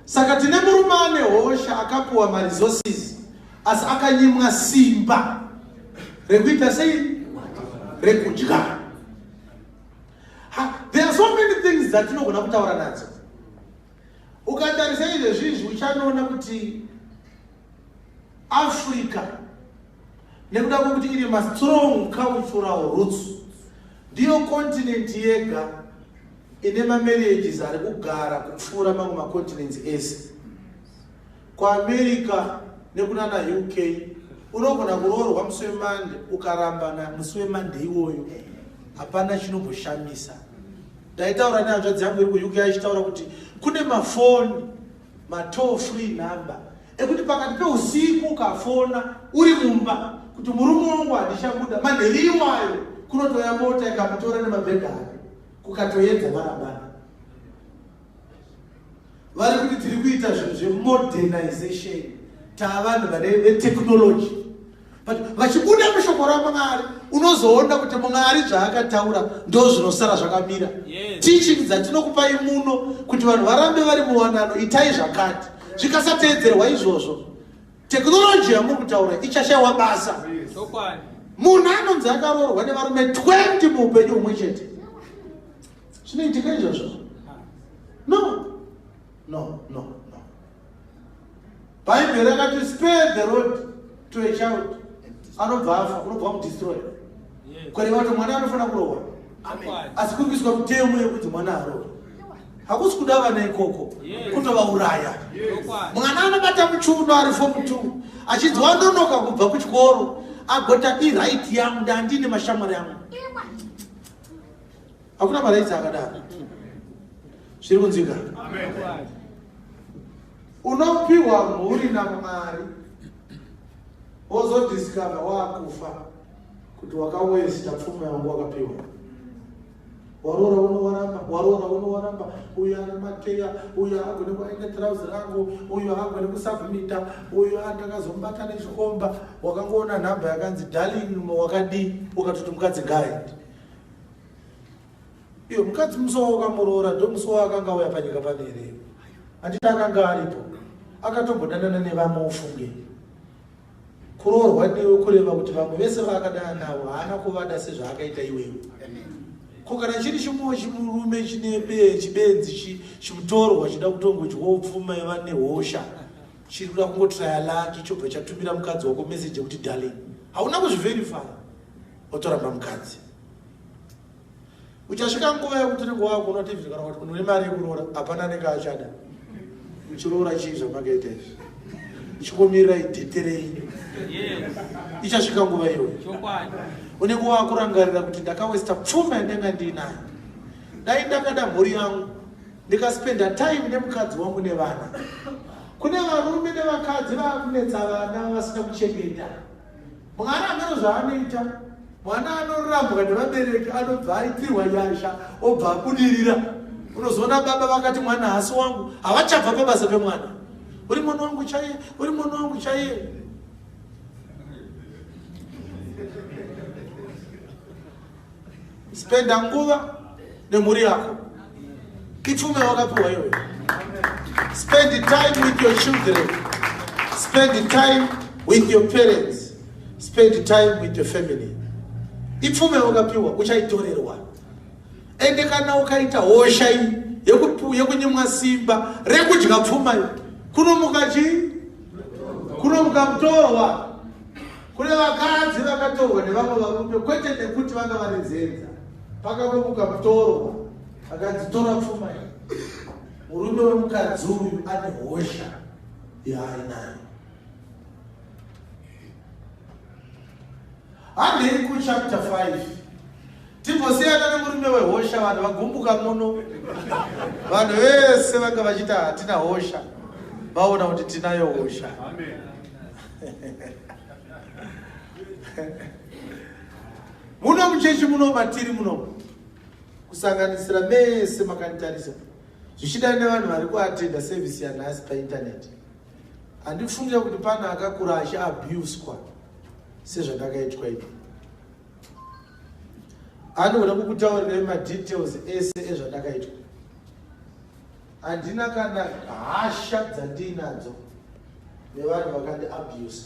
Saka tine murume ane hosha akapuwa maresources asi akanyimwa simba rekuita sei? Rekudya. There are so many things dzatinogona kutaura nadzo. Ukatarisa izvezvi izvi uchanoona kuti Africa nekuda kwekuti iri mastrong cultural roots ndiyo continent yega ine mamarriages ari kugara kupfuura mamwe macontinents ese. KuAmerica nekunana UK unogona kuroorwa musi weMonday ukarambana musi weMonday iwoyo, hapana chinomboshamisa. Ndaitaura nehanzvadzi yangu iri kuUK achitaura kuti kune mafoni matoll free number ekuti pakati peusiku ukafona uri mumba kuti murume wangu handichabuda, manheri iwayo kunotouya mota ikamutora nemabhega ake kukatoedza marambana. Vari kuti tiri kuita zvinhu zvemodernization, taavanhu vane vetechnology, but vachibuda mushoko raMwari unozoona kuti Mwari zvaakataura ndo zvinosara zvakamira. Teaching dzatinokupai muno kuti vanhu varambe vari muwanano, itai zvakati, zvikasateedzerwa izvozvo technology yamuri kutaura ichashaiwa basa. Munhu anonzi akaroorwa nevarume 20 muupenyu humwe chete, zvinoitika izvozvo? No, no, no, no. Bhaibheri rakati spare the rod to a child, anobva afa, unobva wamudestroy. Kureva kuti mwana anofanira kurohwa, asi kuri kuiswa mutemo yekuti mwana arohwe. Hakusi kuda vana ikoko, kutovauraya. Mwana anobata muchiuno ari form 2 achinzi wandonoka kubva kuchikoro, agota iright yangu, ndandine mashamwari angu. Hakuna maraitsi akadaro. Zviri kunzwika? Unopiwa mhuri naMwari wozodiscover wakufa kuti wakawesta pfuma yangu wakapiwa. Waroora uno waramba, waroora uno waramba, uyu ana mateya, uyu haagone kuaina trouser rangu, uyu haagone kusubmita, uyu andakazomubata nechikomba. Wakangoona nhamba yakanzi darling wakadii, ukatoti mukadzi ngaaende. Iyo mukadzi musi wawakamuroora ndo musi waakanga auya panyika pano here? Handiti akanga aripo, akatombodanana nevamwe ufunge. Kuroorwa newe kureva kuti vamwe vese vaakadana navo haana kuvada sezvaakaita iwewe. Ko kana chiri chimwe chimurume chine chibenzi chimutorwa chida kutongodyawo pfuma yevane hosha chiri kuda kungotraya laki chobva chatumira mukadzi wako message yekuti darling hauna kuzviverify otoramba mukadzi. Uchasvika nguva yekuti unenge wakuona TV kana kuti munhu une mari yekuroora hapana anenge achada. Uchiroora chii zvamakaita izvi? Chingomirirai date renyu. Ichasvika nguva iyoyo. Unenge wakurangarira kuti ndakawesta pfuma yandanga ndiinayo. Dai ndakada mhuri yangu ndikaspenda time nemukadzi wangu nevana. Kune varume nevakadzi vakunetsa vana vasina kuchengeta. Mwari ameno zvaanoita. Mwana anorambwa nevabereki anobva aitirwa nyasha obva abudirira. Unozoona baba vakati mwana haasi wangu, havachabva pabasa pemwana. Uri mwana wangu chaiye, uri mwana wangu chaiye. Spenda nguva nemhuri yako. Ipfume wakapiwa iyoyo. Spend time with your children. Spend time with your parents. Spend time with your family. Ipfume wakapiwa uchaitorerwa. Ende kana ukaita hosha iyi yekunyimwa simba rekudya pfuma iyi kunomuka chii? Kunomuka mutorwa. Kune vakadzi vakatorwa nevamwe varume kwete nekuti vanga vari nzenza. Pakangomuka mutorwa akanzi tora pfuma iyi. Murume wemukadzi uyu ane hosha yaainayo. Handei kuchapter 5 timbosiyana nemurume wehosha. Vanhu vagumbuka muno, vanhu vese vanga vachiti hatina hosha, vaona kuti tinayo hosha. Muno muchechi muno matiri muno, kusanganisira mese makanditarisa, zvichida nevanhu vari kuatenda service yanhasi paintaneti, handifungira kuti pane akakura achiabuswa sezvandakaitwa ini. Andigona kukutaurirai madetails ese ezvandakaitwa. Handina kana hasha dzandiinadzo nevanhu vakandiabuse,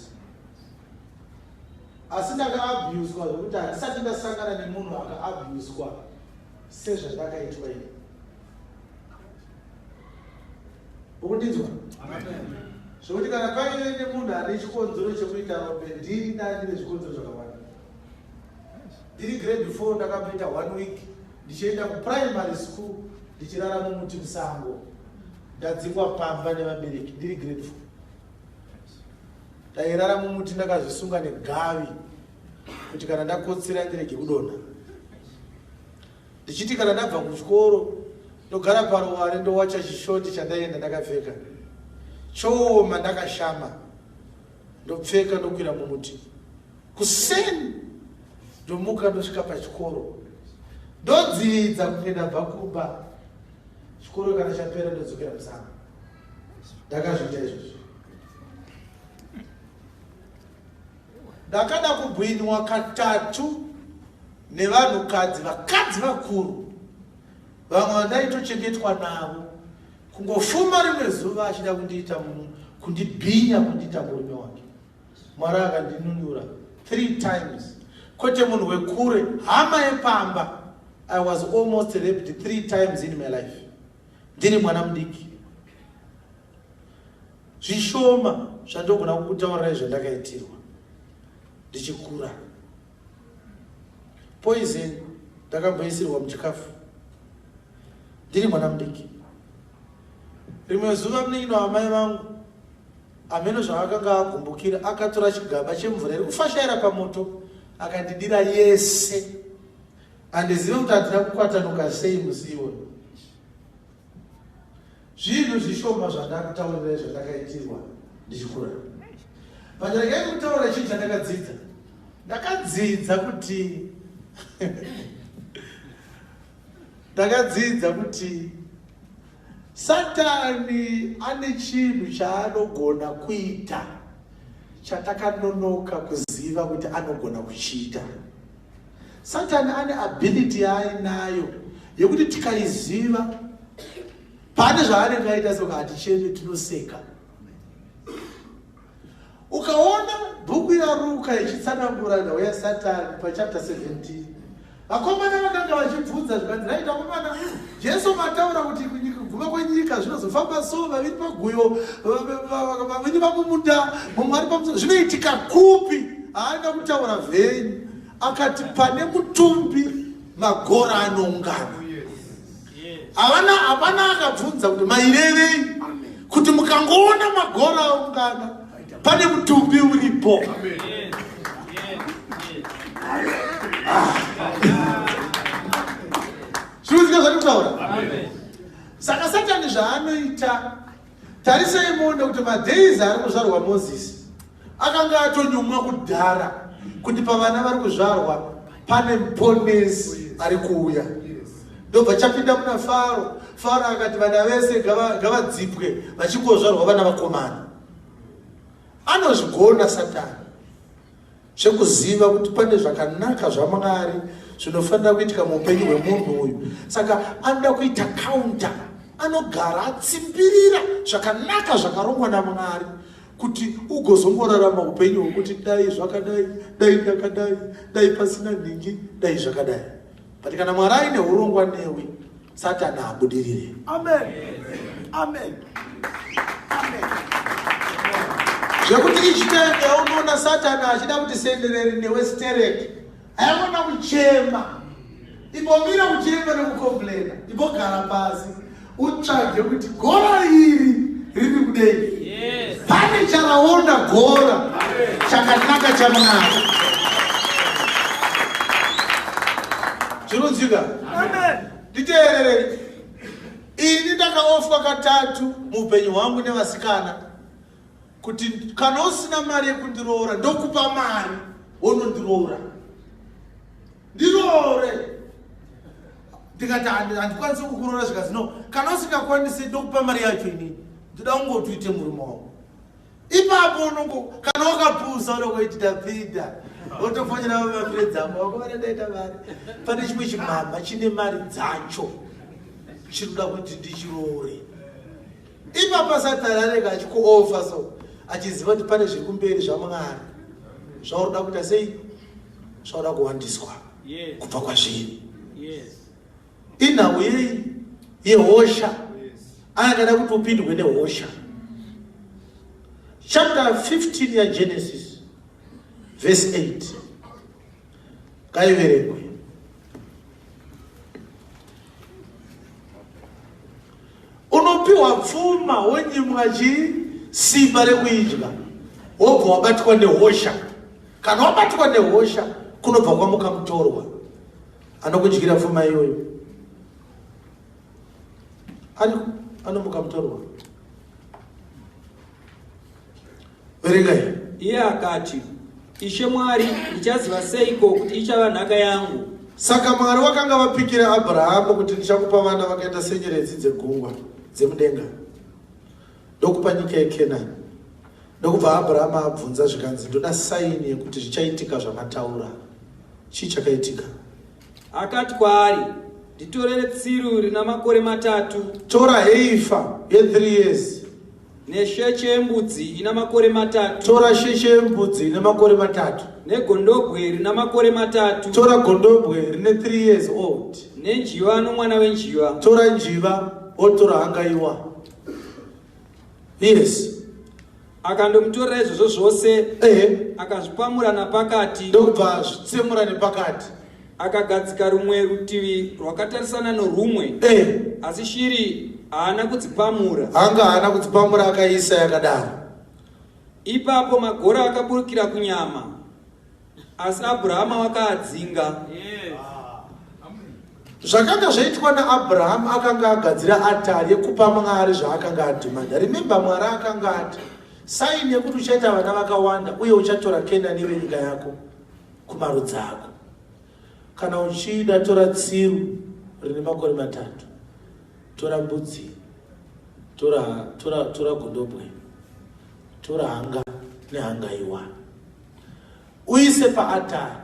asi ndakaabuswa zvekuti handisati ndasangana nemunhu akaabuswa sezvandakaitwa ini. Ukundinzwa? Zvekuti kana paine nemunhu ane chikonzero chekuita rombe, ndini ndandine zvikonzero zvakawanda. Ndiri grade 4 ndakamboita 1 week ndichienda kuprimary school ndichirara mumuti musango, ndadzingwa pamba nevabereki. Ndiri grade 4 ndairara mumuti ndakazvisunga negavi kuti kana ndakotsira ndirege kudonha, ndichiti kana ndabva kuchikoro ndogara paruware ndowacha chishoti chandaienda ndakapfeka chooma ndakashama, ndopfeka ndokwira mumuti. Kuseni ndomuka ndosvika pachikoro ndodzidza kunge ndabva kumba. Chikoro kana chapera ndodzokera musango. Ndakazviita izvozvo. Ndakada kubwinywa katatu nevanhukadzi, vakadzi vakuru, vamwe vandaitochengetwa navo, kungofuma rimwe zuva achida kundiita kundibhinya kundiita murume wake. Mwari akandinunura 3 times, kwete munhu wekure, hama yepamba. I was almost raped 3 times in my life ndiri mwana mudiki. Zvishoma zvandogona kukutaurirai zvandakaitirwa ndichikura. Poison ndakamboisirwa muchikafu ndiri mwana mudiki. Rimwe zuva munin'ina wamai vangu, ameno zvaakanga agumbukira, akatora chigaba chemvura iri kufashaira pamoto akandidira yese. Handizive kuti handina kukwatanuka sei musi iwoyo. Zvinhu zvishoma zvandakutaurirai zvandakaitirwa ndichikura. But regai kutaura chinhu chandakadzidza. Ndakadzidza kuti ndakadzidza kuti Satani ane chinhu chaanogona kuita chatakanonoka kuziva kuti anogona kuchiita. Satani ane ability yaainayo yekuti tikaiziva pane zvaanenge aita soka hatichemi, tinoseka. Ukaona bhuku yaRuka ichitsanangura nhau yaSatani pachapter 17, vakomana vakanga vachibvunza zvikanzi, right vakomana, Jesu mataura kuti kuguma kwenyika zvinozofamba so, vaviri paguyo, vaviri vamumunda, mumwe ari pamusoro, zvinoitika kupi? Haana kutaura venyu, akati pane mutumbi magora anoungana. Havana, hapana akabvunza kuti mairevei kuti mukangoona magora aungana pane mutumbi uripo. Zvinozika zvatitaura. Saka Satani zvaanoita, tarisai muone kuti madays ari kuzvarwa Mozisi akanga atonyumwa kudhara kuti pavana vari kuzvarwa pane muponesi ari kuuya. Ndobva chapinda muna Faro. Faro akati vana vese ngavadzipwe vachingozvarwa vana vakomana. Anozvigona Satani zvekuziva kuti pane zvakanaka zvaMwari zvinofanira kuitika muupenyu hwemunhu uyu, saka anoda kuita counter. Anogara atsimbirira zvakanaka zvakarongwa naMwari kuti ugozongorarama upenyu hwekuti dai zvakadai, dai ndakadai, dai pasina nhingi, dai zvakadai. But kana Mwari aine urongwa newe, Satani haabudirire. Amen. Amen. Amen. Zvekuti ichitende unoona Satani achida kuti sendereri newe stereki, ayakona kuchema, imbomira kuchema nekukomplena, imbogara pasi utsvage kuti gora iri riri kudei. Pane charaona gora chakanaka chaMwari zvinonzwika. Nditeererei, ini ndakaofwa katatu muupenyu hwangu nevasikana kuti kana usina mari yekundiroora ndokupa mari wonondiroora, ndiroore. Ndikati handikwanisi kukuroora, zvikanzi no, kana usingakwanisi ndokupa mari yacho, inini ndoda kungoti uite murume wangu. Ipapo unongo kana wakapusa unongoiti ndapinda, wotofonera vamafriends ako, vakomana ndaita mari, pane chimwe chimama chine mari dzacho chinoda kuti ndichiroore. Ipapa Satani anenge achikuofa so achiziva kuti pane zviri kumberi zvaMwari zvauri kuita sei, zvauda kuwandiswa kubva kwazviri. Inhau yei? Yehosha. Anenge ada kuti upindwe nehosha. Chapter 15 yaGenesis verse 8 ngaiverengwe. Unopiwa pfuma wonyimwa chii? Simba rekuidya, wobva wabatwa nehosha. Kana wabatwa nehosha, kunobva kwamuka mutorwa anokudyira pfuma iyoyo. Ariko anomuka mutorwa. Verengai. Iye akati, Ishe Mwari, ndichaziva seiko kuti ichava nhaka yangu? Saka Mwari vakanga vapikira Abrahamu kuti ndichakupa vana vakaita senyeredzi dzegungwa dzemudenga, ndokupa nyika yeKenani. Ndokubva Abrahamu abvunza zvikanzi, ndoda saini yekuti zvichaitika zvamataura. Chii chakaitika? Akati kwaari, nditorere tsiru rina makore 3. Tora heifa ye3 years. Nesheche yembudzi ina makore 3. Tora sheche yembudzi ine makore 3. Negondobwe rina makore 3. Tora gondobwe rine 3 years old. Nenjiva nomwana wenjiva. Tora njiva wotora hangaiwa. Yes. Akandomutorera izvozvo zvose, akazvipamura napakati. Ndokubva azvitsemura nepakati. Akagadzika rumwe rutivi rwakatarisana norumwe, asi shiri haana kudzipamura. Hanga haana kudzipamura, akaisa yakadaro. Ipapo magora akaburukira kunyama, asi Abrahama wakaadzinga. Zvakanga zvaitwa naAbrahamu, akanga agadzira atari yekupa Mwari zvaakanga adhimanda. Remember, Mwari akanga ati saini yekuti uchaita vana vakawanda uye uchatora Kenani ive nyika yako kumarudzi ako. Kana uchida, tora tsiru rine makore 3, tora mbudzi, tora, tora, tora gondobwe, tora hanga nehangaiwa, uise paatari.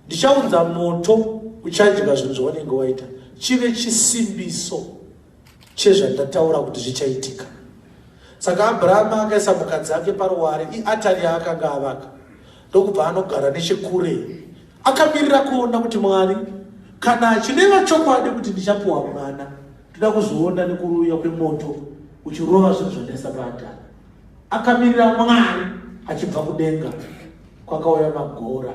Ndichaunza moto uchadya zvinhu zvaunenge waita, chive chisimbiso chezvandataura kuti zvichaitika. Saka Abrahama akaisa mhuka dzake paruware, iatari yaakanga avaka, ndokubva anogara nechekure, akamirira kuona kuti Mwari kana achireva chokwadi kuti ndichapuwa mwana, ndoda kuzviona nekuruya kwemoto uchirova zvinhu zvandaisa paatari. Akamirira Mwari achibva kudenga, kwakauya magora.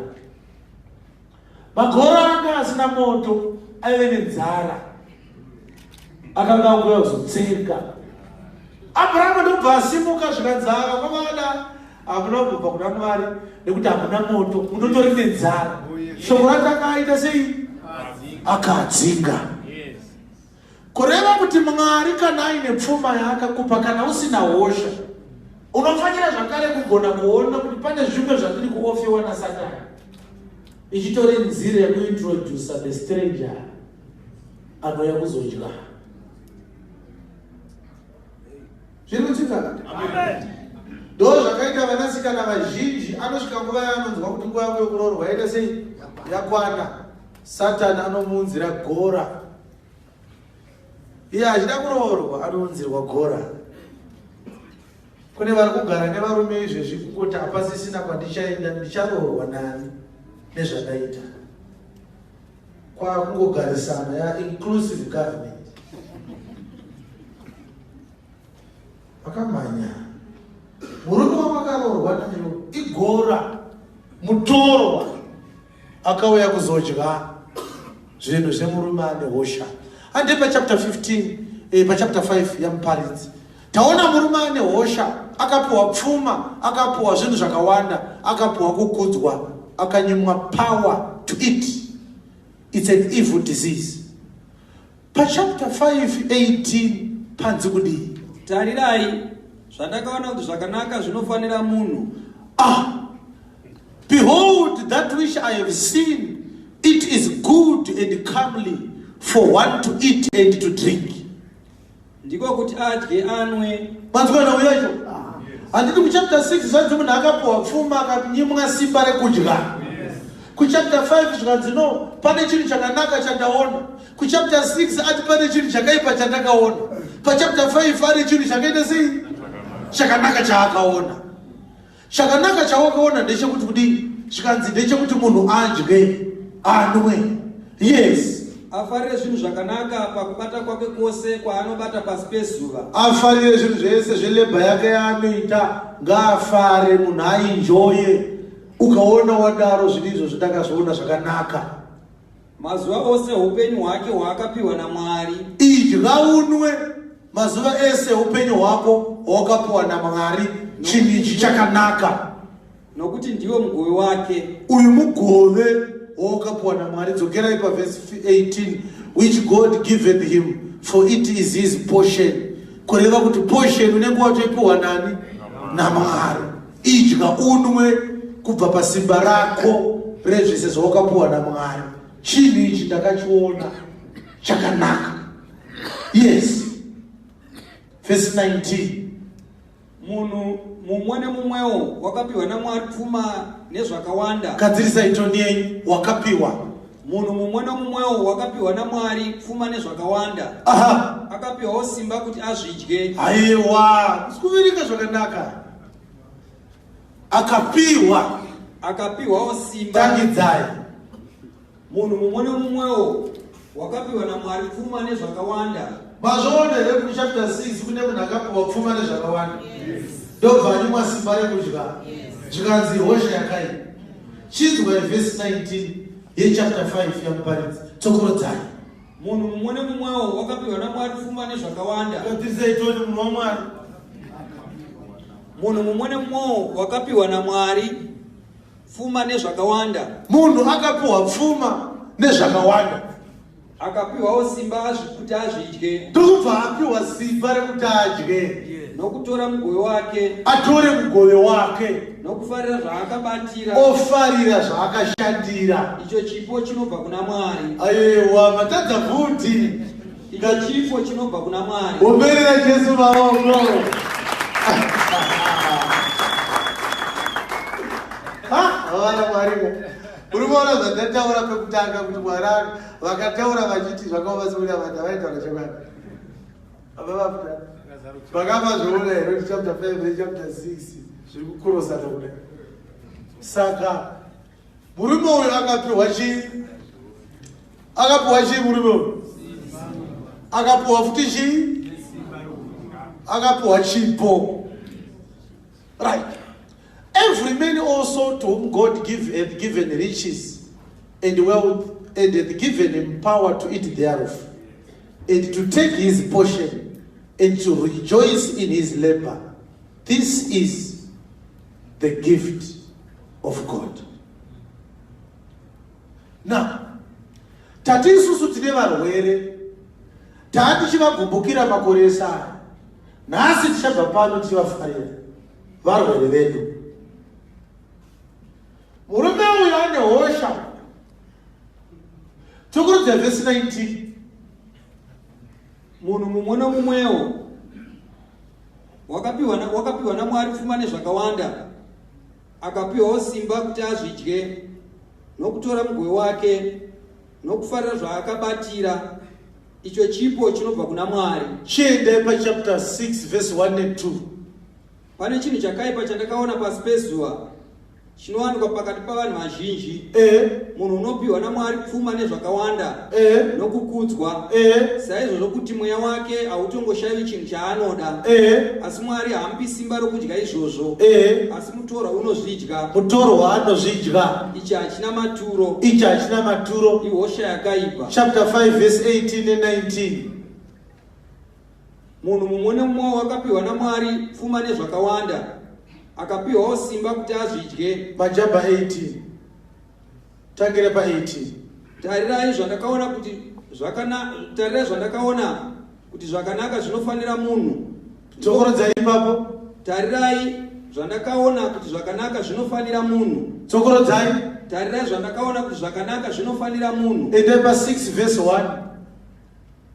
Magora anga asina moto, aive nenzara, akanga angouya kuzotsenga. Abrahama ndobva asimuka, zvikanzi akakomana, hamuna kubva kuna Mwari nekuti hamuna moto, munotori nenzara. Shoko ratakaita sei? Akadzinga. Kureva kuti Mwari kana aine pfuma yaakakupa, kana usina hosha, unofanira zvakare kugona kuona kuti pane zvimwe zvatiri kuofiwa naSatani, ichitori nzira yekuintrodusa the stranger anouya kuzodya. Zviri kutsika? Ndo zvakaita vanasikana vazhinji, anosvika nguva yaanonzwa kuti nguva yangu yekuroorwa yaita sei, yakwana. Satani anomuunzira gora. Iye achida kuroorwa anounzirwa gora. Kune vari kugara nevarume izvezvi kungoti hapasisina kwandichaenda, ndicharoorwa nani nezvandaita. Kwakungogarisana ya inclusive government. Vakamhanya. Murume wamakaroorwa nayo igora, mutorwa akauya kuzodya zvinhu zvemurume ane hosha. Hande pachapter 15, pachapter 5 yaMuparidzi. Taona murume ane hosha, akapiwa pfuma, akapiwa zvinhu zvakawanda, akapiwa kukudzwa, akanyimwa power to eat. It's an evil disease. Pachapter 5:18 panzi kudii? Tarirai, zvandakaona kuti zvakanaka zvinofanira munhu. Behold, that which I have seen, it is good and comely for one to eat and to drink. Ndiko kuti adye anwe. Manzwana uyacho? Handiti kuchapter 6 zvanzi munhu akapuwa pfuma akanyimwa simba rekudya. Kuchapter 5 zvikanzi no, pane chinhu chakanaka chandaona. Kuchapter 6 ati pane chinhu chakaipa chandakaona. Pachapter 5 ane chinhu chakaita sei? Chakanaka chaakaona. Chakanaka chawakaona ndechekuti kudii? Zvikanzi ndechekuti munhu adye anwe. Yes. Afarire zvinhu zvakanaka pakubata kwake kwose kwaanobata pasi pezuva. Afarire zvinhu zvese zvelebha yake yaanoita, ngaafare, munhu ainjoye. Ukaona wadaro zvinhu izvozvo ndakazviona zvakanaka. Mazuva ose upenyu hwake hwaakapiwa naMwari. Idya unwe mazuva ese upenyu hwako hwawakapiwa naMwari. Chinhu ichi chakanaka. Nokuti ndiwo mugove wake. Uyu mugove wawakapiwa naMwari. Dzokerai pavhesi 18, which God giveth him, for it is his portion. Kureva kuti portion unenge watoipiwa nani? NaMwari. Idya unwe kubva pasimba rako rezvese zvawakapiwa naMwari. Chinhu ichi ndakachiona chakanaka. Yes. Verse 19. Munhu mumwe nemumwewo wakapiwa naMwari pfuma nezvakawanda. Gadzirisai toni yenyu, wakapiwa. Munhu mumwe nomumwewo wakapiwa naMwari pfuma nezvakawanda. Akapiwawo simba kuti azvidye. Haiwa, kuvirika zvakanaka. Akapiwa. Akapiwawo simba. Tangidzai. Munhu mumwe nomumwewo wakapiwa naMwari pfuma nezvakawanda. Mazvoona here kuti chapter 6 kune munhu akapiwa pfuma nezvakawanda? Ndobva anyimwa simba rekudya. Zvikanzi hosha yakaipa. Chinzwai verse 19 yechapter 5 yaMuparidzi. Tsokorodzai. Munhu mumwe nemumwewo wakapiwa naMwari pfuma nezvakawanda. Gadzirisai toni munhu waMwari. Munhu mumwe nemumwewo wakapiwa naMwari pfuma nezvakawanda. Munhu akapiwa pfuma nezvakawanda. Akapiwawo simba kuti azvidye. Ndokubva apiwa simba rekuti adye. Nokutora mugove wake. Atore mugove wake. Nokufarira zvaakabatira. Ofarira zvaakashandira. Icho chipo chinobva kuna Mwari. Aiwa, matadza futi. Icho chipo chinobva kuna Mwari. Omberera Jesu maoko. Vana Mwari. Uri kuona zvandataura pekutanga kuti Mwari vakataura vachiti zvakaoma sekuti vanhu havaitaura chokwadi. Baba vafuta. Makambazviona here kuti chapter 5 nechapter 6 zviri kukurosana kudai? Saka murume uyu akapiwa chii? Akapiwa chii murume uyu? Akapiwa futi chii? Akapiwa chipo. Right. Every man also to whom God give, hath given riches and wealth and hath given him power to eat thereof and to take his portion and to rejoice in his labor. This is the gift of God. Now, tati isusu tine varwere taa tichivagumbukira makore ese aya nhasi tichabva pano tichivafarira varwere vedu. Murume uyu ane hosha. Tokurudza vhesi 19. Munhu mumwe nomumwewo wakapiwa naMwari pfuma nezvakawanda, akapiwawo simba kuti azvidye, nokutora mugove wake, nokufarira zvaakabatira, icho chipo chinobva kuna Mwari. Chiendai pachapter 6 verse 1 ne2. Pane chinhu chakaipa chandakaona pasi pezuva, chinowanikwa pakati pavanhu vazhinji. Munhu unopiwa naMwari pfuma nezvakawanda nokukudzwa, saizvozvo kuti mweya wake hautongoshayiwi chinhu chaanoda. Asi Mwari haamupi simba rokudya izvozvo, asi mutorwa unozvidya. Mutorwa anozvidya. Ichi hachina maturo. Ichi hachina maturo. Ihosha yakaipa. Chapter 5 verse 18 ne19. Munhu mumwe nemumwe wakapiwa naMwari pfuma nezvakawanda, akapiwawo simba kuti azvidye. Majamba 18. Tangire pa 18. Tarirai zvandakaona kuti zvakana tarirai zvandakaona kuti zvakanaka zvinofanira munhu. Tsokorodza ipapo. Tarirai zvandakaona kuti zvakanaka zvinofanira munhu. Tsokorodzai. Tarirai zvandakaona kuti zvakanaka zvinofanira munhu. Endai pa 6 verse 1.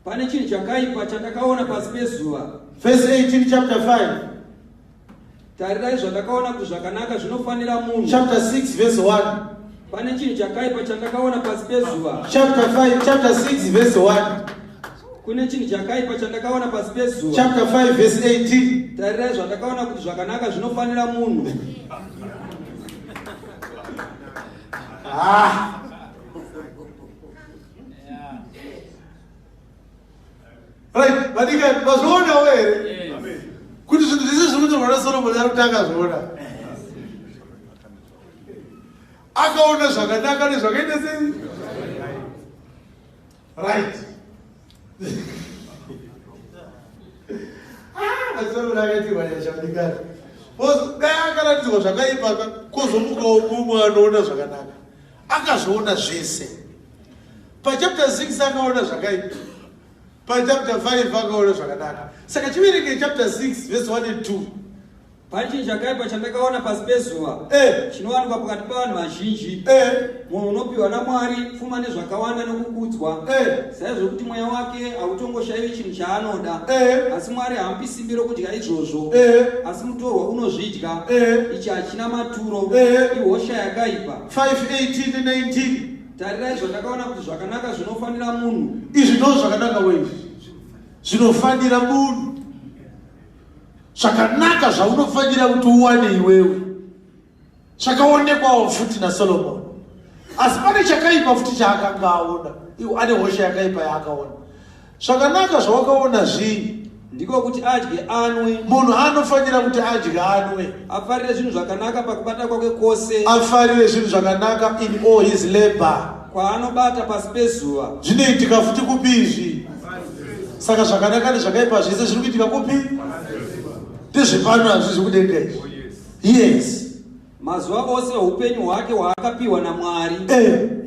Pane chinhu chakaipa chandakaona pasi pezuva. Verse 18 chapter 5. Tarirai zvandakaona kuti zvakanaka zvinofanira munhu. Chapter 6 verse 1. Pane chinhu chakaipa chandakaona pasi pezuva. Chapter 5 chapter 6 verse 1. Kune chinhu chakaipa chandakaona pasi pezuva. Chapter 5 verse 18. Tarirai zvandakaona kuti zvakanaka zvinofanira munhu. Ah. Right, vadikani mazvionawo here kuti zvinhu zvese zviri kutorwa naSoromoni ari kuti akazviona, akaona zvakanaka nezvakaita sei. Right, ah, akaitirwa nyasha vadikani, dai akaratidzwa zvakaipa kozomukawo mumwe anoona zvakanaka. Akazviona zvese. Pachapter 6 akaona zvakaipa, pachapter 5 akaona zvakanaka. Saka chiverenge chapter 6 verse 1 and 2. Pane chinhu chakaipa chandakaona pasi pezuva, chinowanikwa pakati pavanhu vazhinji. Munhu unopiwa naMwari pfuma nezvakawanda nokukudzwa, saizvo kuti mweya wake hautongoshayiwi chinhu chaanoda. Asi Mwari haamupi simbi rokudya izvozvo, asi mutorwa unozvidya. Ichi hachina maturo, ihosha yakaipa. 5 18 19. Tarirai zvandakaona kuti zvakanaka zvinofanira munhu. Izvi ndo zvakanaka weizvi zvinofanira munhu, zvakanaka zvaunofanira kuti uwane iwewe, zvakaonekwawo futi naSolomoni. Asi pane chakaipa futi chaakanga aona. Iwo ane hosha yakaipa yaakaona. Zvakanaka zvawakaona zvii? Ndiko kuti adye anwe. Munhu anofanira kuti adye anwe, afarire zvinhu zvakanaka pakubata kwake kwose, afarire zvinhu zvakanaka in all his labor, kwaanobata pasi pezuva. Zvinoitika futi kupi izvi? Saka zvakanaka nezvakaipa zvese zviri kuitika kupi? Ndezvepano, hazvizi kudenga izvi. Yes. Mazuva ose oupenyu hwake hwaakapiwa naMwari,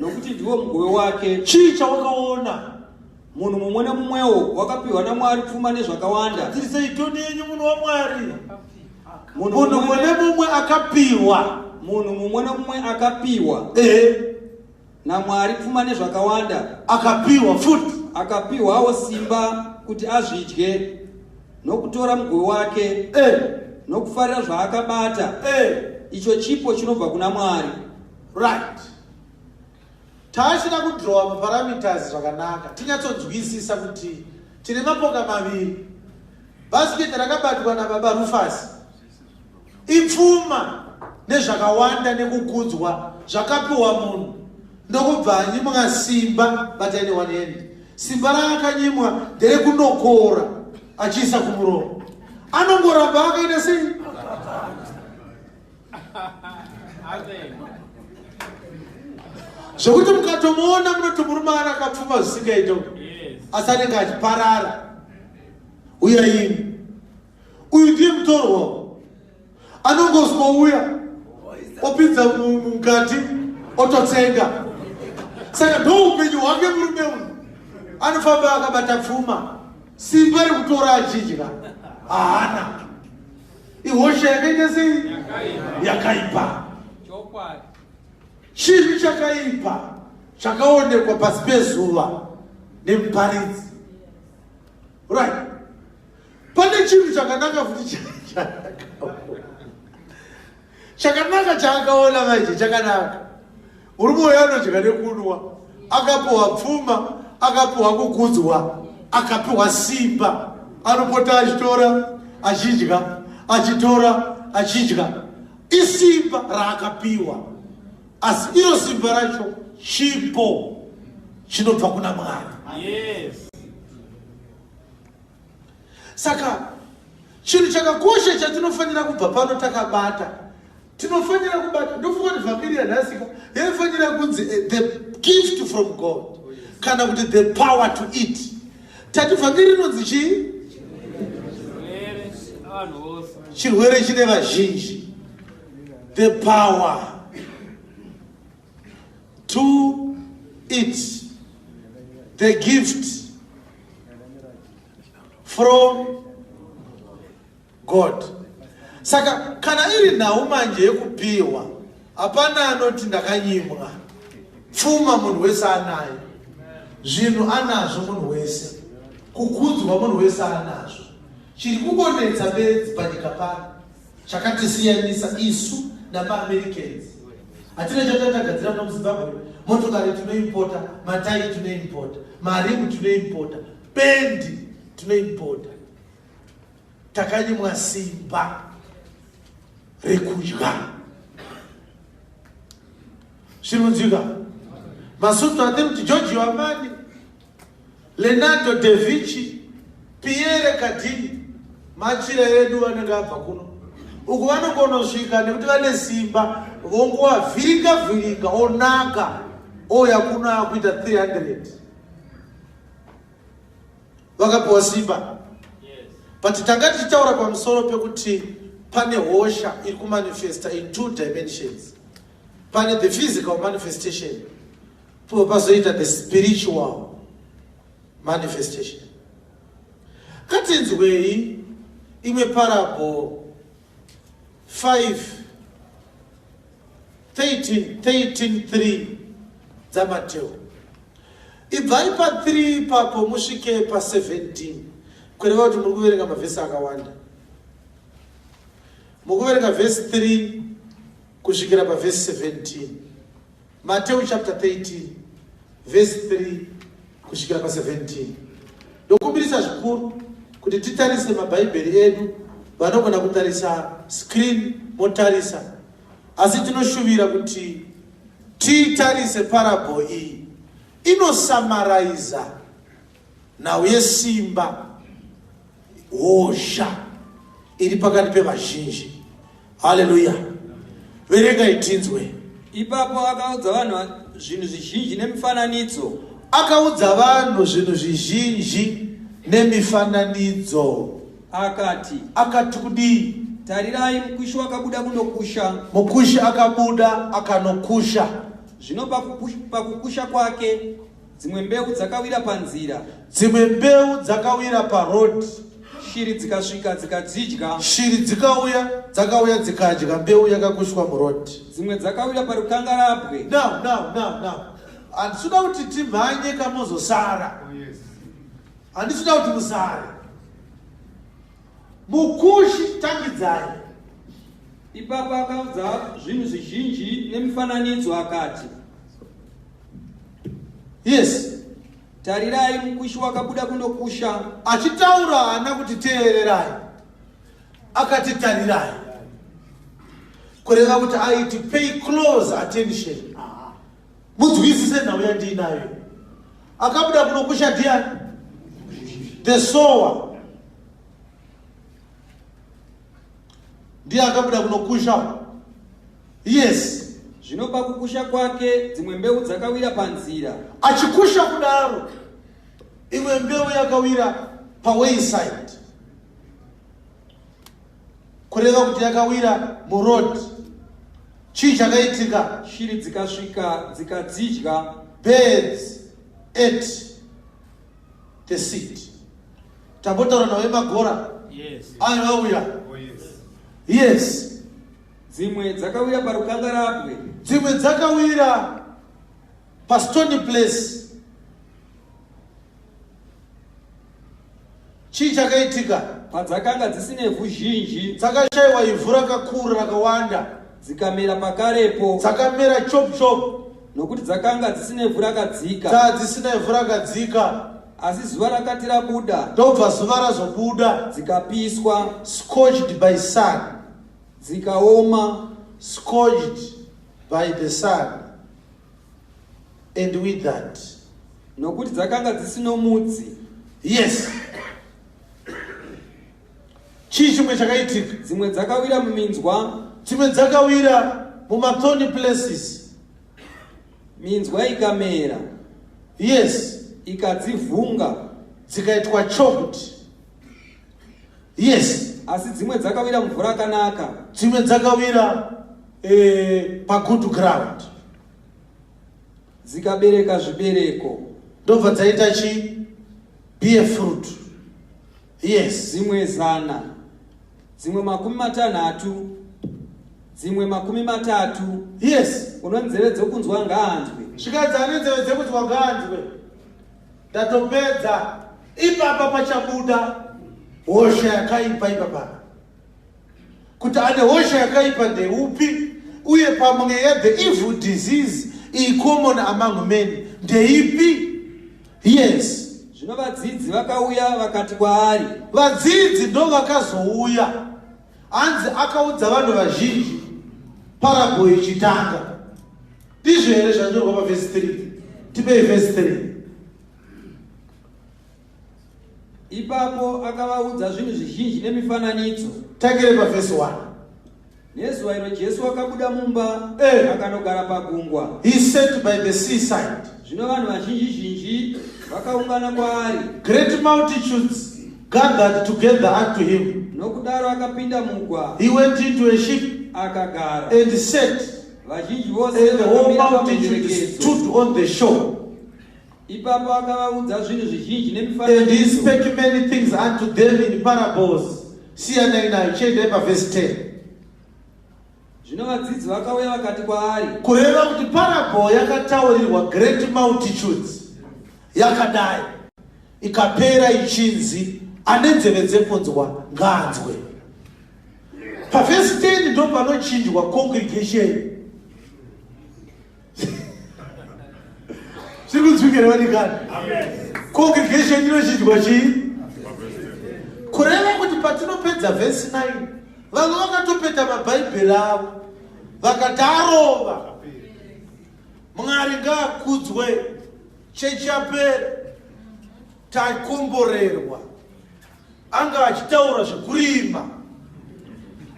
nokuti ndiwo mugove wake. Chii chawakaona? Munhu mumwe nemumwewo wakapiwa naMwari pfuma nezvakawanda. Tirisei tone yenyu, munhu waMwari. Munhu mumwe nemumwe akapiwa. Munhu mumwe nemumwe akapiwa naMwari pfuma nezvakawanda. Akapiwa futi. Akapiwawo simba kuti azvidye, nokutora mugove wake, nokufarira zvaakabata, icho chipo chinobva kuna Mwari. Right, taachida kudhirowa maparameters zvakanaka, tinyatsonzwisisa kuti tine mapoka maviri. Bhasiketi rakabatwa nababa Rufasi ipfuma nezvakawanda nekukudzwa zvakapiwa munhu ndokubva anyimwa simba batai ne one hand. Simba raakanyimwa nderekunokora achiisa kumuromo. Anongoramba akaita sei? Zvekuti mukatomuona munoti murume ana akapfuma zvisingaite, asi anenge achiparara. Uya imi, uyu ndiye mutorwa anongozwa uya opinza mukati ototsenga. Saka ndo upenyu hwake murume uyu, anofamba akabata pfuma, simba rekutora achidya haana. Ihosha yakaita sei? Yakaipa. Chinhu chakaipa chakaonekwa pasi pezuva nemuparidzi. Right. Pane chinhu chakanaka futi chakanaka chaakaona manje chakanaka. Murume uyo anodya nekunwa, akapiwa pfuma, akapiwa kukudzwa, akapiwa simba, anopota achitora achidya, achitora achidya. Isimba raakapiwa, asi iro simba racho chipo chinobva kuna Mwari. Yes. Saka chinhu chakakosha chatinofanira kubva pano takabata, tinofanira kubata, ndofunga kuti vhangeri yanhasika yaifanira kunzi the gift from God, kana kuti the power to eat. Tati vhangeri rinonzi chii? Chirwere chine vazhinji. The power to eat, the gift from God. Saka kana iri nhau manje yekupiwa, hapana anoti ndakanyimwa. Pfuma munhu wese anayo, zvinhu anazvo munhu wese, kukudzwa munhu wese anazvo. Chiri kungonetsa bedzi panyika pano chakatisiyanisa isu namaAmericans, hatina chatatagadzira muno muZimbabwe. Motokari tinoimpota, matai tinoimpota, marimu tinoimpota, pendi tinoimpota. Takanyimwa simba rekudya. Zvinonzwika masutu atiri kuti Giorgio Armani, Leonardo da Vinci, Pierre Cardin, machira edu anenge abva kuno uku vanongonosvika nekuti vane simba, vongovavhiringa vhiringa, onaka, ouya kuno akuita 300. Vakapiwa simba. But tanga tichitaura pamusoro pekuti pane hosha iri kumanifesta in two dimensions. Pane the physical manifestation, pazoita the spiritual manifestation. Ngatinzwei imwe parable 5 13 13 3 dzaMateo. Ibvai pa3 ipapo musvike pa17, kureva kuti muri kuverenga mavhesi akawanda. Mukuverenga vhesi 3 kusvikira pavhesi 17. Mateo chapter 13 vhesi 3 kusvikira pa17. Ndokumbirisa zvikuru kuti titarise mabhaibheri edu. Vanogona kutarisa screen motarisa, asi tinoshuvira kuti titarise parable iyi inosamaraiza nhau yesimba, hosha iri pakati pevazhinji. Haleluya! Verengai tinzwe. Ipapo akaudza vanhu zvinhu zvizhinji nemifananidzo. Akaudza vanhu zvinhu zvizhinji nemifananidzo. Akati. Akati kudii? Tarirai, mukushi wakabuda kundokusha. Mukushi akabuda akanokusha. Zvino pakukusha kwake, dzimwe mbeu dzakawira panzira. Dzimwe mbeu dzakawira paroad. Shiri dzikasvika dzikadzidya. Shiri dzikauya, dzakauya dzikadya mbeu yakakushwa muroad. Dzimwe dzakawira parukangarabwe. Now, now, now, now, handisida kuti timhanye kamozosara. Handisida kuti musare. Mukushi, tangidzai. Ipapo akaudza zvinhu zvizhinji nemifananidzo akati. Yes. Tarirai, mukushi wakabuda kundokusha. Achitaura haana kuti teererai, akati tarirai, kureva kuti aiti pay close attention, munzwisise nhau yandiinayo. Akabuda kunokusha ndiani? The sower ndiye akabuda kunokusha. Yes. Zvino pakukusha kwake dzimwe mbeu dzakawira panzira. Achikusha kudaro, imwe mbeu yakawira pawayside, kureva kuti yakawira muroad. Chii chakaitika? Shiri dzikasvika dzikadzidya. Birds ate the seed. Tambotaura nawe magora. Yes. Ayo auya. Oh, yes. Yes. Dzimwe dzakawira parukangarabwe. Dzimwe dzakawira pastony place. Chii chakaitika? Padzakanga dzisine ivhu zhinji. Dzakashaiwa ivhu rakakura rakawanda. Dzikamera pakarepo. Dzakamera chop chop. Nokuti dzakanga dzisine ivhu rakadzika. Dzaa dzisina ivhu rakadzika. Asi zuva rakati rabuda, Ndobva zuva razobuda. Dzikapiswa. Scorched by sun. Dzikaoma. Scorched by the sun and withered. Nokuti dzakanga dzisino mudzi. Yes. Chii chimwe chakaitika? Dzimwe dzakawira muminzwa. Dzimwe dzakawira mumathorny places. Minzwa ikamera. Yes. Ikadzivhunga. Dzikaitwa choked. Yes. Asi dzimwe dzakawira muvhu rakanaka. Dzimwe dzakawira pagood ground. Dzikabereka zvibereko. Ndobva dzaita chi bear fruit. Yes. Dzimwe 100, dzimwe 60, dzimwe 30. Yes. Uno nzeve dzokunzwa ngaanzwe. Zvikanzi ane nzeve dzekunzwa ngaanzwe. Ndatopedza. Ipapa pachabuda hosha yakaipa ipapa, kuti ane hosha yakaipa ndeupi, uye pamweya the evil disease iyi common among men ndeipi? Yes. Zvino vadzidzi vakauya vakati kwaari. Vadzidzi ndo vakazouya. Hanzi akaudza vanhu vazhinji parable ichitanga. Ndizvo here zvanyorwa pavhesi 3? Tipei vhesi 3. Ipapo akavaudza zvinhu zvizhinji nemifananidzo. Tangire pavhesi 1. Nezuva iro Jesu akabuda mumba akanogara pagungwa. He sat by the seaside. Zvino vanhu vazhinji zhinji vakaungana kwaari. Great multitudes gathered together unto him. Nokudaro akapinda mugwa. He went into a ship akagara and sat. Vazhinji vose And the whole multitude stood on the shore. Ipapo akavaudza zvinhu zvizhinji And he nemifananidzo. spake many things unto them in parables. Siyanai nayo, chiendai pavhesi 10. Zvino vadzidzi vakauya vakati kwaari. Kureva kuti parable yakataurirwa great multitudes yakadai, ikapera ichinzi ane nzeve dzekunzwa ngaanzwe. Pavhesi 10 ndo panochinjwa congregation. Zviri kunzwikira vadikani? Congregation inochinjwa chii? Kureva kuti patinopedza vhesi 9, vamwe vakatopeta mabhaibheri avo vakati arova, Mwari ngaakudzwe, chechi yapera, takomborerwa. Anga achitaura zvekurima,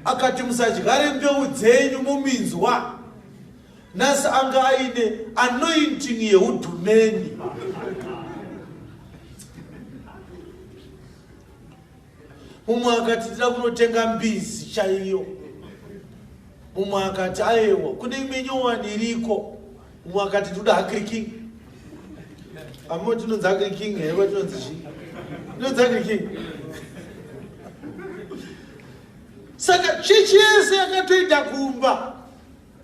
akati musadyare mbeu dzenyu muminzwa. Nhasi anga aine anointing yeudhumeni. Mumwe akati tida kunotenga mbizi chaiyo, mumwe akati aiwa, kune imwe nyowani iriko, mumwe akati toda Agri King. Amo tinonzi Agri King here? Tinonzi zvii? Tinonzi Agri King. Saka chechi yese yakatoenda kumba.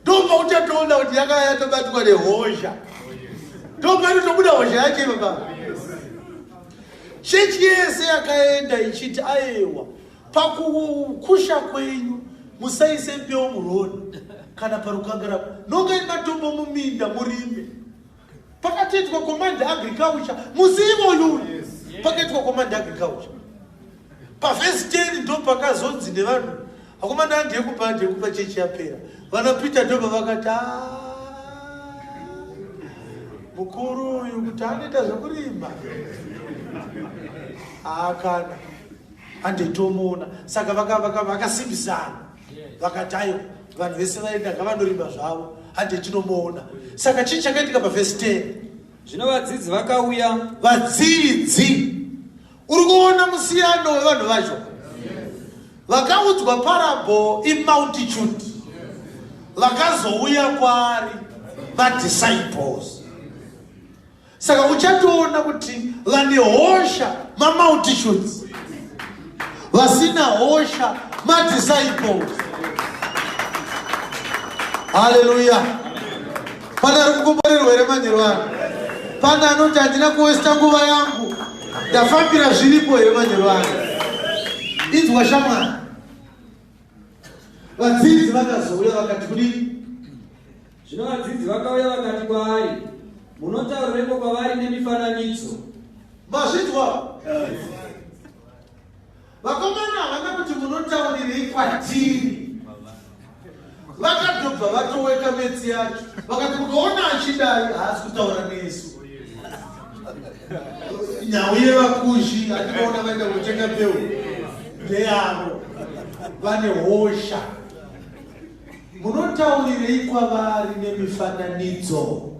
Ndomba uchatoona kuti yakaya yatobatwa nehosha, ndomba inotobuda hosha yacho ipapa. Chechi yese yakaenda ichiti aiwa, pakukusha kwenyu musaise mbeu muroad kana parukangarabwe, nongai matombo muminda murime. Pakatoitwa command agriculture musi ivoyo pakaitwa command agriculture pavhesi 10 ndo pakazonzi nevanhu akomana andiyekupa andiyekupa chechi yapera. Vana Peter ndo pavakati ah, mukuru uyu kuti anoita zvekurima haakana handetomuona. Saka vakasimbisana vakati aiwa, vanhu vese vaenda ngavanorima zvavo, hande tinomuona. Saka chii chakaitika pavhesi 10? Zvino vadzidzi vakauya. Vadzidzi, uri kuona musiyano wevanhu vacho vakaudzwa parable imultitude, vakazouya kwaari madisciples. Saka uchatoona kuti vane hosha mamultitudes, vasina hosha madisciples. Haleluya! Pane ari kukomborerwa here manheru ano? Pane anoti handina kuwesta nguva yangu, ndafambira zviripo here manheru ano? Inzwa shamwari, vadzidzi vakazouya vakati kudii? Zvino vadzidzi vakauya vakati kwaari, Munotaurireiko kwavari nemifananidzo? Mazvinzwa? Vakomana havana kuti munotaurirei kwatiri, vakatobva vatoweka metsi yacho vakati mukaona achidai haasi kutaura nesu. Nhau yevakushi atinoona vaenda kutenga mbeu ndeyavo vane hosha. Munotaurirei kwavari nemifananidzo?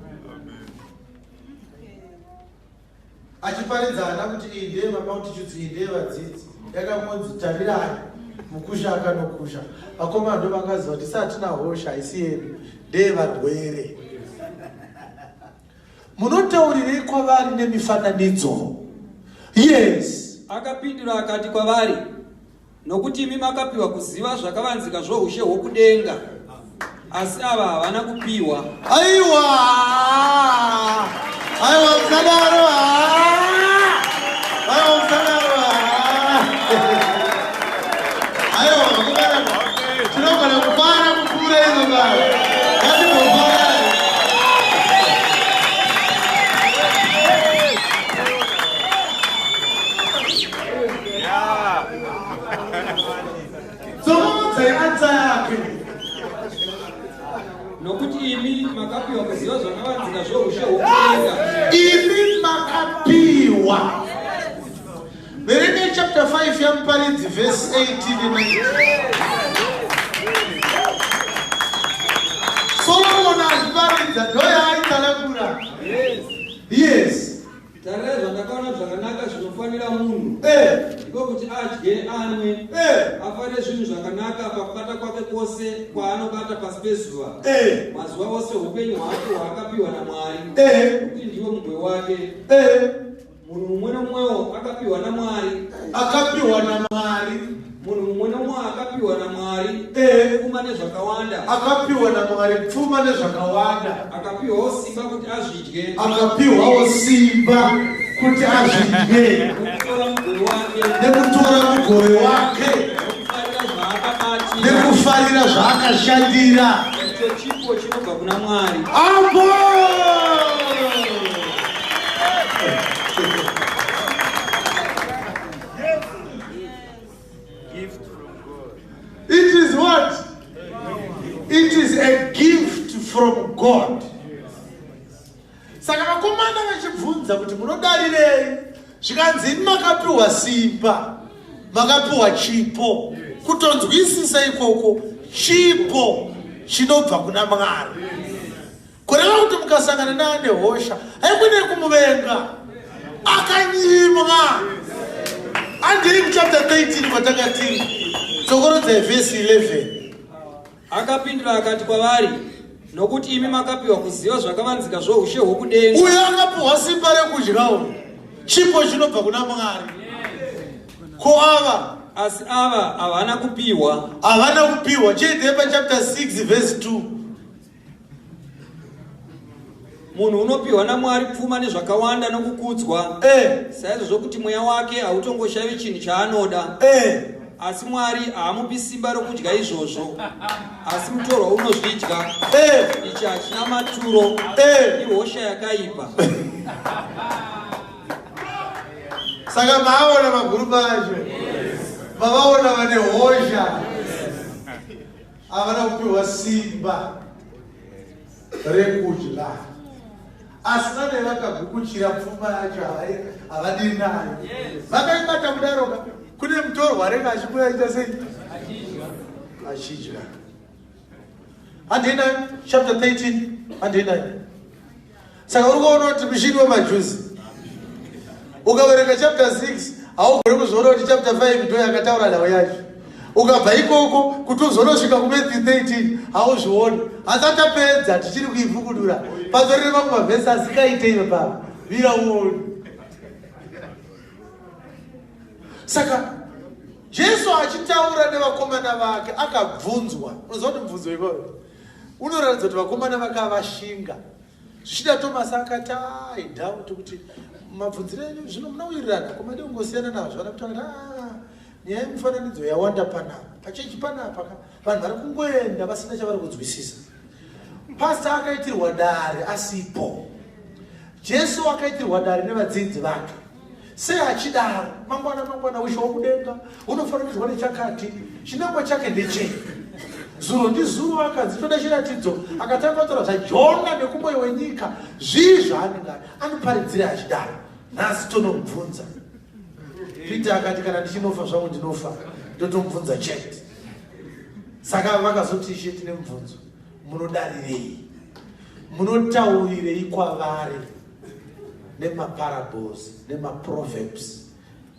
Achiparidza haana kuti iyi ndeye mamultitudes, iyi ndeye vadzidzi. Yakamonzi tarirai mukusha akanokusha. Vakomana ndo vakaziva kuti satina hosha haisi yedu, ndeye varwere. Munotaurirei kwavari nemifananidzo? Yes. Akapindura akati kwavari, Nokuti imi makapiwa kuziva zvakavanzika zvoushe hwokudenga, asi ava havana kupiwa. Aiwa, aiwa, musadaro, aiwa, musadaro, aiwa, tinogona kufara kupfuura izvo baba. Ngatimbofara. Dzokorodzai ansa yake. Nokuti imi makapiwa kuziva zvakavanzika zvoushe hwokudenga. Imi makapiwa. Verengai chapter 5 yaMuparidzi verse 18 and 19. Solomon achiparidza ndoyaaitsanangura. Yes. Tarirai zvandakaona zvakanaka zvinofanira munhu, ndiko kuti adye, anwe, afare zvinhu zvakanaka pakubata kwake kwose kwaanobata pasi pezuva, mazuva ose upenyu hwake hwaakapiwa naMwari, nokuti ndiwo mugove wake. Munhu mumwe nomumwewo akapiwa naMwari. Akapiwa naMwari. Munhu mumwe nomumwe akapiwa naMwari pfuma nezvakawanda. Akapiwa naMwari pfuma nezvakawanda. Akapiwawo simba kuti azvidye. Akapiwawo simba kuti azvidye. Nekutora mugove wake. Nekutora mugove wake. Nekufarira zvaakabatira. Nekufarira zvaakashandira. Icho chipo chinobva kuna Mwari. Apo! It is what? It is a gift from God. Saka vakomana vachibvunza kuti munodarirei, zvikanzi imi makapiwa simba, makapiwa chipo. Kutonzwisisa ikoko, chipo chinobva kuna Mwari. Kureva kuti mukasangana naane hosha, haikune kumuvenga, akanyimwa. Andiri kuchapter 13 kwatanga tiri, dzokorodzai vhesi 11. Akapindura akati kwavari, Nokuti imi makapiwa kuziva zvakavanzika zvoushe hwokudenga. Uyo akapiwa simba rekudya uyu, chipo chinobva kuna Mwari. Ko ava? Asi ava havana kupiwa. Havana kupiwa. Chiendei pachapter 6 verse 2. Munhu unopiwa naMwari pfuma nezvakawanda nokukudzwa, saizvozvo kuti mweya wake hautongoshavi chinhu chaanoda. Asi Mwari haamupi simba rokudya izvozvo, asi mutorwa unozvidya. Ichi hachina maturo, ihosha yakaipa. Saka maaona magurupu acho, mavaona vane hosha, havana kupiwa simba rekudya, asi vane vakagukuchira pfuma yacho havadii nayo, vakaibata kudaroka. Kune mutorwa anenge achibuya aita sei? Achidya. Handei nayo chapter 13, handei nayo. Saka uri kuona kuti mushini wemajuzi, ukaverenga chapter 6 haugoni kuzviona kuti chapter 5 ndo yakataura nhau yacho. Ukabva ikoko kuti uzonosvika kuMatthew 13 hauzvioni. Asi atapedza tichiri kuivhukudura, patorine mamwe mavhesi asikaite ive papa vira uone. Saka Jesu achitaura nevakomana vake akabvunzwa, unoziva kuti mubvunzo ikoyo unoratidza kuti vakomana vakavashinga. Zvichida Tomasi akati, I doubt kuti mabvunziro enyu zvino munowirirana, komade kungosiyana nazvo. Vana kuti nyaya yemifananidzo yawanda panapa pachechi panapa, vanhu vari kungoenda vasina chavari kunzwisisa. Pasta akaitirwa dare asipo, Jesu akaitirwa dare nevadzidzi vake. Sei achidaro? Mangwana mangwana ushe wokudenga unofananidzwa nechakati. Chinangwa chake ndechei? Zuro ndizuro akanzi toda chiratidzo, akatanga kutaura zvaJona nekumoyo wenyika. Zvii zvaanenge anoparidzira achidaro? Nhasi tonomubvunza. Peter akati kana ndichinofa zvangu ndinofa, ndotomubvunza chete. Saka vakazoti, Ishe, tine mubvunzo, munodarirei, munotaurirei kwavari nemaparables nemaproverbs?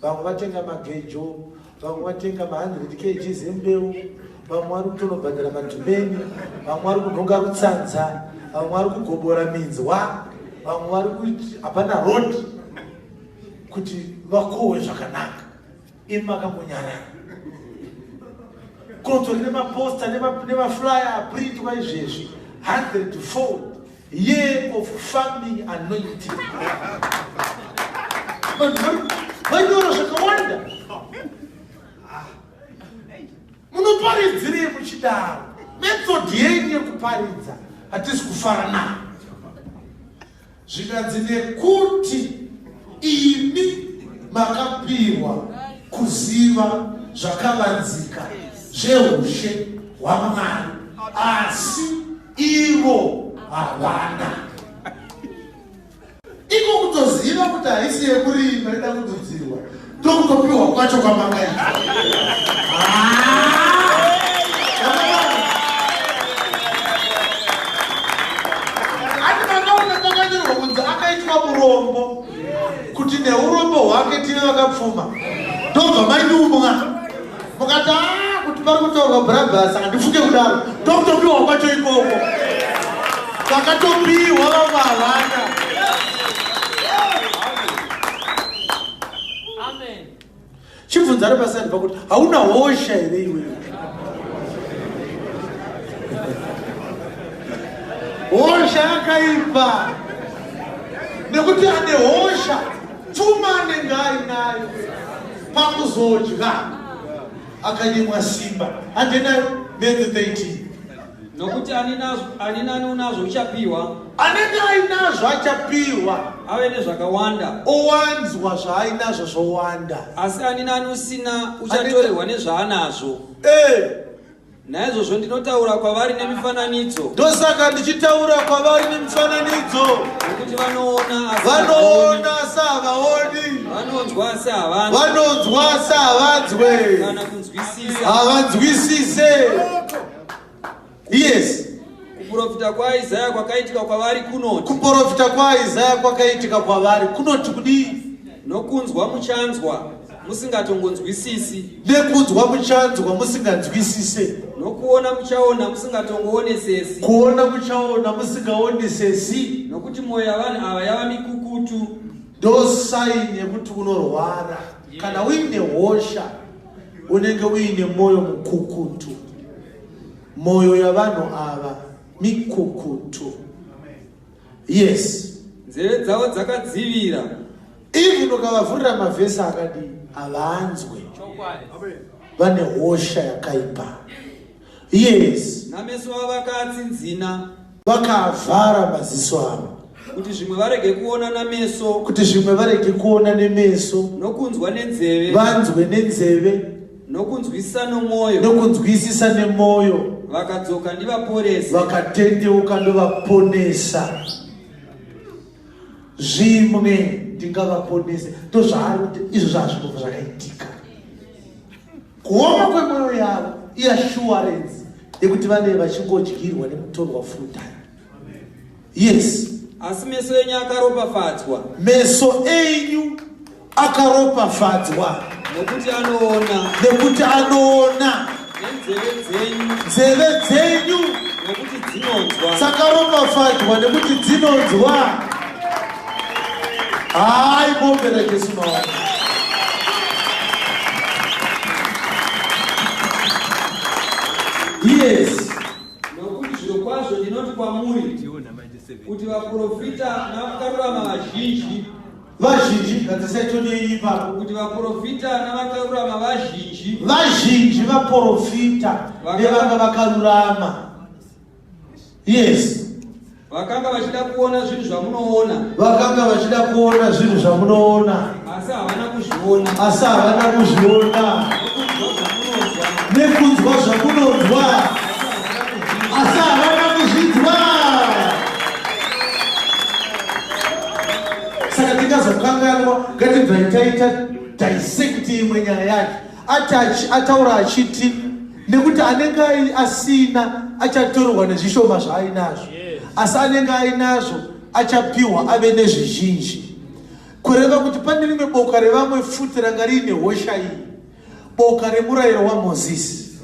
Vamwe vatenga magejo, vamwe vatenga ma100 kgs embeu, vamwe vari kutonobhadhara madhumeni, vamwe vari kunhonga rutsanza, vamwe vari kugobora minzwa, vamwe vari kuti hapana road kuti vakohwe zvakanaka. Imi makangonyarara. Kunotori nemaposta nemaflyer aprintwa izvezvi, 100 fold year of farming anointing. Vanhu vanyora zvakawanda. Munoparidzirei muchidaro? Method yenyu yekuparidza hatisi kufara nayo. Zvikanzi nekuti imi makapiwa kuziva zvakavanzika zveushe hwaMwari, asi ivo havana. Iko kutoziva kuti haisi yekurima ida kududzirwa, ndokutopiwa kwacho kwamakaita. Ati makaona pakanyorwa kunzi akaitwa murombo kuti neurombo hwake tive vakapfuma, ndobva mainumwa mukati kuti pari kutaurwa Bharabhasi, handifunge kudaro. Ndokutopiwa kwacho ikoko, vakatopiwa vamwe havana. Chibvunza ari paside pakuti hauna hosha here iwe? Hosha yakaipa, nekuti ane hosha pfuma anenge ainayo, pakuzodya akanyimwa simba. Handenayo Matthew 13. Nokuti ani nani unazvo uchapiwa, Anenge ainazvo achapiwa, ave nezvakawanda. Owanzwa zvaainazvo zvowanda. Asi ani nani usina uchatorerwa nezvaanazvo. Naizvozvo ndinotaura kwavari nemifananidzo. Ndosaka ndichitaura kwavari nemifananidzo. Nokuti vanoona asi Vanoona asi havaoni, vanonzwa asi havanzwi, vanonzwa asi havanzwe, kana kunzwisisa. Havanzwisise. Yes. Kuprofita kwaIsaya kwakaitika kwavari kunoti, Kuprofita kwaIsaya kwakaitika kwavari kunoti kudii? Nokunzwa muchanzwa musingatongonzwisisi, Nekunzwa muchanzwa musinganzwisise, nokuona muchaona musingatongoonesesi. Kuona muchaona musingaonesesi. Nokuti mwoyo yavanhu ava yava mikukutu. Ndo sign yekuti unorwara. Kana uine hosha unenge uine mwoyo mukukutu. Mwoyo yavanhu ava mikukutu. Yes. Nzeve dzavo dzakadzivira. Even ukavavhurira mavhesi akadii, havanzwe. Vane hosha yakaipa. Yes. Nameso avo vakaatsinzina. Vakavhara maziso avo. Kuti zvimwe varege kuona nameso. Kuti zvimwe varege kuona nemeso. Nokunzwa nenzeve. Vanzwe nenzeve. Nokunzwisisa nomwoyo. Nokunzwisisa nemwoyo. Vakadzoka ndivaporese. Vakatendeuka ndovaponesa. Zvimwe ndingavaponese. Ndozvaari kuti izvo zvazvinobva zvakaitika. Kuoma kwemwoyo yavo iassurance yekuti vanenge vachingodyirwa nemutorwa full time. Yes. Asi meso enyu akaropafadzwa. Meso enyu akaropafadzwa. Nokuti anoona. Nekuti anoona. Nenzeve dzenyu. Nzeve dzenyu. Nokuti dzinonzwa. Dzakaropafadzwa nekuti dzinonzwa. Hayi bombera Jesu maoko. Yes. Nokuti zvirokwazvo ndinoti kwamuri kuti vaprofita navakarurama vazhinji vazhinji ngatisaitodei ipapo kuti vaprofita navakarurama vazhinji vazhinji vaprofita nevanga vakarurama. Yes. Vakanga vachida kuona zvinhu zvamunoona. Vakanga vachida kuona zvinhu zvamunoona. Asi havana kuzviona. Asi havana kuzviona. Nekunzwa zvamunonzwa. Asi havana kuzvinzwa. Saka tingazokanganwa ngatibvai taita dissect imwe nyaya yacho. Ati ataura achiti nekuti anenge asina achatorwa nezvishoma zvaainazvo, asi anenge ainazvo achapiwa ave nezvizhinji. Kureva kuti pane rimwe boka revamwe futi ranga riine hosha iyi, boka remurayiro waMozisi.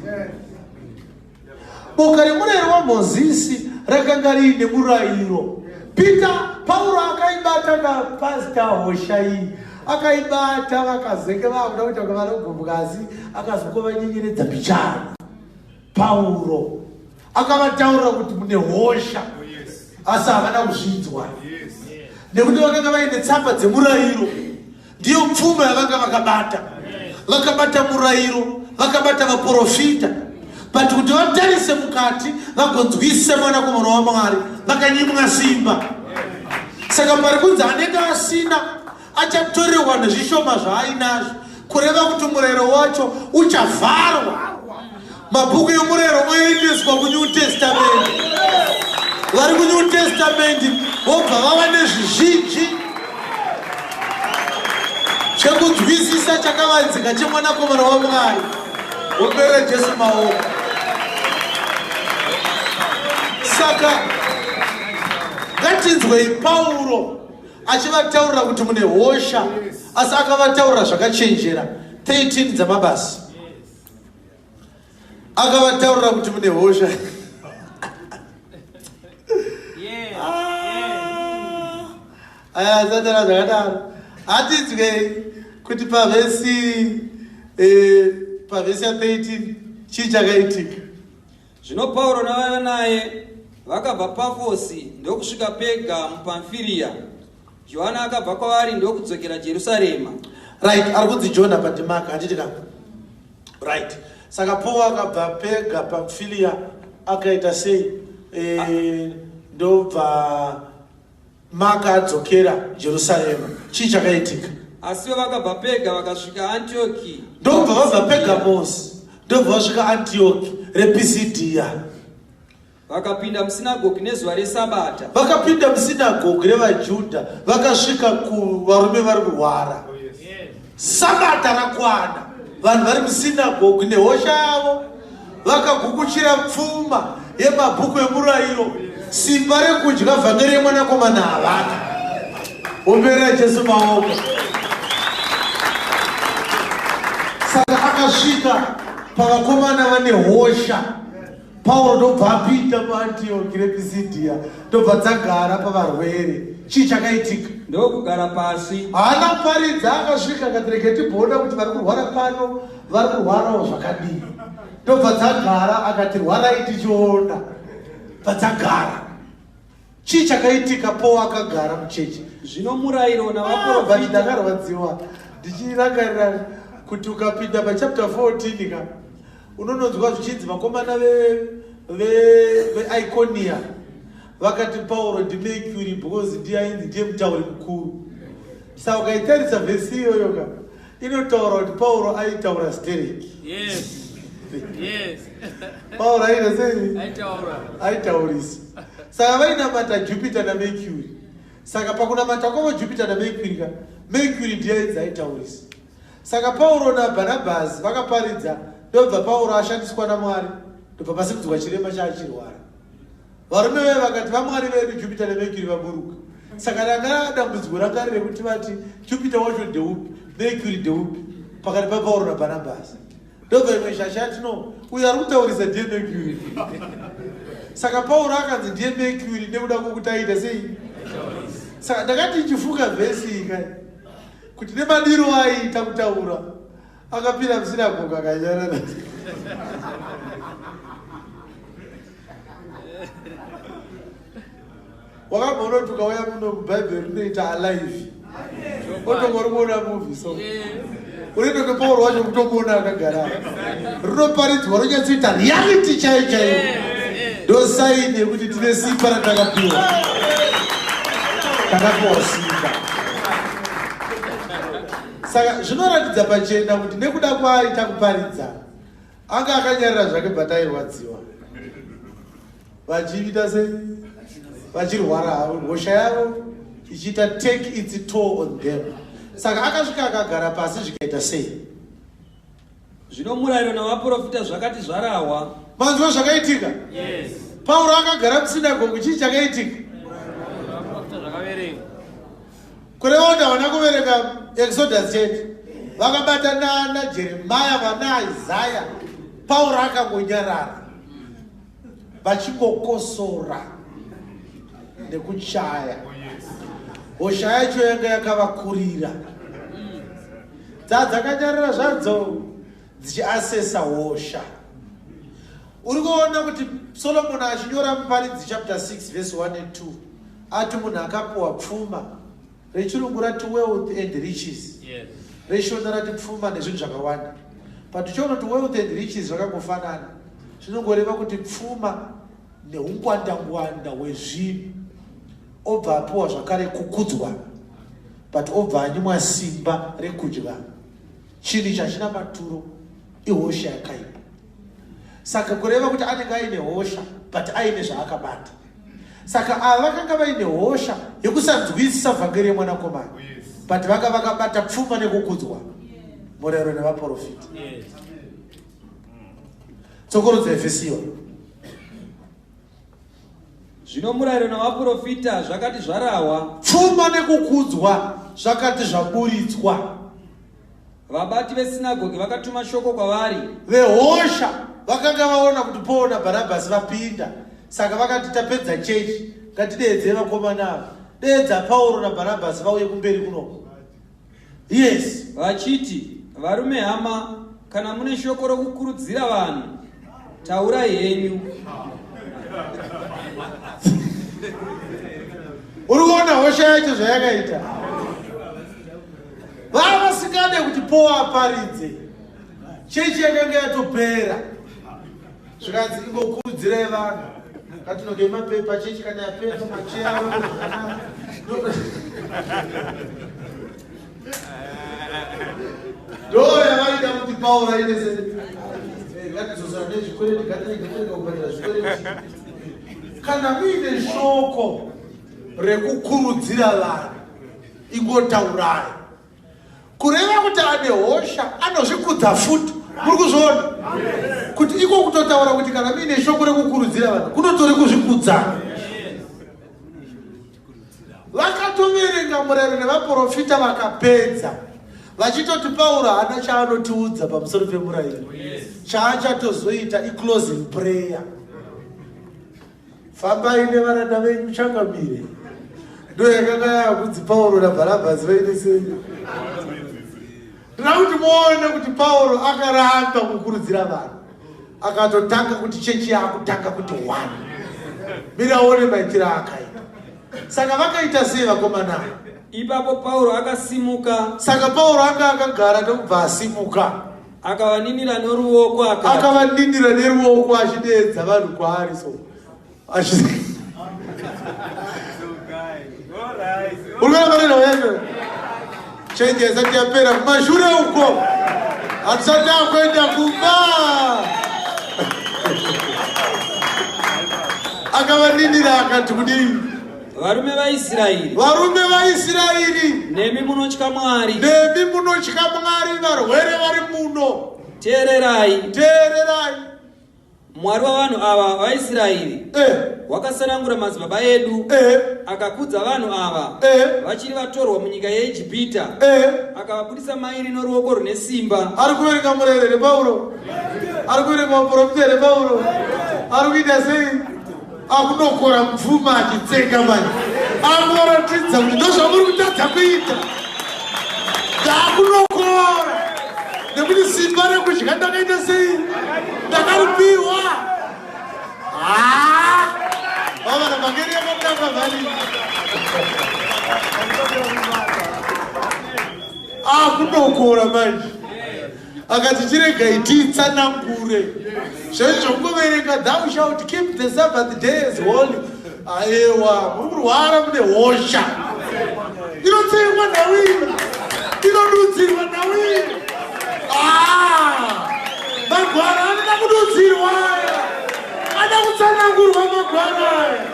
Boka remurayiro waMozisi rakanga riine murayiro. Peter Pauro akaibata napasita hosha iyi, akaibata vakazenge vakuda kuita kunge vanogombwazi, akazongovanyenyeredza mbichana. Pauro akavataurira kuti mune hosha, asi havana kuzvinzwa nekuti vakanga vaine tsamba dzemurayiro. Ndiyo pfuma yavanga vakabata. Vakabata murayiro, vakabata vaprofita, but kuti vatarise mukati vagonzwise mwanakomana waMwari vakanyimwa simba. Saka pari kunzi anenge asina achatorerwa nezvishoma zvaainazvo, kureva kuti murayiro wacho uchavharwa. Mabhuku emurayiro oendeswa kuNew Testament. Vari kuNew Testament vobva vava nezvizhinji chekunzwisisa chakavanzika chemwanakomana waMwari. Wombera Jesu maoko. Saka ngatinzwei Pauro achivataurira kuti mune hosha, asi akavataurira zvakachenjera. 13 dzamabasa. Akavataurira kuti mune hosha. Aya satana zvakadaro. Hatinzwei kuti pavhesi pavhesi ya 13 chii chakaitika. Zvino Pauro navaiva naye vakabva Pafosi ndokusvika Pega muPamfiriya. Johana akabva kwavari ndokudzokera Jerusarema. Right, ari kunzi John apa ndiMark, handiti ka? Right. Saka Paul akabva Pega Pamfilia akaita sei? Ndobva Mark adzokera Jerusarema. Chii chakaitika? Asi vakabva Pega vakasvika Antioki. Ndobva vabva Pergamos, ndobva vasvika Antioki rePisidia. Vakapinda musinagogi nezuva reSabata. Vakapinda musinagogi revaJudha, vakasvika kuvarume vari kurwara. Sabata rakwana, vanhu vari musinagogi nehosha yavo vakagukuchira pfuma yemabhuku emurayiro. Simba rekudya vhangeri yemwanakomana havana. Omberera Jesu maoko. Saka akasvika pavakomana vane hosha. Pauro ndobva apinda muAntioki rePisidia, ndobva dzagara pavarwere. Chii chakaitika? Ndokugara pasi. Haana kuparidza, akasvika akati rege timboona kuti vari kurwara pano vari kurwarawo zvakadii. Ndobva dzagara akati rwarai tichiona. Bva dzagara. Chii chakaitika Paul akagara muchechi? Zvino murayiro navaprofita. Ndakarwadziwa ndichirangarira. Kuti ukapinda pachapter 14 ka, unononzwa zvichinzi vakomana veIconia vakati Pauro ndiMercury because ndiye ainzi ndiye mutauri mukuru. Saka ukaitarisa vhesi iyoyo ka, inotaura kuti Pauro aitaura stereki. Yes. Yes. Pauro aita sei? Aitaura. Aitaurisa. Saka vainamata Jupiter naMercury. Saka pakunamata kwavo Jupiter naMercury ka, Mercury ndiye ainzi aitaurisa. Saka Pauro naBhanabhasi vakaparidza, ndobva Pauro ashandiswa naMwari, ndobva pasimudzwa chirema chaachirwara. Varume vaye vakati, vamwari vedu Jupiter neMercury vaburuka. Saka ranga dambudziko ranga riri rekuti vati Jupiter wacho ndeupi, Mercury ndeupi pakati paPauro naBhanabhasi. Ndobva imwe shasha yati no, uyo ari kutaurisa ndiye Mercury. Saka Pauro akanzi ndiye Mercury nekuda kwokuti aiita sei? Saka ndakati ndichifunga vhesi iyi kai kuti nemadiro aiita kutaura akapinda musinagoga akanyarara. Wakamboona kuti ukauya muno mubhaibheri rinoita alive, otonga uri kuona movie, so unenge Pauro wacho kutomuona akagara, rinoparidzwa ronyatsoita reality chaiyo chaiyo. Ndo saini yekuti tine simba ratakapiwa, takapiwa simba. Saka zvinoratidza pachena kuti nekuda kwaaita kuparidza, anga akanyarira zvake, but airwadziwa vachiita sei, vachirwara havo, hosha yavo ichiita take its toll on them. Saka akasvika akagara pasi, zvikaita sei? Zvino murayiro navaprofita zvakati zvarahwa. Manzwa zvakaitika? Yes. Pauro akagara musinagogu, chii chakaitika? Vaprofita zvakaverengwa. Kureva kuti havana kuverenga Exodus chete, vakabata naJeremaya, vana Isaya. Pauro akangonyarara vachingokosora nekuchaya. Hosha yacho yanga yakavakurira, dzadzakanyarara zvadzo dzichiasesa hosha. Uri kuona kuti Solomon achinyora Muparidzi chapter 6 verse 1 and 2 ati munhu akapuwa pfuma, rechirungu rati wealth and riches, reShona rati pfuma nezvinhu zvakawanda, but uchiona kuti wealth and riches zvakangofanana, zvinongoreva kuti pfuma neungwandangwanda hwezvinhu. Obva apiwa zvakare kukudzwa, but obva anyimwa simba rekudya. Chinhu ichi hachina maturo, ihosha yakaipa. Saka kureva kuti anenge aine hosha but aine zvaakabata. Saka ava vakanga vaine hosha yekusanzwisisa vhangeri yemwanakomana, but vanga vakabata pfuma nekukudzwa, murayiro nevaprofita. Tsokorodza Efesiwa. Zvino murayiro navaprofita zvakati zvarahwa, pfuma nekukudzwa zvakati zvaburitswa, vabati vesinagoge vakatuma shoko kwavari. Vehosha vakanga vaona kuti Paul naBharabhasi vapinda, saka vakati, tapedza chechi, ngatideedzei vakomana ava. Deedza Pauro naBharabhasi vauye kumberi kunoko. Yes. Vachiti, varume hama, kana mune shoko rokukurudzira vanhu, taurai henyu. Uri kuona hosha yacho zvayakaita? Vava vasingade kuti Paul aparidze, chechi yakanga yatopera. Zvikanzi, ingokurudzirai vanhu, ngatinogei mapepa, chechi kana yapera, macheya zvakanaka. Ndo yavaida kuti Pauro aite se ngatizosana nezvikwereti, ngatirege kubhadhara zvikwereti. Kana muine shoko rekukurudzira vanhu, ingotaurai. Kureva kuti ane hosha anozvikudza futi. Muri kuzviona kuti iko kutotaura kuti kana muine shoko rekukurudzira vanhu kunotori kuzvikudza. Vakatoverenga murayiro nevaprofita vakapedza, vachitoti Pauro haana chaanotiudza pamusoro pemurayiro, chaachatozoita iclosing prayer. Fambai nevaranda venyu changamire. Ndo yakanga yakunzi Pauro naBharabhasi vaite sei. Ndinoda kuti muone kuti Pauro akaramba kukurudzira vanhu, akatotanga kuti chechi yaakutanga kuti one. Miraone maitiro aakaita. Saka vakaita sei vakomana? Ipapo Pauro akasimuka. Saka Pauro anga akagara ndokubva asimuka. Akavaninira noruoko akati. Akavaninira neruoko achideedza vanhu kwaari so. Achi Urikuona maneno yacho? Chenje isati yapera kumashure uko. Hatisati takuenda kumba. Akavaninira akati kudii? Varume vaIsraeri. Varume vaIsraeri. Nemi munotya Mwari. Nemi munotya Mwari varwere vari muno. Teererai. Teererai. Mwari wavanhu ava vaIsraeri eh. wakasanangura madzibaba edu eh. akakudza vanhu ava eh. vachiri vatorwa munyika yeIjipita eh. akavabudisa mairi noruoko rune simba. Ari kuverenga murayiro here Pauro? Ari kuverenga maprofita here Pauro? Ari kuita sei? Akunokora mupfuma achitsenga manje akuvaratidza kuti ndozvamuri kutadza kuita. Ndakunokora nekuti simba rekudya ndakaita sei? Ndakaripiwa. Vavana vhangeri yakatanga vhani. Akunokora manje akati chiregai titsanangure zvaizvo zvokungoverenga thou shalt keep the sabbath day as holy. Aewa, muri kurwara mune hosha inotsengwa nhau iyi, inodudzirwa nhau iyi. Magwara anoda kududzirwa aya, ada kutsanangurwa magwara aya.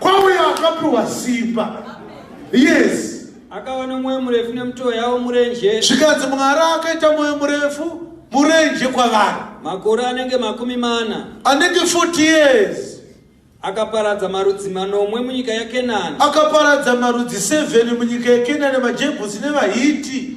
Kwauya akapiwa simba. Yes. Akava nomwoyo murefu nemutoo yavo murenje. Zvikanzi Mwari akaita mwoyo murefu murenje kwavari. Makore anenge 40. Anenge 40 years. Akaparadza marudzi manomwe munyika yeKenani. Akaparadza marudzi 7 munyika yeKenani, maJebhusi nevaHiti.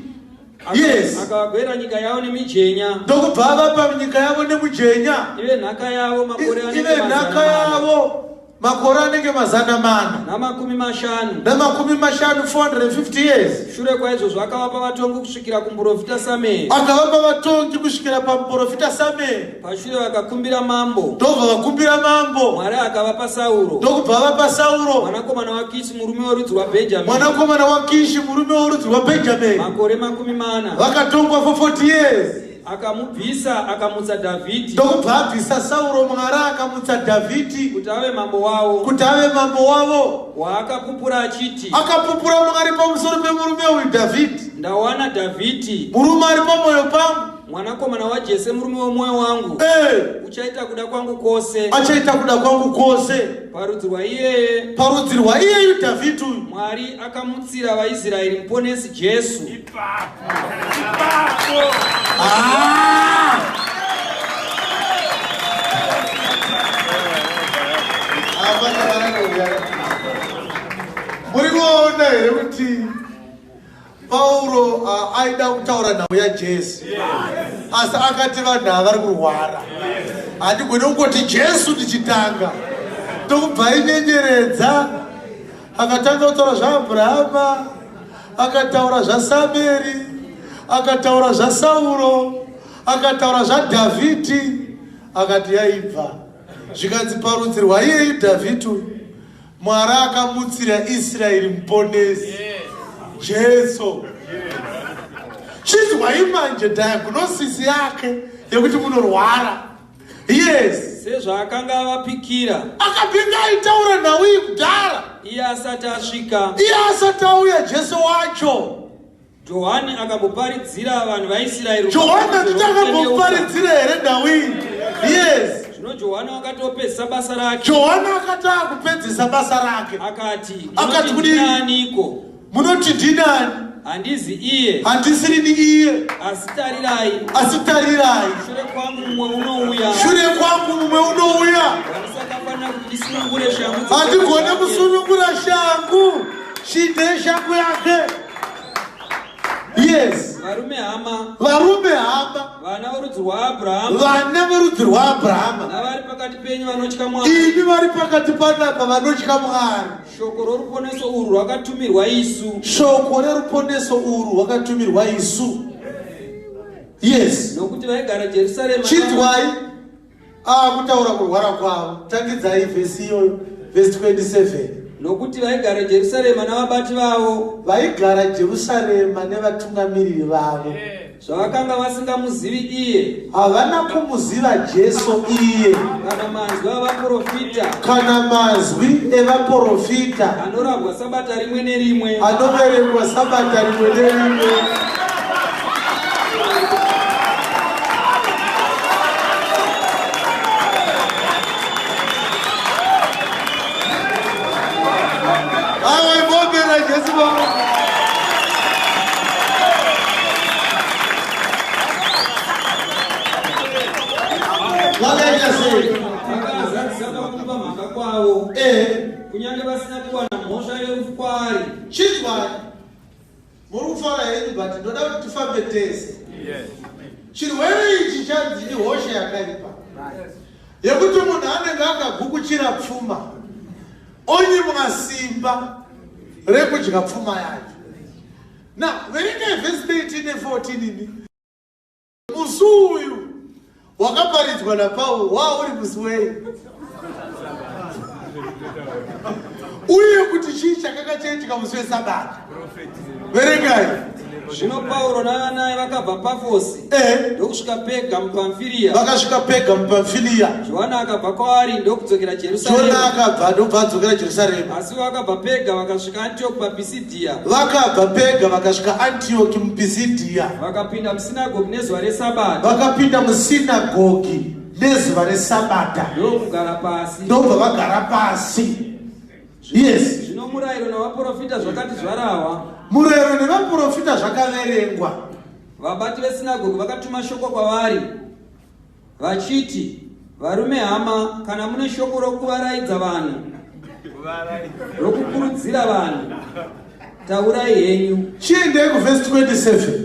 Yes. Akavagwera nyika yavo nemijenya. Ndokubva avapa nyika yavo nemujenya. Ive nhaka yavo makore anenge Ive nhaka yavo makore anenge 400. Namakumi mashanu. Namakumi mashanu, 450 years. Shure kwaizvozvo akavapa vatongi kusvikira kumuprofita Samueri. Akavapa vatongi kusvikira pamuprofita Samueri. Pashure vakakumbira mambo. Ndobva vakumbira mambo. Mwari akavapa Sauro. Ndokubva vapa Sauro. Mwanakomana waKishi murume werudzi rwaBhenjamini. Mwanakomana waKishi murume werudzi rwaBhenjamini. Makore 40. Vakatongwa for 40 years. Akamubvisa akamutsa Dhavhidhi. Ndokubva abvisa Sauro, Mwari akamutsa Dhavhidhi kuti ave mambo wavo. Kuti ave mambo wavo. Waakapupura achiti. Akapupura Mwari pamusoro pemurume uyu Dhavhidhi. Ndawana Dhavhidhi. Murume ari pamwoyo pangu. Mwanakomana waJese murume womwoyo wangu. Uchaita kuda kwangu kwose. Achaita kuda kwangu kwose. Parudzi rwaiyeye. Parudzi rwaiyeyu Dhavhidhi uyu. Mwari akamutsira vaIsraeri muponesi Jesu. Ipapo. Ipapo. Muri kuona here kuti Pauro aida kutaura nhau yaJesu, asi akati vanhu ava vari kurwara, handigoni kungoti Jesu ndichitanga. Ndokubva inyenyeredza, akatanga kutaura zvaAbhurahama, akataura zvaSameri, akataura zvaSauro, akataura zvaDhavhidhi, akati yaibva. Zvikanzi parudzi rwaiyeyu Dhavhidhi uyu Mwari akamutsira Israeri muponesi Jesu. Chinzwai manje diagnosis yake yekuti munorwara. Yes. Sezvaakanga avapikira. Akapinga aitaura nhau iyi kudhara. Iye asati asvika. Iye asati auya Jesu wacho. Johani akamboparidzira vanhu vaIsraeri. Johani achiti akamboparidzira here nhau iyi? Yes. Zvino Johani wakatopedzisa basa rake. Johani akati akupedzisa basa rake. Akati, Akati munoti kudini? ndinaniko? Munoti ndinani? Handizi iye. Handisirini iye. Asi tarirai. Asi tarirai. Shure kwangu mumwe unouya. Shure kwangu mumwe unouya. Wandisakafanira kuti ndisunungure shangu. Handigone kusunungura shangu. Shinde shangu yake. Yes. Varume hama. Varume hama. Vana vorudzi rwaAbhurahama. Vana vorudzi rwaAbhurahama. Navari pakati penyu vanotya Mwari. Imi vari pakati panapa vanotya Mwari. Shoko roruponeso urwu rwakatumirwa isu. Shoko reruponeso urwu rwakatumirwa isu. Yes. Nokuti vaigara Jerusarema. Chinzwai. Akutaura kurwara kwavo. Tangidzai vhesi iyoyo, vhesi 27. Nokuti vaigara Jerusarema navabati vavo. Vaigara Jerusarema nevatungamiriri vavo. Zvavakanga vasingamuzivi iye. Havana kumuziva Jesu iye. Kana manzwi avaporofita. Kana mazwi evaporofita. Anorabwa sabata rimwe nerimwe. Anoverengwa sabata rimwe nerimwe. Aiwa, Jesu baba. Vakaita sei? Vakazadzisa pakumupa mhaka kwavo. Eh. Kunyange vasina kuwana mhosva yerufu kwaari. Chinzwai. Muri kufara henyu but ndoda kuti tifambe tese. Chirwere ichi chanzi ihosha yakaipa. Yekuti munhu anenge akagukuchira pfuma onyimwa simba rekudya pfuma yacho. Now, verengai vhesi 13 ne14 ini. Musi uyu wakaparidzwa naPauro wauri musi wei? Uye kuti chii chakanga chaitika musi weSabata? Verengai. Zvino Pauro navanaye vakabva Pafosi ndokusvika Pega muPamfiriya. Vakasvika Pega muPamfiriya. Johana akabva kwaari ndokudzokera Jerusarema. Johana akabva ndobva adzokera Jerusarema. Asi vakabva Pega vakasvika Antioki paPisidhia. Vakabva Pega vakasvika Antioki muPisidhia. Vakapinda musinagogi nezuva reSabata. Vakapinda musinagogi nezuva reSabata. Ndokugara pasi. Ndobva vagara pasi. Yes. Zvino murayiro navaprofita zvakati zvarahwa. Murayiro nevaprofita zvakaverengwa. Vabati vesinagogi vakatuma shoko kwavari vachiti, Varume hama, kana mune shoko rokuvaraidza vanhu, rokukurudzira vanhu, taurai henyu. Chiendei kuvhesi 27.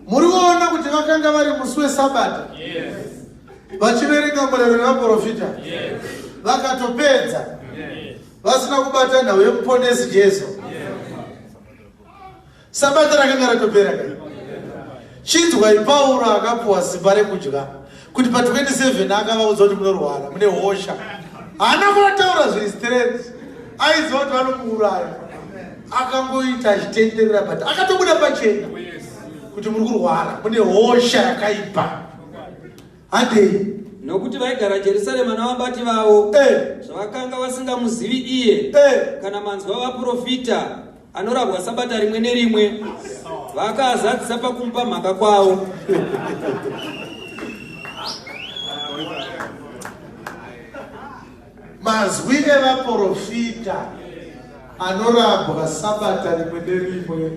Muri kuona kuti vakanga vari musi weSabata vachiverenga murayiro nevaprofita vakatopedza vasina kubata nhau yemuponesi Jesu. Sabata rakanga ratopera kai. Chinzwai Pauro akapuwa simba rekudya kuti pa 27 akavaudza kuti munorwara mune hosha. Haana kunotaura zviri straight. Aiziva kuti vanomuuraya. Akangoita achitenderera but akatobuda pachena kuti muri kurwara mune hosha yakaipa. Handei. Nokuti vaigara Jerusarema navabati vavo zvavakanga vasingamuzivi iye kana manzwi avaprofita anorabwa sabata rimwe nerimwe vakaazadzisa pakumupa mhaka kwavo. Mazwi evaprofita anorabwa sabata rimwe nerimwe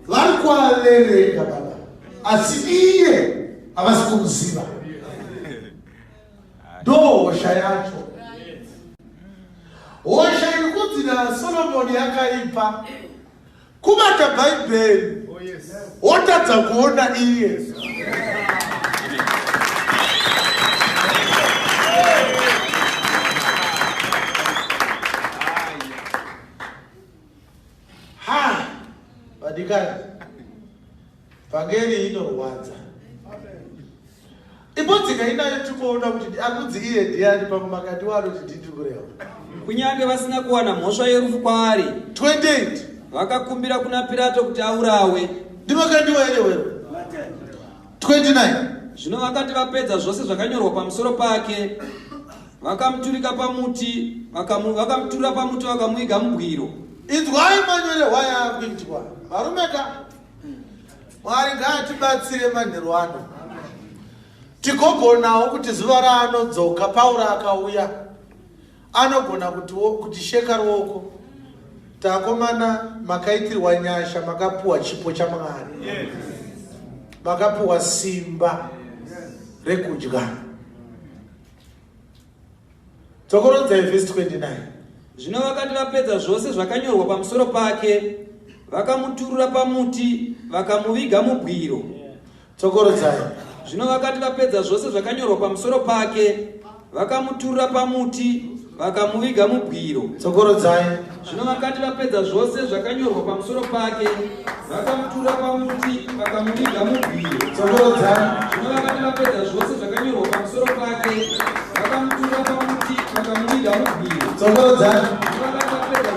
vari kuaverenga baba, asi iye havasi kumuziva. Ndo hosha yacho. Hosha iri kunzi naSolomoni yakaipa kubata Bhaibheri wotadza kuona iye. Ha, vadikani, vhangeri inorwadza. Imbodzika inayo tikuona kuti akudzi iye ndiani pamwe makati waro kuti ndiri kureva. Kunyange vasina kuwana mhosva yerufu kwaari. 28. Vakakumbira kuna Pirato kuti aurawe. Ndimakandiwa here wewe? 29. Zvino vakati vapedza zvose zvakanyorwa pamusoro pake, vakamuturika pamuti, vakamuturira pamuti vakamuiga mubwiro. Inzwai manyorerwa yaakuitwa. Varume ka. Mwari ngaatibatsire manheru ano tigogonawo kuti zuva raanodzoka Pauro akauya anogona kutisheka ruoko takomana makaitirwa nyasha makapuwa chipo chaMwari makapuwa simba rekudya. Dzokorodzai vhesi 29. Zvino vakati vapedza zvose zvakanyorwa pamusoro pake, vakamuturura pamuti, vakamuviga mubwiro. Dzokorodzai. Zvino vakati vapedza zvose zvakanyorwa pamusoro pake, vakamuturura pamuti, vakamuviga mubwiro. Dzokorodzai. Zvino vakati vapedza zvose zvakanyorwa pamusoro pake, vakamuturura pamuti, vakamuviga mubwiro. Dzokorodzai. Zvino vakati vapedza zvose zvakanyorwa pamusoro pake, vakamuturura pamuti, vakamuviga mubwiro. Dzokorodzai. Zvino vakati vapedza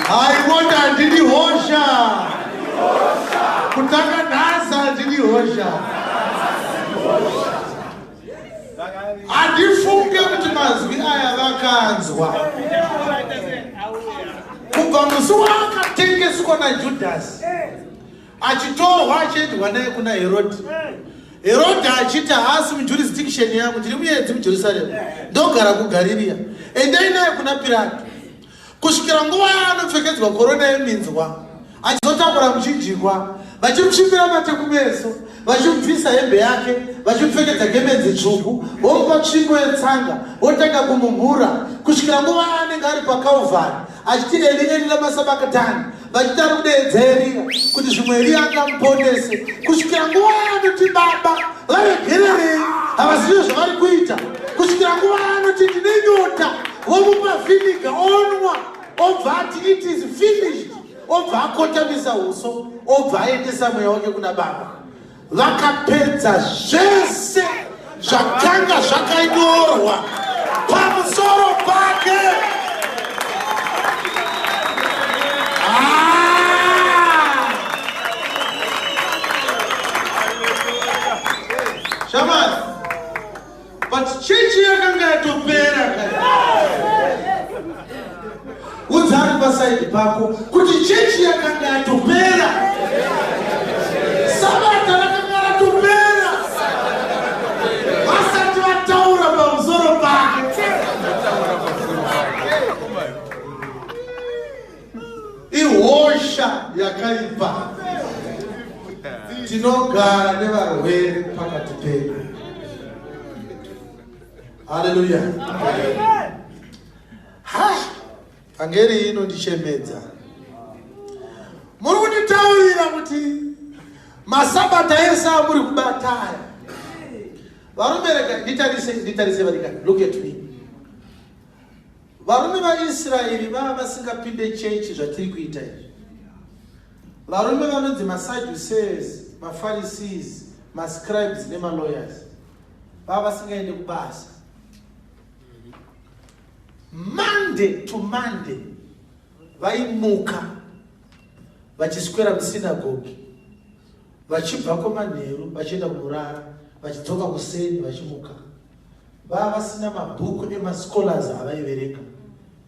Haikoti handidi hosha. Kutanga nhasi handidi hosha. Handifunge kuti mazwi aya vakanzwa. Kubva musi waakatengeswa naJudhasi achitorwa achiendwa naye kuna Herodhi. Herodhi achiti haasi mujurisdiction yangu, ndiri muenzi muJerusarema, ndogara kuGarirea, endai naye kuna Pirato. Kusvikira nguva yaanopfekedzwa korona yeminzwa, achizotakura muchinjikwa, vachimusvipira mate kumeso, vachimubvisa hembe yake, vachimupfekedza gemenzi dzvuku, vomupa tsvimbo yetsanga, votanga kumumhura, kusvikira nguva yaanenge ari paKalvari, achiti Eli, Eli, lama sabakatani, vachiti ari kudeedza Eriya kuti zvimwe Eriya angamuponese, kusvikira nguva yaanoti Baba, varegererei, havazive zvavari kuita, kusvikira nguva yaanoti ndine nyota, vomupa vhiniga onwa, obva ati it is finished, obva akotamisa uso, obva aendesa mweya wake kuna Baba. Vakapedza zvese zvakanga zvakanyorwa pamusoro pake. Ah! Shamani, but chechi yakanga yatopera kare. Udza ari pasaidi pako kuti chechi yakanga yatopera. Sabata rakanga ratopera. Vasati vataura pamusoro pake. Ihosha yakaipa. Tinogara nevarwere pakati pedu. Haleluya. Ha! Vhangeri inondichemedza. Muri kunditaurira kuti masabata ese amuri kubata aya. Varume rega nditarise, nditarise vadikani. Look at me. Varume vaIsraeri vava vasingapinde chechi zvatiri kuita izvi. Varume vanonzi maSadducees, maPharisees, mascribes nemalawyers vava vasingaende kubasa. Monday to Monday vaimuka vachiswera musinagogi vachibva kwamanheru vachienda kunorara vachidzoka kuseni vachimuka. Vava vasina mabhuku emascholars avaiverenga,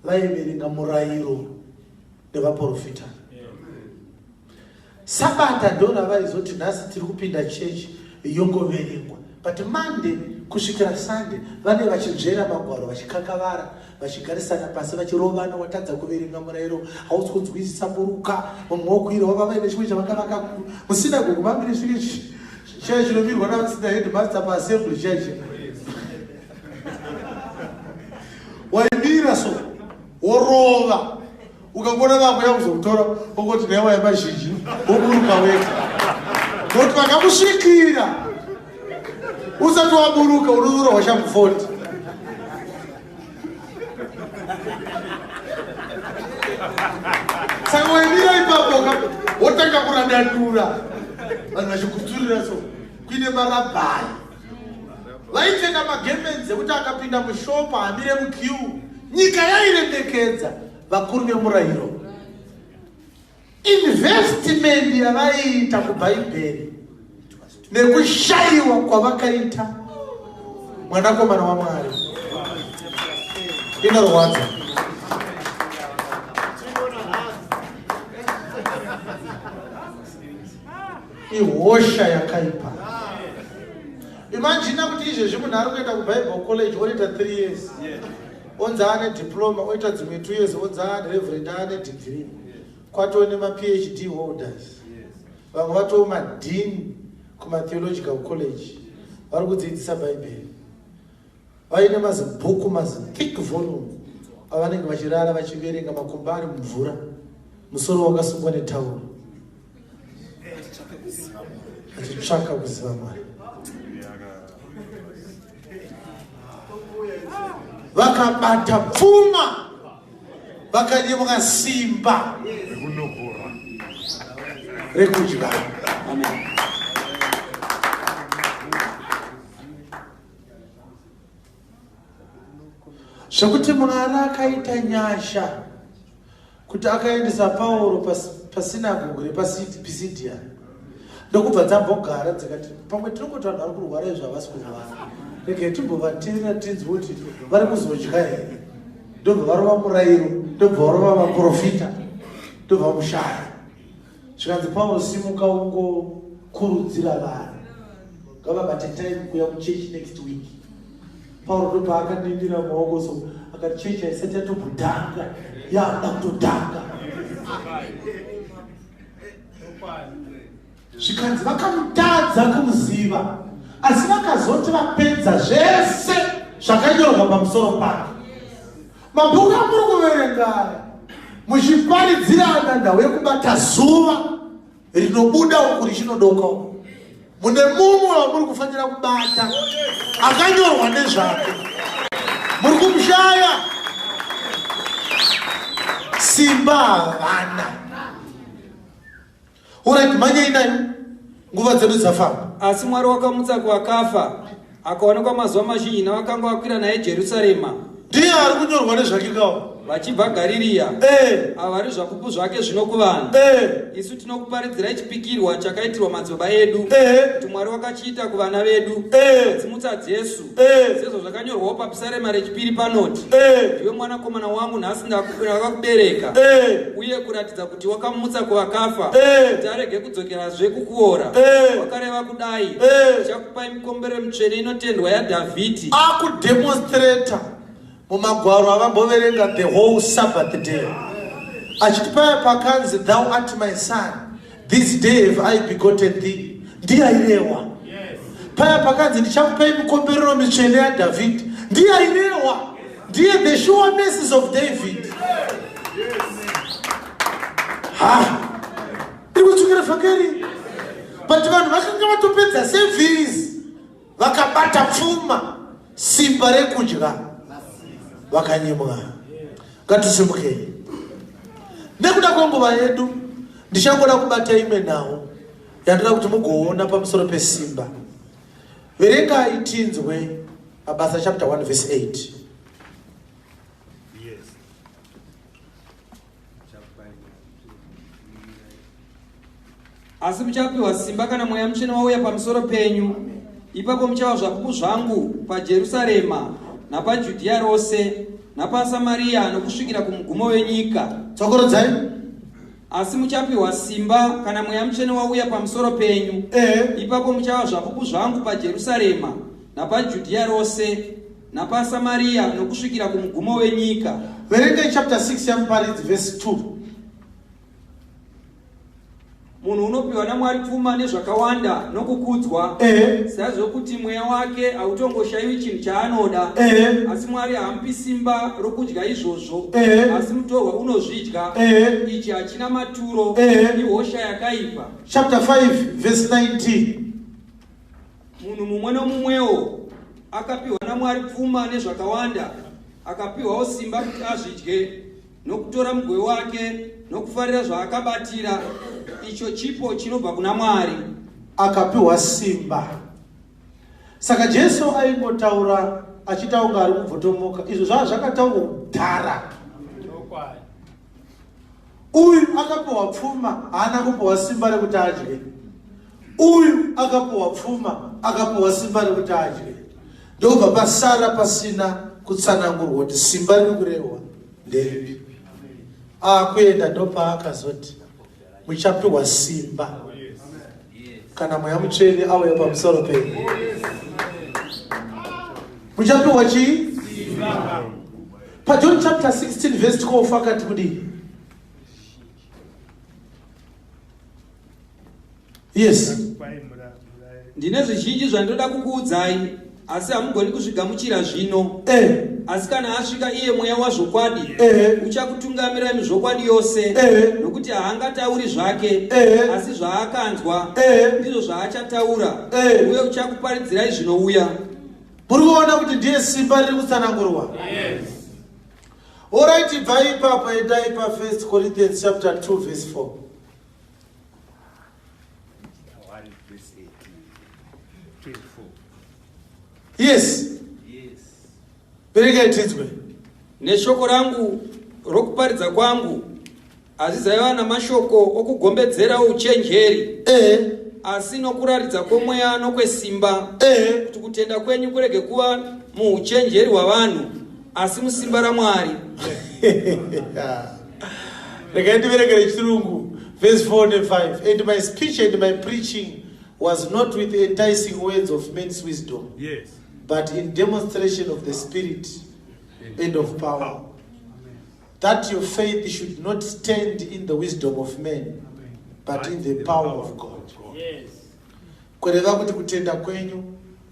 vaiverenga murayiro nevaprofita. Sabata ndo ravaizoti nhasi tiri kupinda chechi yongoverengwa but Monday kusvikira Sunday vane vachinzvera magwaro vachikakavara vachigarisana pasi vachirovana watadza kuverenga murayiro hausi kunzwisisa buruka mumwe wokwira wava vaine chimwe chavakavaka musinagogo mamire svike chaiyo chinomirwa navasina headmaster paassembly chaicho waimira so worova Ukangona vamwe yakuzokutora ongoti newa yamazhinji woburuka wega. Nokuti vakakusvikira usati waburuka unorohwa shambu 40. Saka waimira ipapo wotanga kuradandura vanhu vachikutsurira so kuine marabhai vaipfeka magemenzi ekuti akapinda mushopa amire mukiu nyika yairemekedza vakuru vemurayiro. Investment yavaiita kubhaibheri nekushayiwa kwavakaita mwanakomana waMwari inorwadza. Ihosha yakaipa. Imagina kuti izvezvi munhu ari kuenda kuBible college onoita 3 years. Onzi ane diploma oita dzimwe 2 years onzi ane reverend ane degree. Kwatoo nemaPhD holders. Vamwe vatoo madean kumatheological college vari kudzidzisa Bhaibheri. Vaine mazibhuku mazithick volume avanenge vachirara vachiverenga makumbo ari mumvura musoro wakasungwa netauro achitsvaka kuziva Mwari. Vakabata pfuma vakanyimwa simba rekudya. Zvekuti Mwari akaita nyasha. Kuti akaendesa Pauro pasinagoge repaPisidia ndokubva dzambogara dzikati pamwe tinongoti vanhu vari kurwara izvo havasi kurwara, regai timbovateerera tinzwe kuti vari kuzodya here. Ndobva varova murayiro, ndobva varova vaprofita, ndobva vamushaya. Zvikanzi Pauro, simuka ungokurudzira vanhu ngavabate time kuya kuchechi next week. Pauro ndopaakandindira maoko so akati chechi haisati yatombotanga, yakuda kutotanga. Zvikanzi vakamutadza kumuziva, asi vakazoti vapedza zvese zvakanyorwa pamusoro pake. Mabhuku amuri kuverenga aya muchiparidzirana nhau yekubata zuva rinobuda uku richinodoka uku, mune mumwe wamuri kufanira kubata akanyorwa nezvake, muri kumushaya. Simba havana. Alright, manyai nayo, nguva dzedu dzafamba. Asi Mwari wakamutsa kuvakafa, akaonekwa mazuva mazhinji navakanga vakwira naye Jerusarema. Ndiye ari kunyorwa nezvake kawo. Vachibva Garirea. Ava vari zvapupu zvake zvino kuvanhu. Isu tinokuparidzirai chipikirwa chakaitirwa madzibaba edu, kuti Mwari wakachiita kuvana vedu, achimutsa Jesu, sezvo zvakanyorwawo papisarema rechipiri panoti, Ndiwe mwanakomana wangu, nhasi ndakakubereka. Uye kuratidza kuti wakamutsa kuvakafa, kuti arege kudzokerazve kukuora, wakareva kudai, ndichakupai mikombero mitsvene inotendwa yaDhavhidhi. Akudemonstrata mumagwaro avamboverenga the whole Sabbath day, achiti paya pakanzi thou art my son, this day have I begotten thee, ndiye airehwa. Paya pakanzi ndichakupai mikomberero mitsvene yaDhavhidhi, ndiye airehwa. Ndiye the sure mercies of David. Ha, iri kutsvukira vhangeri, but vanhu vakanga vatopedza service, vakabata pfuma, simba rekudya vakanyimwa. Ngatisimukei nekuda kwenguva yedu. Ndichangoda kubata imwe nhau yandoda kuti mugoona pamusoro pesimba. Verengai tinzwe Mabasa chapter 1 verse 8. Yes. Asi muchapiwa simba kana Mweya Mutsvene wauya pamusoro penyu. Ipapo muchava zvapupu zvangu paJerusarema napaJudhiya rose napaSamaria nokusvikira kumugumo wenyika. Tsokorodzai. Asi muchapiwa simba kana Mweya Mutsvene wauya pamusoro penyu. Ipapo muchava zvapupu zvangu paJerusarema napaJudhiya rose napaSamaria nokusvikira kumugumo wenyika. Verengai chapter 6 yaMuparidzi verse 2. Munhu unopiwa naMwari pfuma nezvakawanda nokukudzwa, saizvo kuti mweya wake hautongoshayiwi chinhu chaanoda. Asi Mwari haamupi simba rokudya izvozvo, asi mutorwa unozvidya. Ichi hachina maturo, ihosha yakaipa. Chapter 5 verse 19. Munhu mumwe nomumwewo akapiwa naMwari pfuma nezvakawanda, akapiwawo simba kuti azvidye nokutora mugove wake nokufarira zvaakabatira. Icho chipo chinobva kuna Mwari. Akapiwa simba. Saka Jesu aingotaura achiita kunge ari kubvotomoka, izvo zvava zvakataurwa kudhara. Uyu akapiwa pfuma haana kupiwa simba rekuti adye. Uyu akapiwa pfuma akapiwa simba rekuti adye. Ndobva pasara pasina kutsanangurwa kuti simba riri kurehwa nderipi. Akuenda ndopaakazoti muchapiwa simba kana Mweya Mutsvene auya pamusoro penyu. Muchapiwa chii? PaJohn chapter 16 verse 12 akati kudii? Yes. Ndine zvizhinji zvandinoda kukuudzai, asi hamugoni kuzvigamuchira zvino. Asi kana asvika iye Mweya wazvokwadi, uchakutungamirai muzvokwadi yose, nokuti haangatauri zvake, asi zvaakanzwa ndizvo zvaachataura, uye uchakuparidzirai zvinouya. Muri kuona kuti ndiye simba riri kutsanangurwa? Alright, ibvai ipapo, endai pa1 Corinthians chapter 2 verse 4. 1 verse 18. 24. Yes. Verengai tinzwe. Neshoko rangu rokuparidza kwangu Asi zaiva namashoko okugombedzera ouchenjeri, asi nokuratidza kwomweya nokwesimba, kuti kutenda kwenyu kurege kuva muuchenjeri hwavanhu, asi musimba raMwari. Regai ndiverengere Chirungu, verse 4 ne5. And my speech and my preaching was not with enticing words of men's wisdom, but in demonstration of the Spirit and of power, that your faith should not stand in the wisdom of men, but in the power of God. Kureva kuti kutenda kwenyu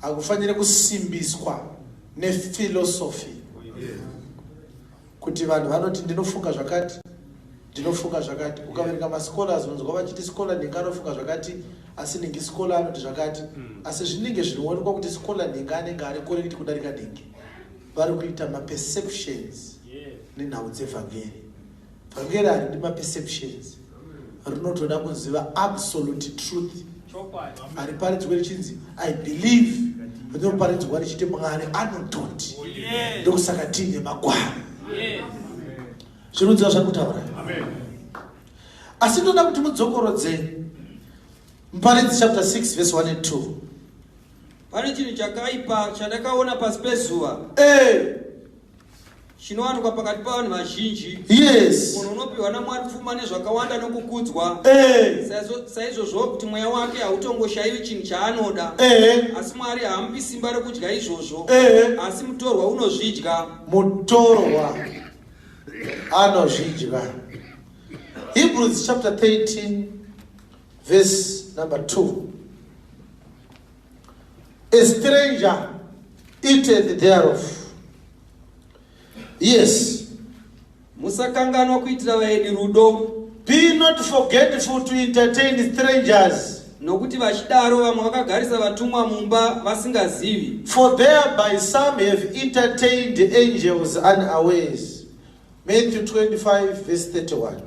hakufaniri kusimbiswa nephilosophy, kuti vanhu vanoti ndinofunga zvakati, ndinofunga zvakati. Ukaverenga mascholars, unonzwa vachiti scholar nhingi anofunga zvakati, asi nhingi scholar anoti zvakati. Asi zvinenge zvinoonekwa kuti scholar nhingi anenge ari correct kudarika nhingi. Vari kuita maperceptions nenhau dzevhangeri. Vhangeri haridi maperceptions, rinotoda kuziva absolute truth. Hariparidzwe richinzi "I believe", rinoparidzwa richiti Mwari anototi. Ndokusaka tiine magwaro. Zvinoziva zvari kutaura. Asi ndoda kuti mudzokorodze Muparidzi chapter 6 verse 1 and 2. Pane chinhu chakaipa chandakaona pasi pezuva, chinowanikwa pakati pavanhu vazhinji. Munhu unopiwa naMwari pfuma nezvakawanda nokukudzwa, saizvozvo kuti mweya wake hautongoshayiwi chinhu chaanoda, asi Mwari haamupi simba rokudya izvozvo, asi mutorwa unozvidya. Mutorwa anozvidya. Hebrews chapter 13 verse number 2. A stranger eateth thereof. Yes. Musakanganwa kuitira vaeni rudo. Be not forgetful to entertain strangers. Nokuti vachidaro vamwe vakagarisa vatumwa mumba vasingazivi. For thereby some have entertained angels unawares. Matthew 25 verse 31.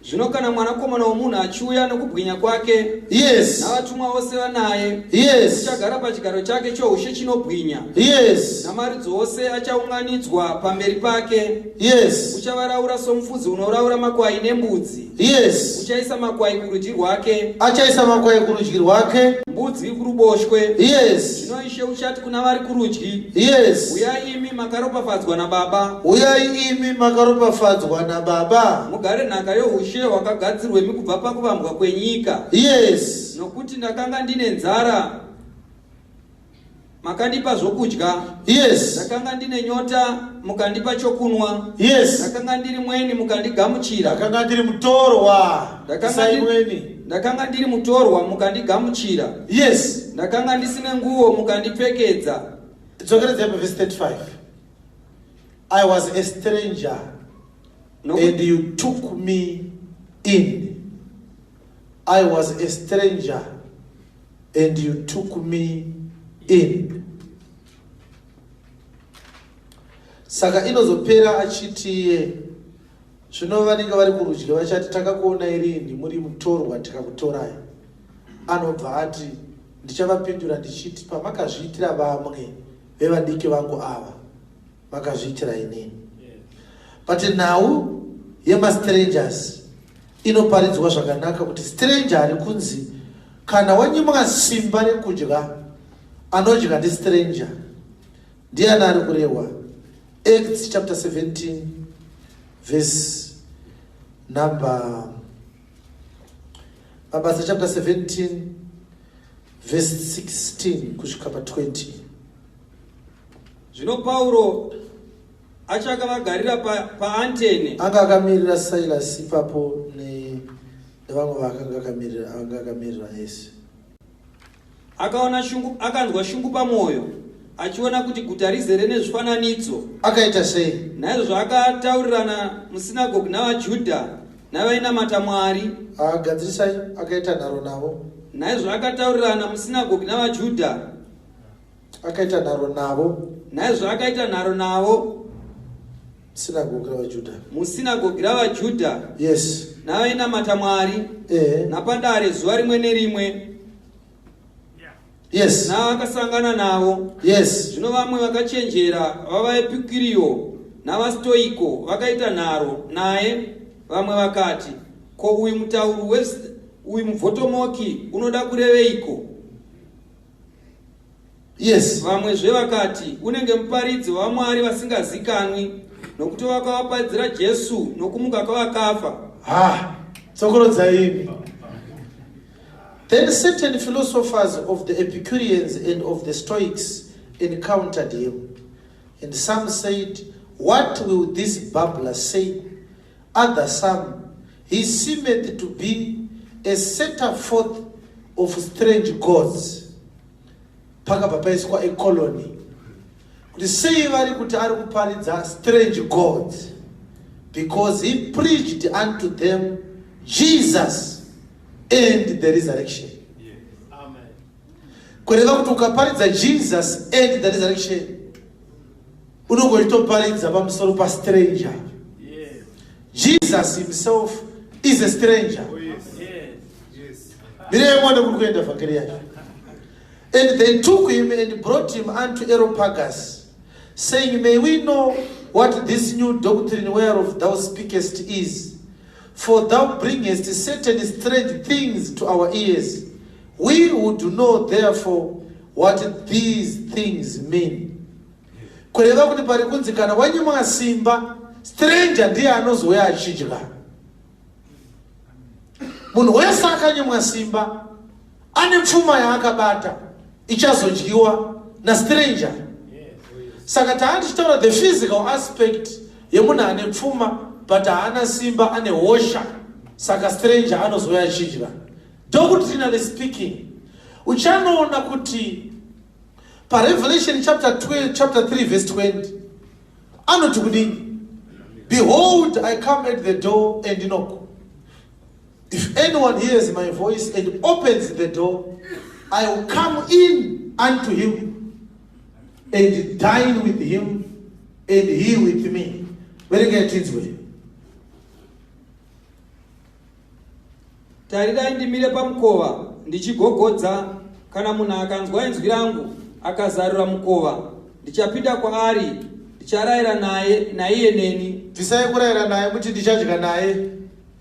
Zvino kana Mwanakomana womunhu achiuya nokubwinya kwake, navatumwa vose vanaye, uchagara pachigaro chake choushe chinobwinya, namarudzi ose achaunganidzwa pamberi pake. Uchavaraura somufudzi unoraura makwai nembudzi. Uchaisa makwai kurudyi rwake. Achaisa makwai kurudyi rwake. Mbudzi kuruboshwe. Zvino Ishe uchati kuna vari kurudyi, Uyai imi makaropafadzwa naBaba. Uyai imi makaropafadzwa naBaba. Mugare nhaka youshe hwakagadzirwemi kubva pakuvambwa kwenyika. Nokuti ndakanga ndine nzara, makandipa zvokudya. Ndakanga ndine nyota, mukandipa chokunwa. Ndakanga ndiri mweni, mukandigamuchira. Ndakanga ndiri mutorwa. Saimweni. Ndakanga ndiri mutorwa, mukandigamuchira. Ndakanga ndisine nguo, mukandipfekedza. Dzokeredzai pavhesi 35. I was a stranger and you took me in. I was a stranger and you took me in. Saka inozopera achiti iye, zvino vanenge vari kurudyi vachati, takakuonai rini muri mutorwa tikakutorai? Anobva ati, ndichavapindura ndichiti, pamakazviitira vamwe vevadiki vangu ava, makazviitira inini. But nhau yemastrangers inoparidzwa zvakanaka, kuti stranger ari kunzi kana wanyimwa simba rekudya, anodya ndistranger. Ndiani ari kurehwa? Acts chapter 17 verse number, Mabasa chapter 17 verse 16 kusvika pa20. Zvino Pauro achakavagarira paAtene. Anga akamirira Silas ipapo nevamwe vaakanga akamirira, anga akamirira ese. Akaona shungu, akanzwa shungu pamwoyo achiona kuti guta rizere nezvifananidzo. Akaita sei? Naizvozvo akataurirana musinagogi navaJudha navainamata Mwari. Agadzirisai, akaita nharo navo. Naizvozvo akataurirana musinagogi navaJudha. Akaita nharo navo. Naizvozvo akaita nharo navo. Sinagogi ravaJudha. Musinagogi ravaJudha. Navainamata Mwari. Napadare zuva rimwe nerimwe. Yes. Naakasangana navo. Yes. Zvino vamwe vakachenjera vavaEpikurio navaStoiko vakaita nharo naye, vamwe vakati, Ko uyu mutauri wes uyu mubvotomoki unoda kureveiko? Yes. Vamwezve vakati, Unenge muparidzi wavamwari vasingazikanwi, nokuti vakavaparidzira Jesu nokumuka kwavakafa. Ha, tsokorodzai imi. Then certain philosophers of the Epicureans and of the Stoics encountered him. And some said, What will this babbler say? Other some, He seemeth to be a setter forth of strange gods. Pakabva paiswa a colony. Kuti sei vari kuti ari kuparidza strange gods? Because he preached unto them Jesus and the resurrection. Kureva kuti ukaparidza Jesus and the resurrection unongochitoparidza pamusoro pastranger. Jesus himself is a stranger. Oh, Mirei muone kuri kuenda vhangeri yacho. And they took him and brought him unto Areopagus, saying, May we know what this new doctrine whereof thou speakest is? For thou bringest certain strange things to our ears. We would know therefore what these things mean. Kureva kuti pari kunzi kana wanyimwa simba, stranger ndiye anozouya achidya. Munhu wese akanyimwa simba ane pfuma yaakabata ichazodyiwa nastranger. Saka taa tichitaura the physical aspect yemunhu ane pfuma but haana simba, ane hosha, saka stranger anozouya achidya. Doctrinally speaking, uchanoona kuti paRevelation chapter 12, chapter 3 verse 20 anoti kudini? Behold, I come at the door and knock. If anyone hears my voice and opens the door, I will come in unto him and dine with him and he with me. Verengai tinzwe. Tarirai ndimire pamukova ndichigogodza, kana munhu akanzwa inzwi rangu akazarura mukova, ndichapinda kwaari, ndicharayira naye, naiye neni. Bvisai kurayira naye kuti ndichadya naye.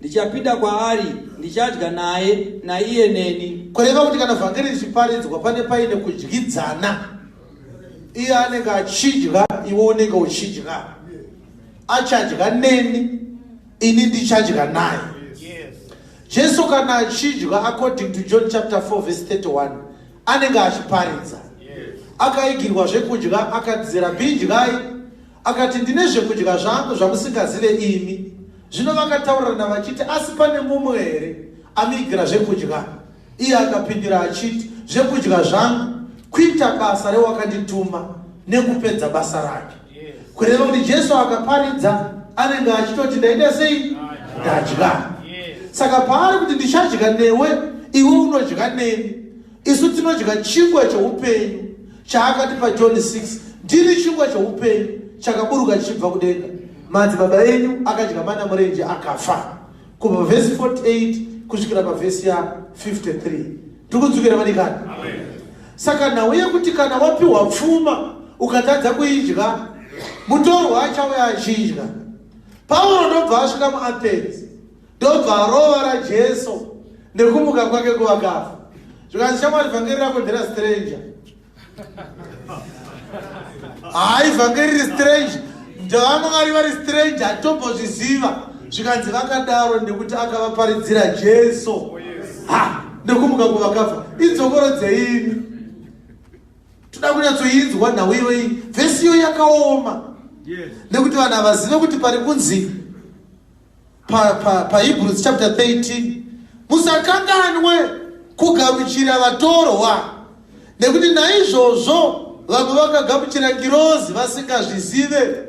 Ndichapinda kwaari, ndichadya naye, naiye neni. Kureva kuti kana vhangeri richiparidzwa pane paine kudyidzana. Iye anenge achidya, iwe unenge uchidya. Achadya neni, ini ndichadya naye. Jesu kana achidya, according to John chapter 4 verse 31, anenge achiparidza. Akaigirwa zvekudya, akadzira bidyai, akati ndine zvekudya zvangu zvamusingazive imi. Zvino vakataurirana vachiti, asi pane mumwe here amuigira zvekudya? Iye akapindura achiti, zvekudya zvangu kuita basa rewakandituma nekupedza basa rake. Kureva kuti Jesu akaparidza anenge achitoti ndaita sei? Ndadya. Saka paari kuti ndichadya newe, iwe unodya neni. Isu tinodya chingwa cheupenyu chaakati paJohn 6, ndini chingwa cheupenyu chakaburuka chichibva kudenga. Madzibaba enyu akadya mana murenje akafa. Kubva vhesi 48 kusvikira pavhesi ya 53. Tiri vadikani. Saka nhau yekuti kana wapiwa pfuma ukatadza kuidya, mutorwa achauya achidya. Pauro ndobva asvika muAthens, ndobva arova raJesu nekumuka kwake kuvakafa. Zvikanzi, shamwari, vhangeri rako ndera stranger. Hayi, vhangeri riri strange, ndevamwari vari strange, hatitombozviziva. Zvikanzi vakadaro nekuti akavaparidzira Jesu ha nekumuka kuvakafa. Idzokoro dzeimi, toda kunyatsoinzwa nhau iyoyi. Vhesi iyo yakaoma nekuti vanhu havazive kuti pari kunzi paHebrews pa, pa chapter 13, musakanganwe kugamuchira vatorwa, nekuti naizvozvo vamwe vakagamuchira ngirozi vasingazvizive.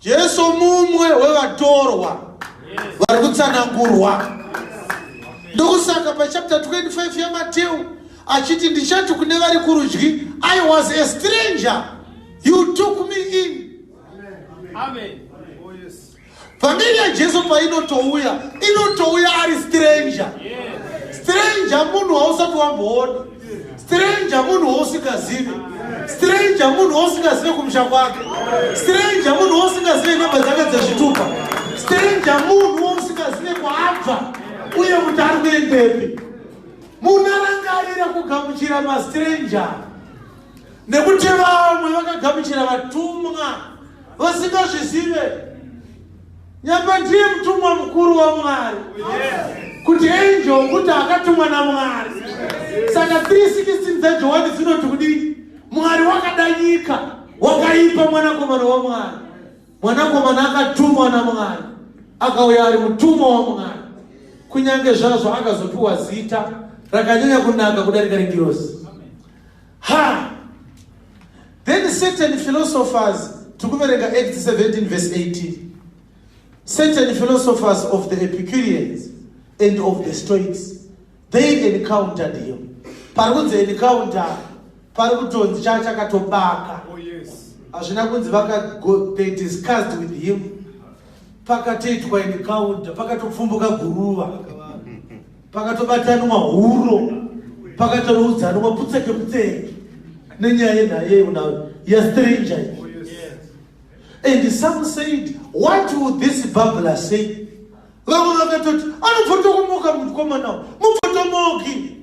Jesu mumwe wevatorwa vari kutsanangurwa. Ndokusaka pachapter 25 yaMateu achiti, ndichati kune vari kurudyi, I was a stranger, you took me in. Amen. Vhangeri yaJesu painotouya, inotouya ari stranger. Stranger munhu wausati wamboona. Stranger munhu wausingazive. Stranger munhu wausingazive kumusha kwake. Stranger munhu wausingazive namba dzake dzezvitupa. Stranger munhu wausingazive kwaabva uye kuti ari kuendepi. Munarangarira kugamuchira mastranger nekuti vamwe vakagamuchira vatumwa vasingazvizive. Nyamba ndiye mutumwa mukuru waMwari. Kuti angel kuti akatumwa naMwari. Saka 3:16 dzaJohani dzinoti kudii? Mwari wakada nyika, wakaipa mwanakomana waMwari. Mwanakomana akatumwa naMwari, akauya ari mutumwa waMwari. Kunyange zvazvo akazopiwa zita rakanyanya kunaka kudarika rengirozi. Ha! Then certain philosophers, tikuverenga Acts 17 verse 18. Certain philosophers of the Epicureans and of the Stoics, they encountered him. Pari kunzi encounter, pari kutonzi chaa chakatobaka. Hazvina kunzi vaka they discussed with him. Pakatoitwa encounter, pakatopfumbuka guruva. Pakatobatanwa huro, pakatoudzanwa putseke putseke nenyaya yenhaye yastranger. And some said, what would this babbler say? Vamwe vakatoti, anopfotokomoka mukomana, mupfotomoki.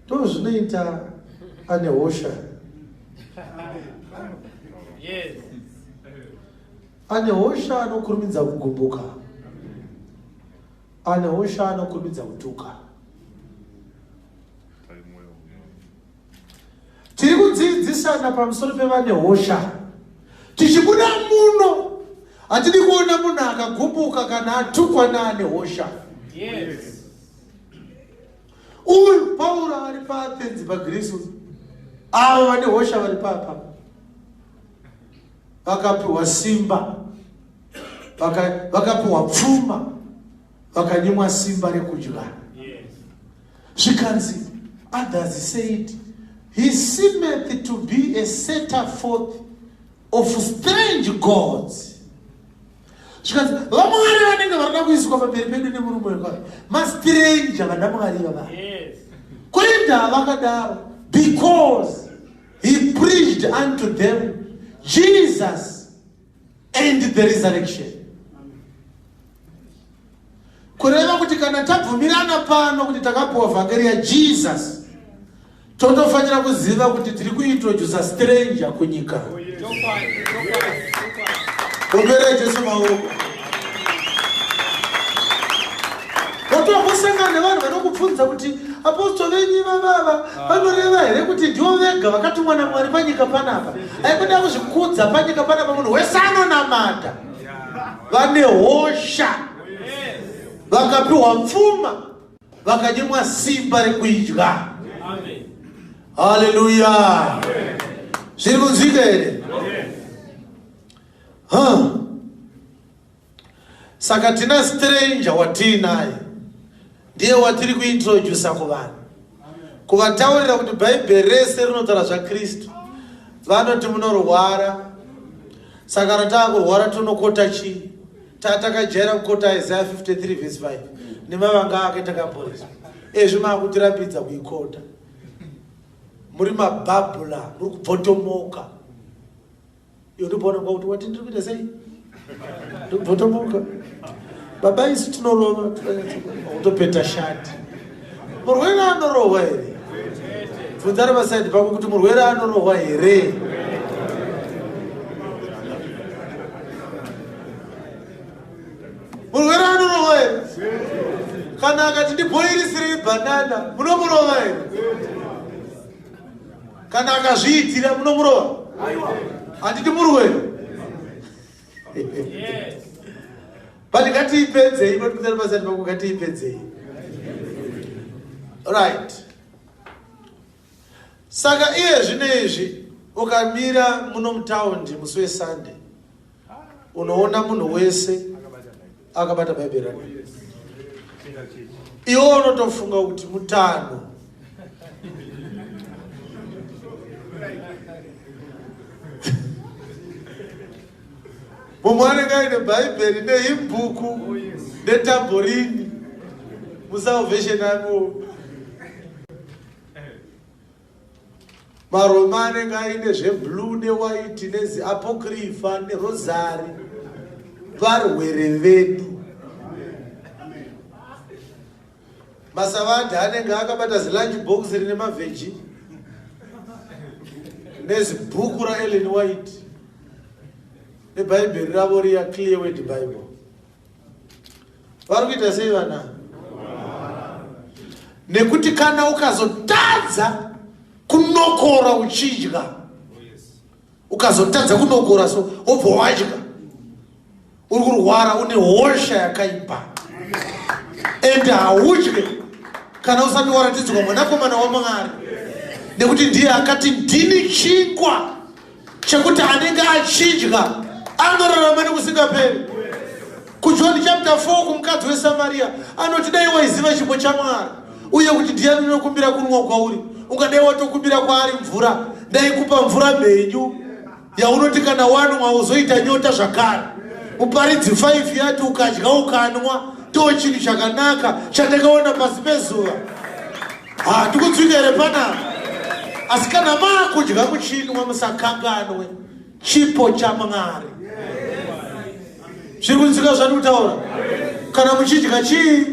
Ndozvinoita ane hosha. Yes. Ane hosha anokurumidza kugumbuka. Ane hosha anokurumidza kutuka. Tiri kudzidzisana pamusoro pevane hosha. Tichibuda muno hatidi kuona munhu akagumbuka kana atukwa naane hosha. Yes. Uyu Pauro ari paAthens paGreece. Avo vane hosha vari papa. Vakapiwa simba, vakapiwa pfuma, vakanyimwa simba rekudya. Zvikanzi, others said, he seemeth to be a setter forth of strange gods. Zvikanzi, vamwari vanenge varikuda kuiswa pamberi pedu nemurume wekwa mastranger vana mwari vava. Kuenda vakadaro because he preached unto them Jesus and the resurrection. Kureva kuti kana tabvumirana pano kuti takapiwa vhangeri yaJesus, totofanira kuziva kuti tiri kuintrodusa stranger kunyika. Omberai Jesu maoko. Watombosangana nevanhu vanokubvunza kuti apostle venyu ivavava vanoreva here kuti ndivo vega vakatumwa naMwari panyika panapa? Aikuda kuzvikudza panyika panapa, munhu wese anonamata. Vane hosha, vakapiwa pfuma, vakanyimwa simba rekuidya. Haleluya. Zviri kunzwika here? Saka tina stranger watiinaye, ndiye watiri kuintrodusa kuvanhu, kuvataurira kuti Bhaibheri rese rinotaura zvaKristu. Vanoti munorwara, saka kana taakurwara tonokota chii? Takajaira kukota Isaiah 53 verse 5 nemavanga ake takaporeswa. Ezvi maakutirambidza kuikota, muri mabhabhula, muri kubvotomoka. Iyo ndopaona kuti wati ndiri kuita sei? Ndikubvotomoka. Baba isu tinorova, kutopeta shati. Murwere anorohwa here? Bvunza ari pasaidi pako kuti murwere anorohwa here? Murwere anorohwa here? Kana akati ndibhoirisirei banana, munomurova here? Kana akazviitira munomurova? Handiti murwere? But ngatiipedzei, pasati pako ngatiipedzei. Right. Saka iye zvino izvi ukamira muno mutaundi musi weSunday, unoona munhu wese akabata Bhaibheri rake. Iwe unotofunga kuti mutano. Mumwe anenge aine Bhaibheri nehimbuku netamborini. musalvation army maroma anenge aine zveblue newhite neziapokrifa nerosary varwere vedu masavadha anenge akabata zilunch box rine mavheji nezibhuku raellen white nebhaibheri ravo riya clear word bible vari kuita sei vana nekuti kana ukazotadza kunokora uchidya ukazotadza kunokora so wobva wadya uri kurwara une hosha yakaipa ende haudye kana usati waratidzwa mwanakomana wamwari nekuti ndiye akati ndini chingwa chekuti anenge achidya anorarama nekusingaperi kujohn chapter 4 kumukadzi wesamariya anoti dai waiziva chipo chamwari uye kuti ndiyani unokumbira kunwa kwauri ungadai watokumbira kwaari mvura ndaikupa mvura mhenyu yaunoti kana wanwa uzoita nyota zvakare muparidzi 5 yati ukadya ukanwa to chinhu chakanaka chandakaona pasi pezuva ha tikutsvika here panapa asi kana maakudya muchinwa musakanganwe chipo chamwari zviri kunzwika zvandi kutaura kana muchidya chii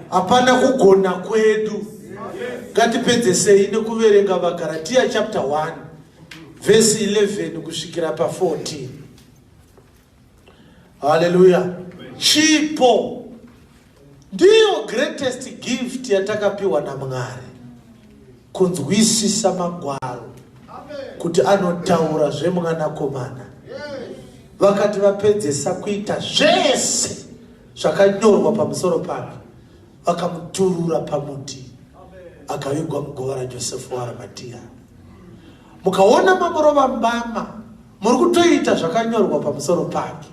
hapana kugona kwedu ngatipedzesei nekuverenga vagaratiya chapter 1 vhesi 11 kusvikira pa14 haleluya chipo ndiyo greatest gift yatakapiwa namwari kunzwisisa magwaro kuti anotaura zvemwanakomana vakati vapedzesa kuita zvese zvakanyorwa pamusoro pake vakamuturura pamuti akavigwa mugova rajosefu waaramatia mukaona mamurova mbama muri kutoita zvakanyorwa pamusoro pake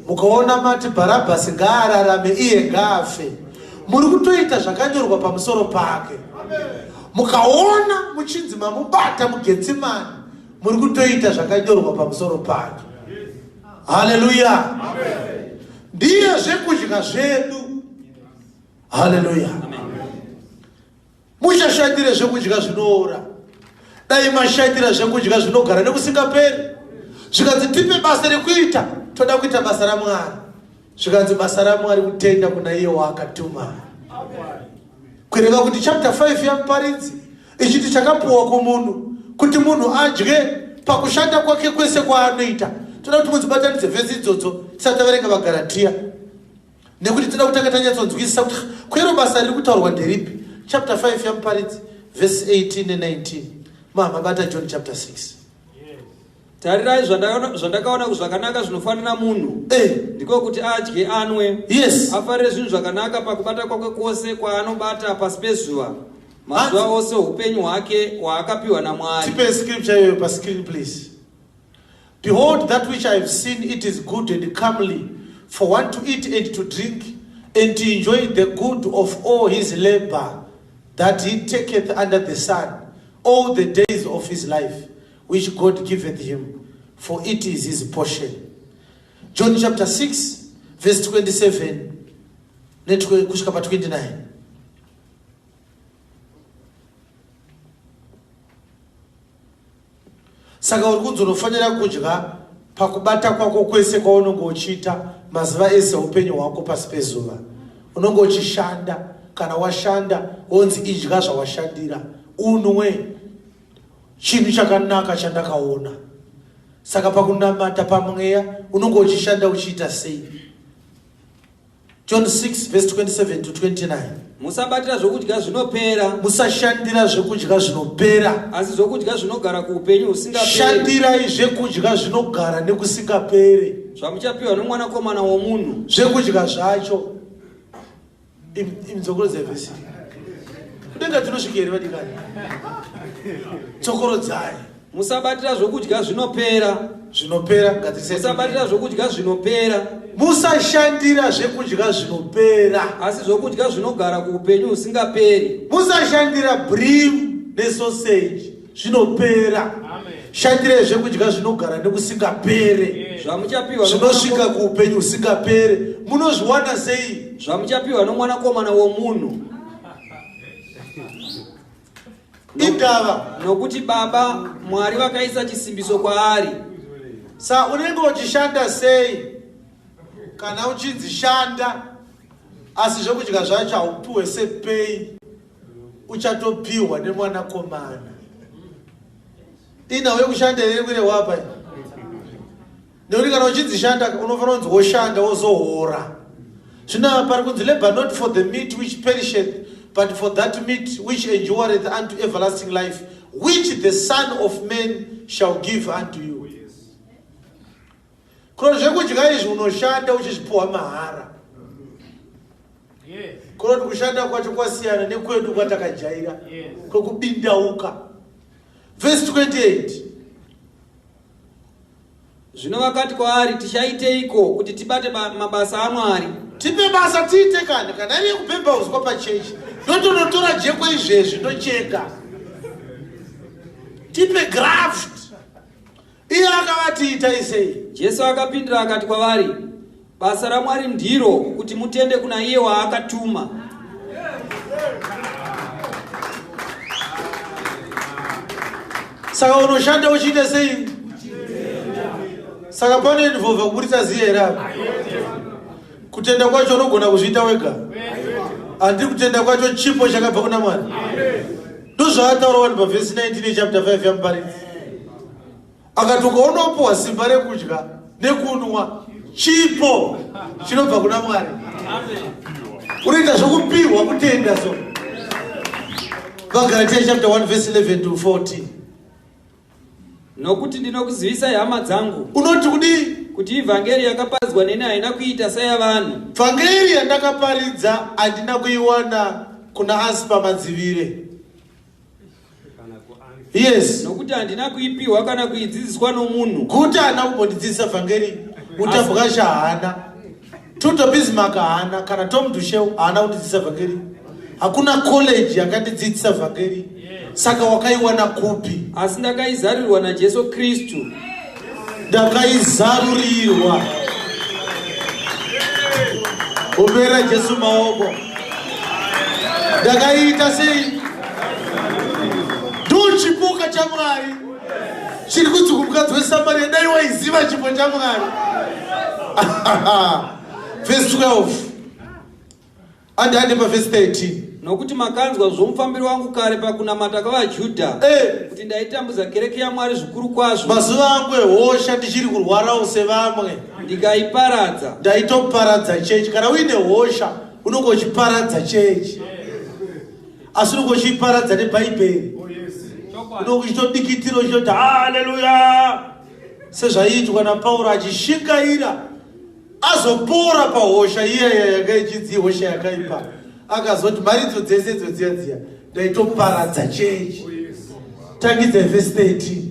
mukaona mati bharabhasi ngaararame iye ngaafe muri kutoita zvakanyorwa pamusoro pake mukaona muchinzi mamubata mugetsimani muri kutoita zvakanyorwa pamusoro pake haleluya ndiye zvekudya zvedu haleluya Muchashandire zvekudya zvinoora. Dai mashandira zvekudya zvinogara nekusingaperi. Zvikanzi tipe basa rekuita, toda kuita basa raMwari. Zvikanzi basa raMwari kutenda kuna iye waakatuma. Kureva kuti chapter 5 yaMuparidzi ichiti chakapuwa kumunhu kuti munhu adye pakushanda kwake kwese kwaanoita. Toda kuti mudzibatanidze vhesi idzodzo tisati taverenga vaGaratia. nekuti toda kutanga tanyatsonzwisisa kuti kwero basa riri kutaurwa nderipi chapter 5 yamuparidzi vhesi 18 ne19 mahamabata john chapter 6 tarirai zvandakaona zvakanaka zvinofanira munhu eh. ndiko kuti adye anwe yes afarire zvinhu zvakanaka pakubata kwake kwose kwaanobata pasi pezuva mazuva ose upenyu hwake hwaakapiwa namwari tipe scripture iyoyo pascreen please Behold, that which I have seen, it is good and comely for one to eat and to drink and to enjoy the good of all his labor that he taketh under the sun all the days of his life, which God giveth him, for it is his portion. John chapter 6, verse 27 kusvika pa 29. Saka uri kunzi unofanira kudya pakubata kwako kwese kwaunenge uchiita mazuva ese upenyu hwako pasi pezuva. Unenge uchishanda, kana washanda wonzi idya zvawashandira, unwe chinhu chakanaka chandakaona. Saka pakunamata pamweya unenge uchishanda uchiita sei? John 6 verse 27 to 29. Musabatira zvokudya zvinopera. Musashandira zvekudya zvinopera. Asi zvokudya zvinogara kuupenyu husingaperi. Shandirai zvekudya zvinogara nekusingaperi. Zvamuchapiwa nomwanakomana womunhu. Zvekudya zvacho. Imdzokorodza vhesi. Kudenga tinosvika here vadikani? Tsokorodzai. Musabatira zvokudya zvinopera. Zvinopera ngatiise. Musabatira zvokudya zvinopera. Musashandira zvekudya zvinopera. Asi zvokudya zvinogara kuupenyu husingaperi. Musashandira brim nesausage zvinopera. Shandirai zvekudya zvinogara nekusingapere. Zvamuchapiwa zvinosvika kuupenyu husingapere. Munozviwana sei? Zvamuchapiwa nomwanakomana womunhu. Indava. Nokuti Baba Mwari vakaisa chisimbiso kwaari. Sa unenge uchishanda sei kana uchinzi shanda asi zvekudya zvacho haupiwe sepei uchatopiwa nemwanakomana. Inhau yekushanda here kurehwa apa? Nekuti kana uchinzi shanda unofanira kunzi woshanda wozohora. Zvino apa pari kunzi labor not for the meat which perisheth but for that meat which endureth unto everlasting life which the son of man shall give unto you. Kuno zvekudya izvi unoshanda uchizvipuwa mahara. Kunoti kushanda kwacho kwasiyana nekwedu kwatakajaira kwekubindauka. Verse 28. Zvino vakati kwaari, Tichaiteiko kuti tibate mabasa aMwari? Tipe basa tiite kani, kana iri yekubhebha uswa pachechi, ndotonotora jeko izvezvi ndocheka. Tipe graft. Iye akavati itai sei? Jesu akapindura akati kwavari, Basa raMwari ndiro kuti mutende kuna iye waakatuma. Saka unoshanda uchiita sei? Saka pane involve kuburitsa ziya here apa? Kutenda kwacho unogona kuzviita wega. Handiri kutenda kwacho chipo chakabva kuna Mwari. Ndozvaataura wani pavhesi 19 chapter 5 yaMuparidzi. Akati ukaona upuwa simba rekudya nekunwa chipo chinobva kuna Mwari. Unoita zvokupihwa kutenda so. VaGalatia chapter 1 verse 11 to 14. Nokuti ndinokuzivisai hama dzangu. Unoti kudii? Kuti ivhangeri yakaparidzwa neni haina kuita seyavanhu. Vhangeri yandakaparidza handina kuiwana kuna Aspa Madzivire. Yes. Nokuti handina kuipiwa kana kuidzidziswa nomunhu. Kuti haana kumbondidzidzisa vhangeri. Utabwasha haana. Tuto Bismarck haana kana Tom Dusheu haana kundidzidzisa vhangeri. Hakuna college yakandidzidzisa vhangeri. Saka wakaiwana kupi? Asi ndakaizarurirwa naJesu Kristu. Ndakaizarurirwa. Ombera Jesu maoko. Ndakaiita sei? Ndochipuka chaMwari chiri kunzi kumukadzi weSamaria, dai waiziva chipo chaMwari. Verse 12. Andi andi pavhesi 13. Nokuti makanzwa zvomufambiro wangu kare pakunamata kwavaJudha, kuti ndaitambudza kereke yaMwari zvikuru kwazvo. Mazuva angu ehosha ndichiri kurwarawo sevamwe. Ndikaiparadza. Ndaitoparadza chechi. Kana uine hosha unenge uchiparadza chechi. Asi unenge uchiparadza neBhaibheri. Unenge uchitodikitira uchitoti haleluya. Sezvaiitwa naPauro achishingaira. Azopora pahosha iyaya yanga ichinzi ihosha yakaipa, akazoti mharidzo dzese idzo dziya dziya ndaitoparadza chechi. Tangidza vhesi 13.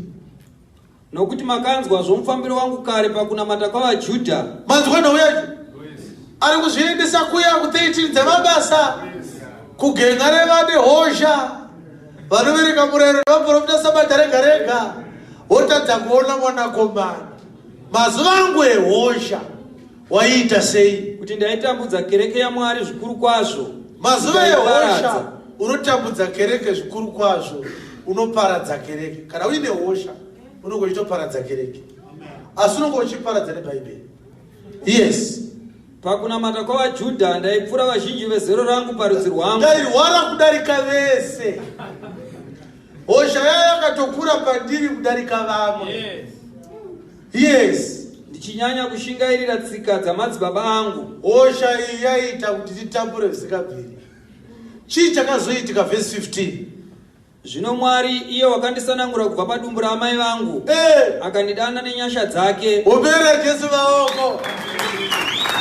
Nokuti makanzwa zvomufambiro wangu kare pakunamata kwavaJudha. Manzwa nhau yacho? Ari kuzviendesa kuya ku13 dzemabasa kugenga revane hosha vanoverenga murayiro nevaprofita sabata rega rega wotadza kuona mwanakomana. Mazuva angu ehosha waiita sei? Kuti ndaitambudza kereke yaMwari zvikuru kwazvo. Mazuva ehosha unotambudza kereke zvikuru kwazvo, unoparadza kereke. Kana uine hosha unenge uchitoparadza kereke, asi unenge uchiparadza neBhaibheri. Yes. Pakunamata kwavaJudha ndaipfuura vazhinji vezero rangu parudzi rwangu. Ndairwara kudarika vese. Hosha yaya yakatokura pandiri kudarika vamwe. Yes. Ndichinyanya kushingairira tsika dzamadzibaba angu. Hosha iyi yaiita kuti titambure zvisingabviri. Chii chakazoitika vhesi 15? Zvino Mwari iye wakandisanangura kubva padumbu raamai vangu akandidana nenyasha dzake. Ubere Jesu maoko.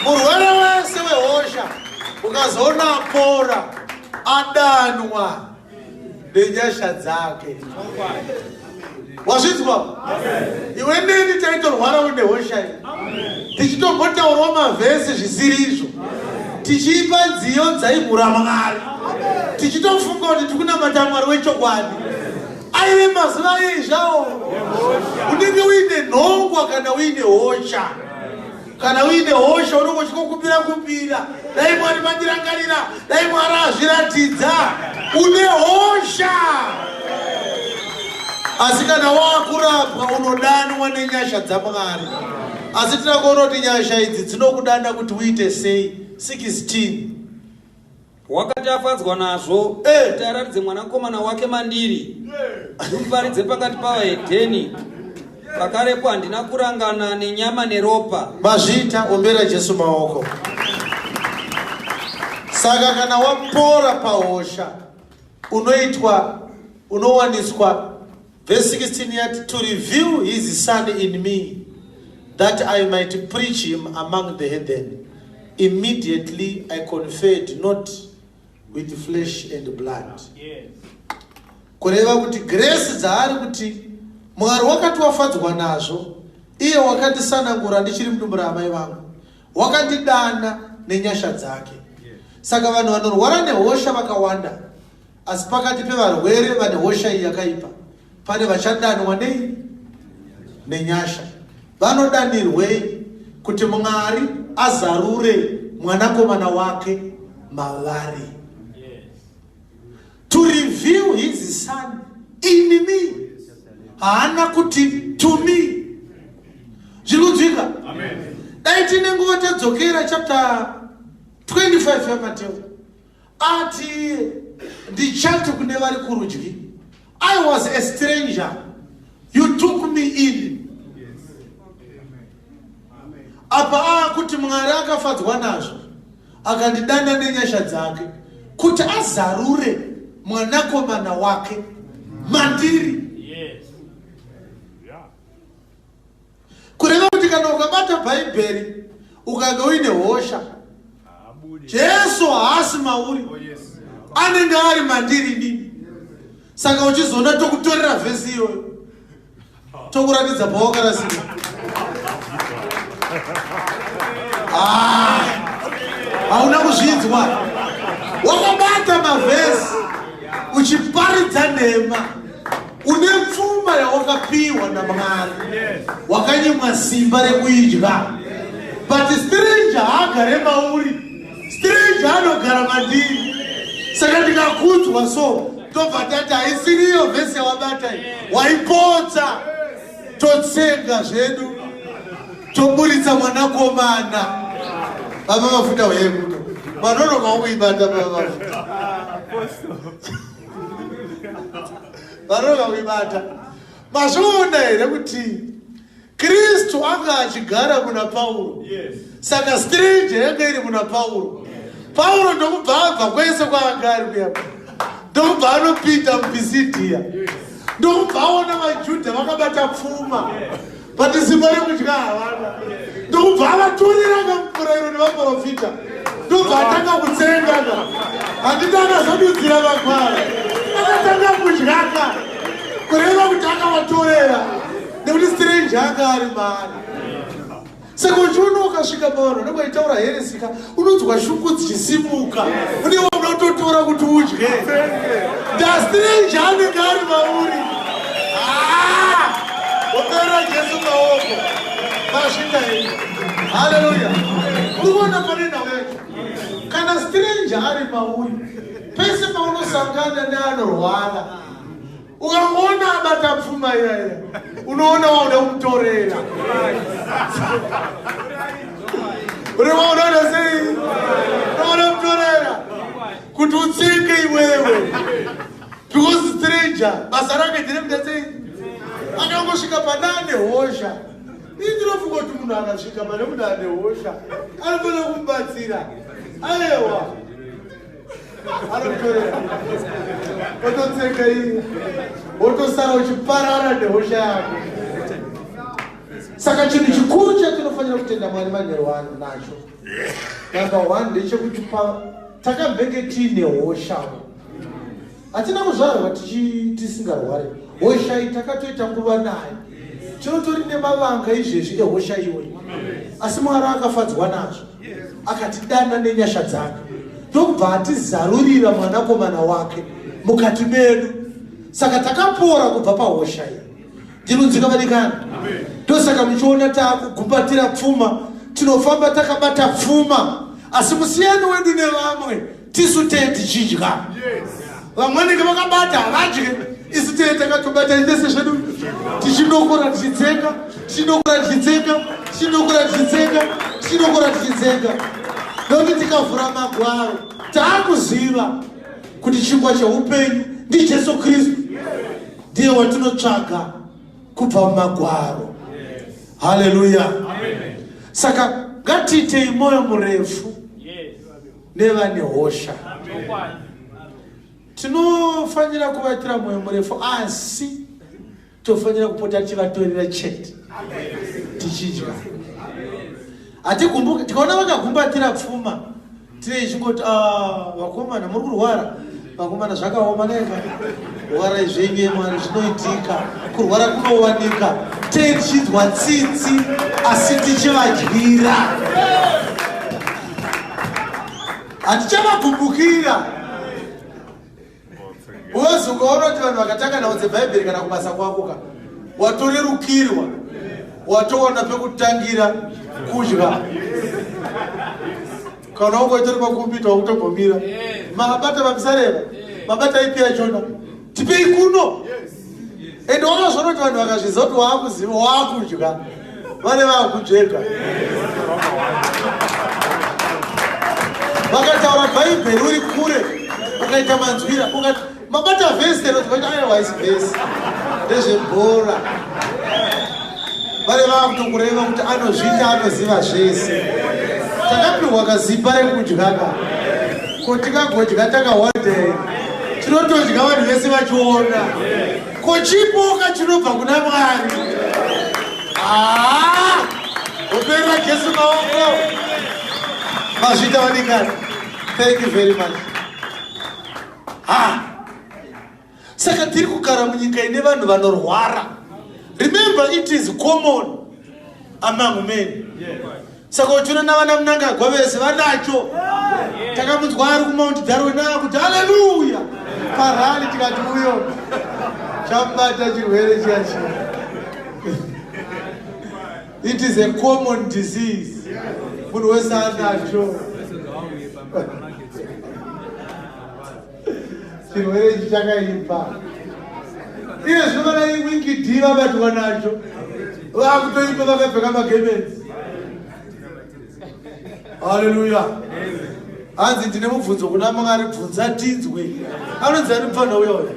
Murwere wese wehosha ukazoona apora adanwa nenyasha dzake. Wazvinzwa? Iwe neni taitorwarawo nehosha iyi, tichitombotaurawo mavhesi zvisiri izvo, tichiimba nziyo dzaimhura Mwari, tichitofunga kuti tikunamata Mwari wechokwadi. Aive mazuva ei zvawo, unenge uine nhongwa kana uine hosha. Kana uine hosha unenge uchikokumbira kumbira. Dai Mwari mandirangarira, dai Mwari azviratidza. Une hosha, asi kana wakurapwa unodanwa nenyasha dzaMwari. Asi tina kuona kuti nyasha idzi dzinokudana kuti uite sei. 16. Wakati afadzwa nazvo kuti aratidze mwanakomana wake mandiri, ndimuparidze pakati pavahedheni, pakarepo handina kurangana nenyama neropa. Mazviita, ombera Jesu maoko. Saka kana wapora pahosha, unoitwa, unowaniswa. Verse 16 yati, to reveal his son in me, that I might preach him among the heathen. Immediately I conferred not with flesh and blood. Kureva kuti grace dzaari kuti Mwari wakati wafadzwa nazvo, iye wakandisanangura ndichiri mudumbu raamai vangu, wakandidana nenyasha dzake. Saka vanhu vanorwara nehosha vakawanda, asi pakati pevarwere vane hosha iyi yakaipa pane vachadanwa nei? Nenyasha. Vanodanirwei? Kuti Mwari azarure mwanakomana wake mavari. To reveal his son in me. Haana kuti to me. Zviri kunzwika? Dai tine nguva tadzokera chapter 25 yaMateo. Ati ndichati kune vari kurudyi, I was a stranger, you took me in. Apa akuti Mwari akafadzwa nazvo, akandidana nenyasha dzake kuti azarure mwanakomana wake mandiri. Kureva kuti kana ukabata Bhaibheri ukange uine hosha, Jesu haasi mauri, anenge ari mandiri inini. Saka uchizoona tokutorera vhesi iyoyo, tokuratidza pawakarasika. Hauna kuzvinzwa, wakabata mavhesi uchiparidza nhema. Une pfuma yawakapiwa naMwari, wakanyimwa simba rekuidya. But stranger haagare mauri, stranger anogara mandiri. Saka ndikakudzwa so, tobva tati haisiriyo vhesi yawabata iyi, waipotsa. Totsenga zvedu, toburitsa mwanakomana. Baba mafuta uye kuno manonoka kuibata. Baba mafuta vanonoka kuibata. Mazviona here kuti Kristu anga achigara muna Pauro? Saka stranger yanga iri muna Pauro. Pauro ndokubva abva kwese kwaanga ari kuya, ndokubva anopinda muPisidhiya, ndokubva aona vaJudha vakabata pfuma, but simba rekudya havana. Ndokubva avatorera kamurayiro nevaprofita, ndobva atanga kutsengana. Handiti akazodudzira magwaro, akatanga kudyaka. Kureva kuti akavatorera nekuti stranger anga ari maari. Saka uchiona ukasvika pavanhu vanenge vachitaura heresika, unonzwa shungu dzichisimuka, unenge unototora kuti udye. Ndastranger anenge ari mauri. Opera Jesu maoko. Masvika henyu. Haleluya. Uri kuona pane nhau yacho? Kana stranger ari mauri, pese paunosangana neanorwara, ukangoona abata pfuma iyaya, unoona wauda kumutorera. Unoona sei? Unoona kumutorera kuti utsenge iwewe, because stranger basa rake nderekuita sei? Akangosvika pane ane hosha, ini ndinofunga kuti munhu akasvika pane munhu ane hosha anofanira kumubatsira. Aiwa, anokutorera, ototsenga iye, wotosara uchiparara nehosha yako. Saka chinhu chikuru chatinofanira kutenda Mwari manheru ano nacho, number one, ndechekuti takambenge tiine hosha. Hatina kuzvarwa tisingarwari. Hosha iyi takatoita nguva nayo, tinotori nemavanga izvezvi ehosha iyoyi. Asi Mwari akafadzwa nazvo, akatidana nenyasha dzake, ndokubva atizarurira mwanakomana wake mukati medu. Saka takapora kubva pahosha iyi. Ndinonzwika vadikani? Ndosaka muchiona taakugumbatira pfuma, tinofamba takabata pfuma. Asi musiyano wedu nevamwe, tisu tee tichidya. Vamwe vanenge vakabata havadye, isu tee takatobata tese zvedu tichinokora tichitsenga, tichinokora tichitsenga, tichinokora tichitsenga, tichinokora tichitsenga. Nokuti tikavhura magwaro taakuziva kuti chingwa cheupenyu ndiJesu Kristu, ndiye watinotsvaga kubva mumagwaro. Haleluya! Saka ngatiitei mwoyo murefu nevane hosha. Tinofanira kuvaitira mwoyo murefu, asi tofanira kupota tichivatorera chete tichidya. Hatigumbuki tikaona vakagumbatira pfuma, tine ichingoti, ah, vakomana muri kurwara, vakomana zvakaoma neka rwarai zvenyu Mwari, zvinoitika, kurwara kunowanika. Tee tichinzwa tsitsi asi tichivadyira, hatichavagumukira. Unozi ukaona kuti vanhu vakatanga nhau dzebhaibheri kana kubasa kwako ka, watorerukirwa, watowana pekutangira kudya. Kana ungoitori pakumbita wakutombomira, mabata vamusareva, mabata ipi yachona, tipei kuno. Ende wakazviona kuti vanhu vakazviziva kuti waakuziva waakudya, vane vaakudzvega. Vakataura bhaibheri uri kure, ukaita manzwira, ukati mabata vhesi ero, tikaita aiwa haisi vhesi, ndezvebhora. Vane vaakutokureva kuti anozviita, anoziva zvese. Takapihwa kazipa rekudya ka, ko tikagodya takawanda here? Tinotodya vanhu vese vachiona. Ko chipoka chinobva kuna Mwari. Operera Jesu maoko. Mazvita vadikani. Thank you very much. Ha. Saka tiri kugara munyika ine vanhu vanorwara. Remember, it is common among men. Saka uchiona navana Mnangagwa vese vanacho. Takamunzwa ari kuMount Darwin akuti haleluya parali, tikati uyo chamubata chirwere chiya chiya. It is a common disease, munhu wese anacho chirwere ichi chakaipa. Iye zvino vana Winky D vabatwa nacho, vakutoimba vakapfeka magemenzi. Haleluya! Hanzi ndine mubvunzo kuna Mwari, bvunza tinzwe. Anonzi ani mufana uya uya?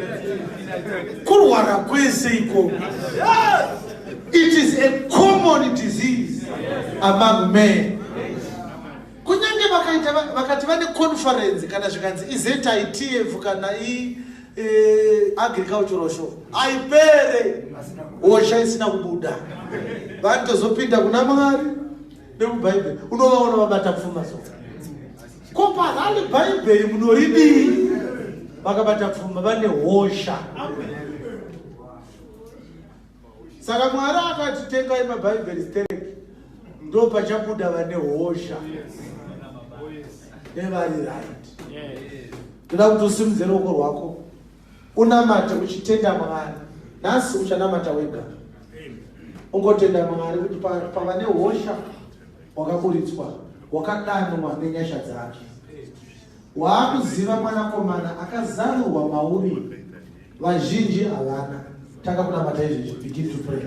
Kurwara kwese ikoko, it is a common disease among men. Kunyange vakaita vakati vane conference, kana zvikanzi iZITF kana i agricultural show, aipere hosha isina kubuda. Vanotozopinda kuna Mwari nemubhaibheri, unovaona vabata pfuma. So ko parali bhaibheri munoridii? Vakabata pfuma, vane hosha. Saka Mwari akati tengai mabhaibheri stereki, ndo pachabuda vane hosha nevari right. Ndoda kuti usimudze ruoko rwako unamate uchitenda Mwari. Nhasi uchanamata wega, ungotenda Mwari kuti pava nehosha wakaburitswa, wakadanwa nenyasha dzake, waakuziva mwanakomana akazarurwa mauri, vazhinji havana. Tanga kunamata izvezvi, begin to pray.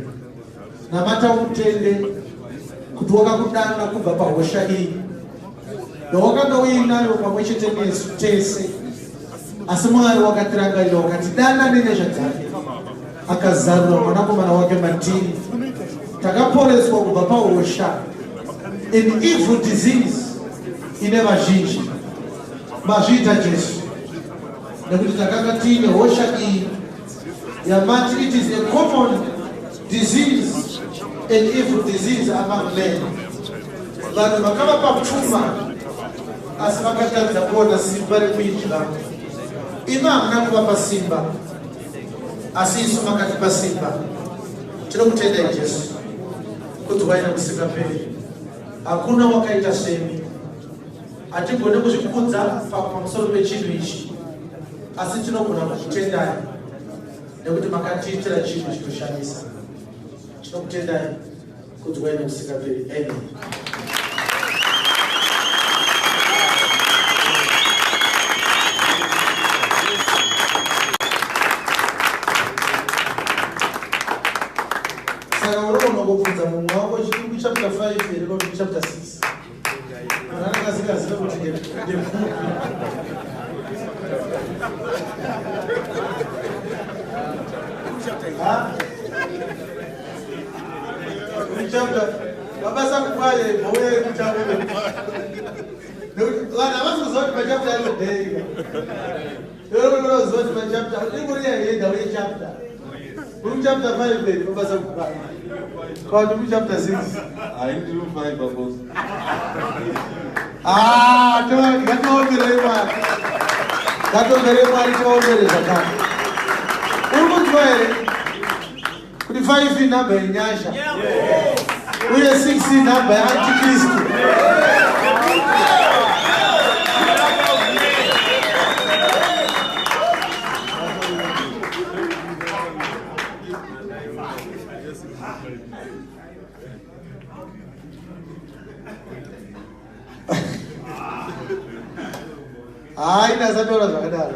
Namata utende kuti wakakudana kubva pahosha iyi yawakanga uinayo pamwe chete nesu tese, asi Mwari wakatirangarira, wakatidana nenyasha dzake, akazarura mwanakomana wake matiri. Takaporeswa kubva pahosha, an evil disease ine vazhinji. Mazviita Jesu, nekuti takanga tiine hosha iyi yamati it is a common disease, an evil disease among men. Vanhu vakavapa pfuma asi vakatadza kuona simba rekuidya. Imi hamuna kuvapa simba, asi isu makatipa simba. Tinokutendai Jesu, kudzwai nekusingaperi. Hakuna wakaita semi. Hatigone kuzvikudza pamusoro pechinhu ichi, asi tinogona kukutendai nekuti makatiitira chinhu chinoshamisa. Tinokutendai, kudzwai nekusingaperi. Amen. mumwe wako chiri kuchapter 5 here kana kuti kuchapter 6. Munhu anenge asingazive kuti ndekupi. Ha? Kuchapter mabasa kukwaye mauya ekuchapter. Nekuti vanhu havasi kuziva kuti machapter anodheika. Iwe unoziva kuti machapter ingori yaheda uye chapter. Uri kuchapter 5 here mabasa kukwaye. Kana kuti kuchapter 6. Hayi ndiri mu5 apostle. Ah, ngatiomberei Mwari. Ngatiomberei Mwari tiombere zvakare. Uri kunzwa here kuti 5 inhamba yenyasha uye 6 inhamba yeantikristu? Hayi, ndasataura zvakadaro.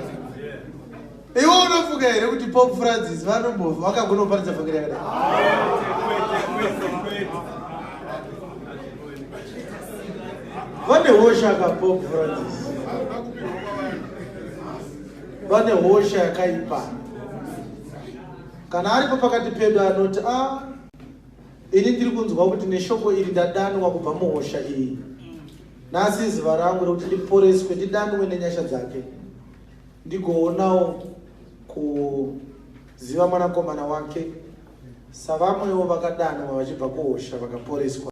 Iwe unofunga here kuti Pope Francis vanombova vakagona kuparidza vhangeri yakadai? Vane hosha ka Pope Francis, vane hosha yakaipa. Kana aripo pakati pedu anoti, a ini ndiri kunzwa kuti neshoko iri ndadanwa kubva muhosha iyi, nhasi izuva rangu rekuti ndiporeswe, ndidanwe nenyasha dzake, ndigoonawo kuziva mwanakomana wake savamwewo vakadanwa vachibva kuhosha vakaporeswa.